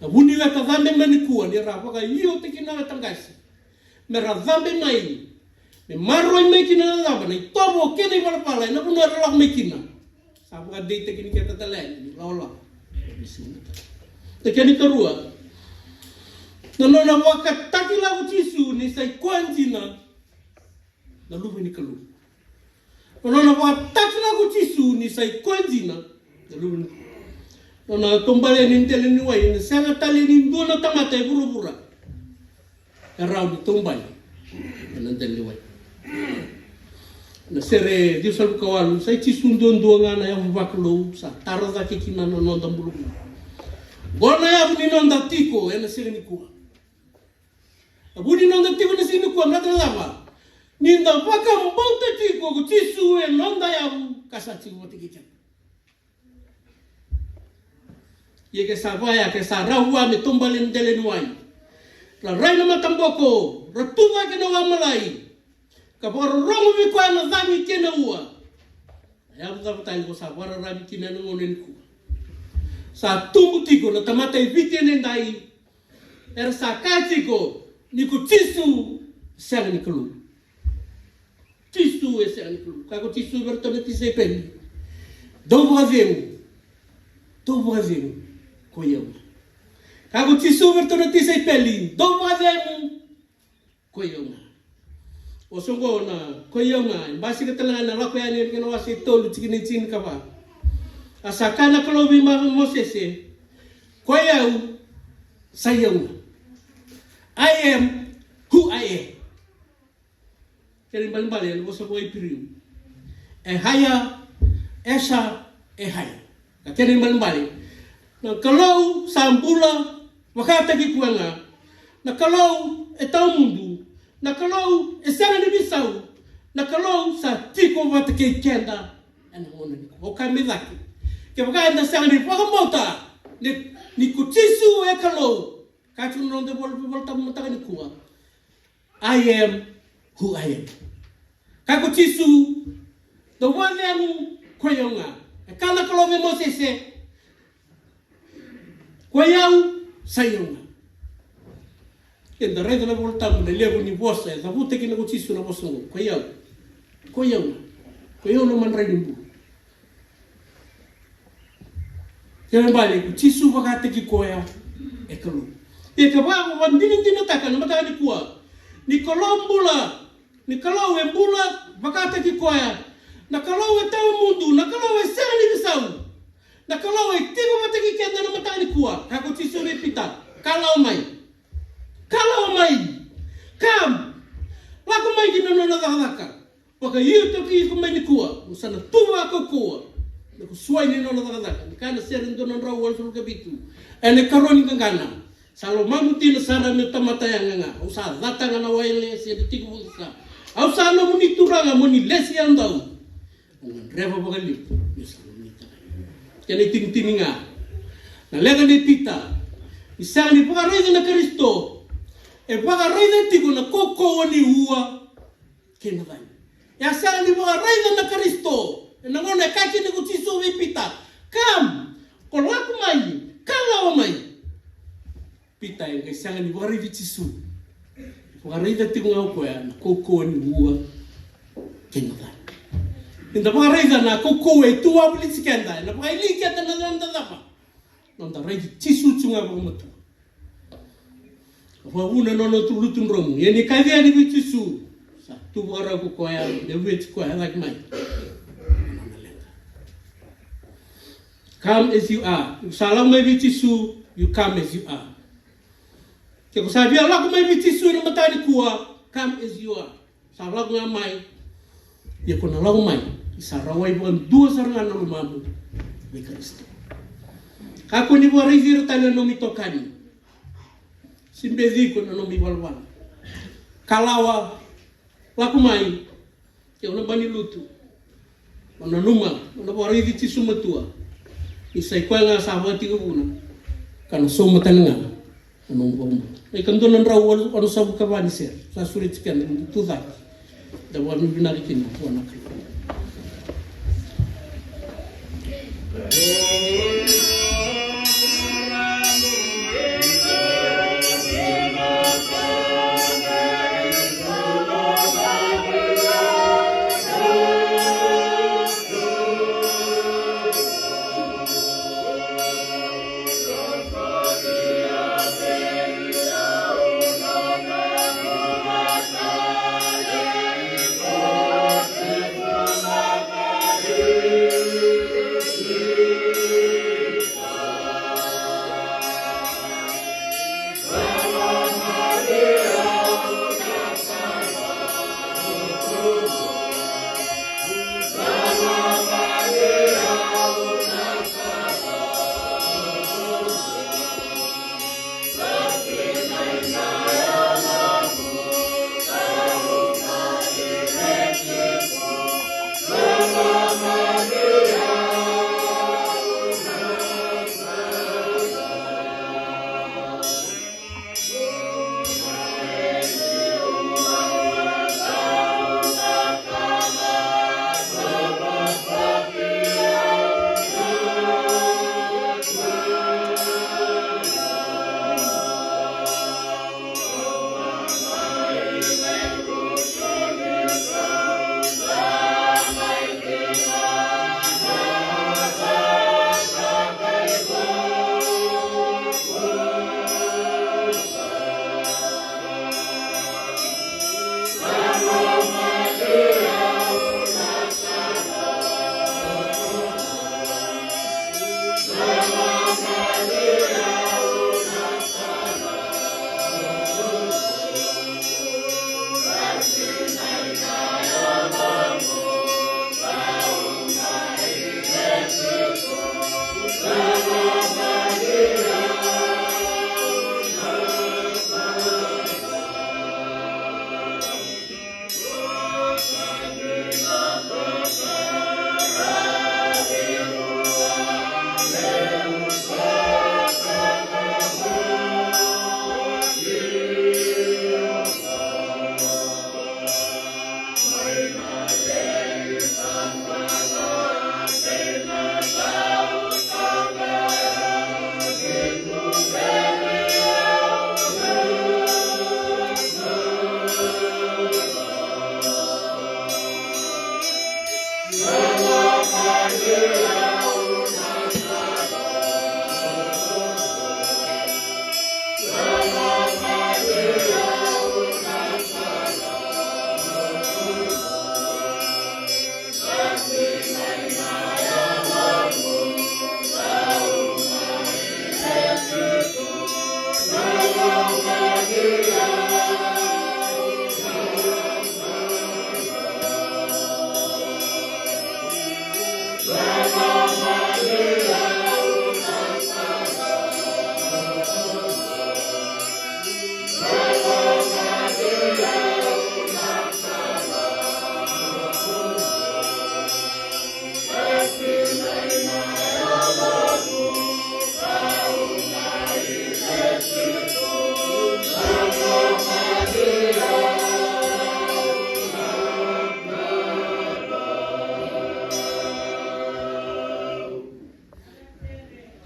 Na vuniweta cabe mai nikua ni ra vakaio tiko na weta qase, me ra cabe mai, me maroroi mai kina na cava, na itovo kei na ivalavala ena vanua era lako mai kina. Sa vakadeitaki ni keta tale yani ni lawalawa. Na kena ikarua, na nona vakatakila ko Jisu ni sa i koya dina na Luve ni Kalou. Na nona vakatakila ko Jisu ni sa i koya dina na Luve ni Kalou. Nona taubale ni dela ni wai, na sega tale ni dua na tamata e vuravura e rawa ni taubale ena dela ni wai. Na sere ciwasagavulu ka walu, sa i Jisu duadua ga na yavu vakalou sa tara cake kina na noda bulabula. Qo na yavu ni noda tiko ena siga nikua. Na vu ni noda tiko ena siga nikua, na cava? Ni da vakabauta tiko ko Jisu e noda yavu ka sa tiko vata kei keda. Ia ke sa vaya, ke sa rawa me taubale na dela ni wai, ra rai na mataboko, ra tu cake na wa malai, ka vakarorogo vei koya na cagi kei na ua. Na yavu cava tale ko sa vakararavi kina ena gauna nikua? Sa tubu tiko na tamata e Viti ena idai, era sa kaya tiko ni ko Jisu sega ni Kalou. Jisu e sega ni Kalou. Kaya ko Jisu vei iratou na tisaipeli, dou vakacegu, dou vakacegu, koi au ga. Kaya ko Jisu vei iratou na tisaipeli, dou vakacegu, koi au ga. Vosa oqo na koi au ga e basika tale ga ena Lako Yani ena kena wase e tolu, tikina e tinikava. A sa kaya na Kalou vei Mosese, koi au, sa i au ga. I am who I am. Kena ibalebale ena vosa vakaIperiu, Ehaya, Esa, Ehaya. Na kena ibalebale, na Kalou sa bula vakataki koya ga, na Kalou e tawamudu, na Kalou e sega ni veisau, na Kalou sa tiko vata kei keda ena gauna nikua. Au kaya mai cake, kevaka eda sega ni vakabauta ni, ni ko Jisu e Kalou, kaya tiko na noda ivola, iVolatabu mataka nikua, I am who I am. Kaya ko Jisu, dou vakacegu, koi au ga. E kaya na Kalou vei Mosese, koi au, sa i au ga. Eda raica na iVolatabu, na levu ni vosa e cavuta kina ko Jisu na vosa oqo, koi au, koi au ga. Koi au na madrai ni bula. Kena ibalebale ko Jisu vakataki koya e Kalou. Ia kevaka ko vakadinadinataka na mataka nikua ni Kalou bula, ni Kalou e bula vakataki koya, na Kalou e tawamudu, na Kalou e sega ni veisau, na Kalou e tiko vata kei keda na mataka nikua, kaya ko Jisu vei Pita, ka lako mai. Ka lako mai. Come. Lako mai ki na nona cakacaka. Vakaio toki iko mai nikua, mo sa na tu vakaukauwa. Na kusuai ni nona cakacaka, ni kaya na sere dua na drau walusagavulu ka vitu. Ena ikarua ni qaqana, sa lomamu dina sara meu tamata yaga ga. Au sa cata ga na wai levu se na tiko vucesa. Au sa nomuni Turaga, mo ni lesi yadau. Au gadreva vakalevu meu sa nomuni Turaga. Kena itinitini ga, na leqa nei Pita, ni sega ni vakaraica na Karisito, e vakaraica tiko na kaukauwa ni ua kei na cagi. E a sega ni vakaraica na Karisito ena gauna e kaya kina ko Jisu vei Pita, come, ko lako mai, ka lako mai. Pita e qai sega ni vakaraici Jisu. Vakaraica tiko ga o koya na kaukauwa ni ua kei na cagi. Ni da vakaraica na kaukauwa e tu wavoliti keda, ena vakaili keda na noda cava? Noda raici Jisu tu ga vakamatua. Vakavuna na nona tu lutu dromu. Ia ni kaci yani vei Jisu, sa tu vakarau ko koya, me vueti koya cake mai. Come as you are. Ke ko sa lako mai vei Jisu, you come as you are. Ke ko sa via lako mai vei Jisu ena mataka nikua, come as you are. Sa lako ga mai. Ia ko na lako mai Ni sa rawai vakadua sara ga na lomamu vei Karisito. Kakua ni vakaraici ira tale na nomu itokani. Se beci iko na nomu ivalavala. Kalawa, lako mai, ke o na bani lutu. O nanuma, o na vakaraici Jisu matua. Ni sa i koya ga sa vakatikavuna. Ka na sauma tale ga na nomu vauma. E ka dua na drau walusagavulu ka va ni sere. Sa sureti keda ni tu cake. Da vakavinavinaka kina vua na Kalou.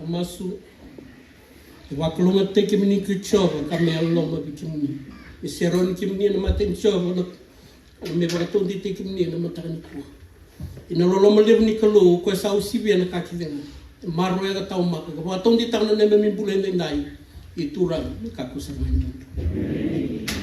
Masu. E vakalougatataki kemuni ko Jiova, ka me yalololoma vei kemuni. Me serauni kemuni na mata i Jiova, na, me vakataudeitaki kemuni na mataka nikua. Ena loloma levu ni Kalou, o koya sa usivia na ka kece ga. E maroroya ka tawamaka, ka vakataudeitaka na neimami bula edaidai. I Turaga, me kakua sara ga ni mudu.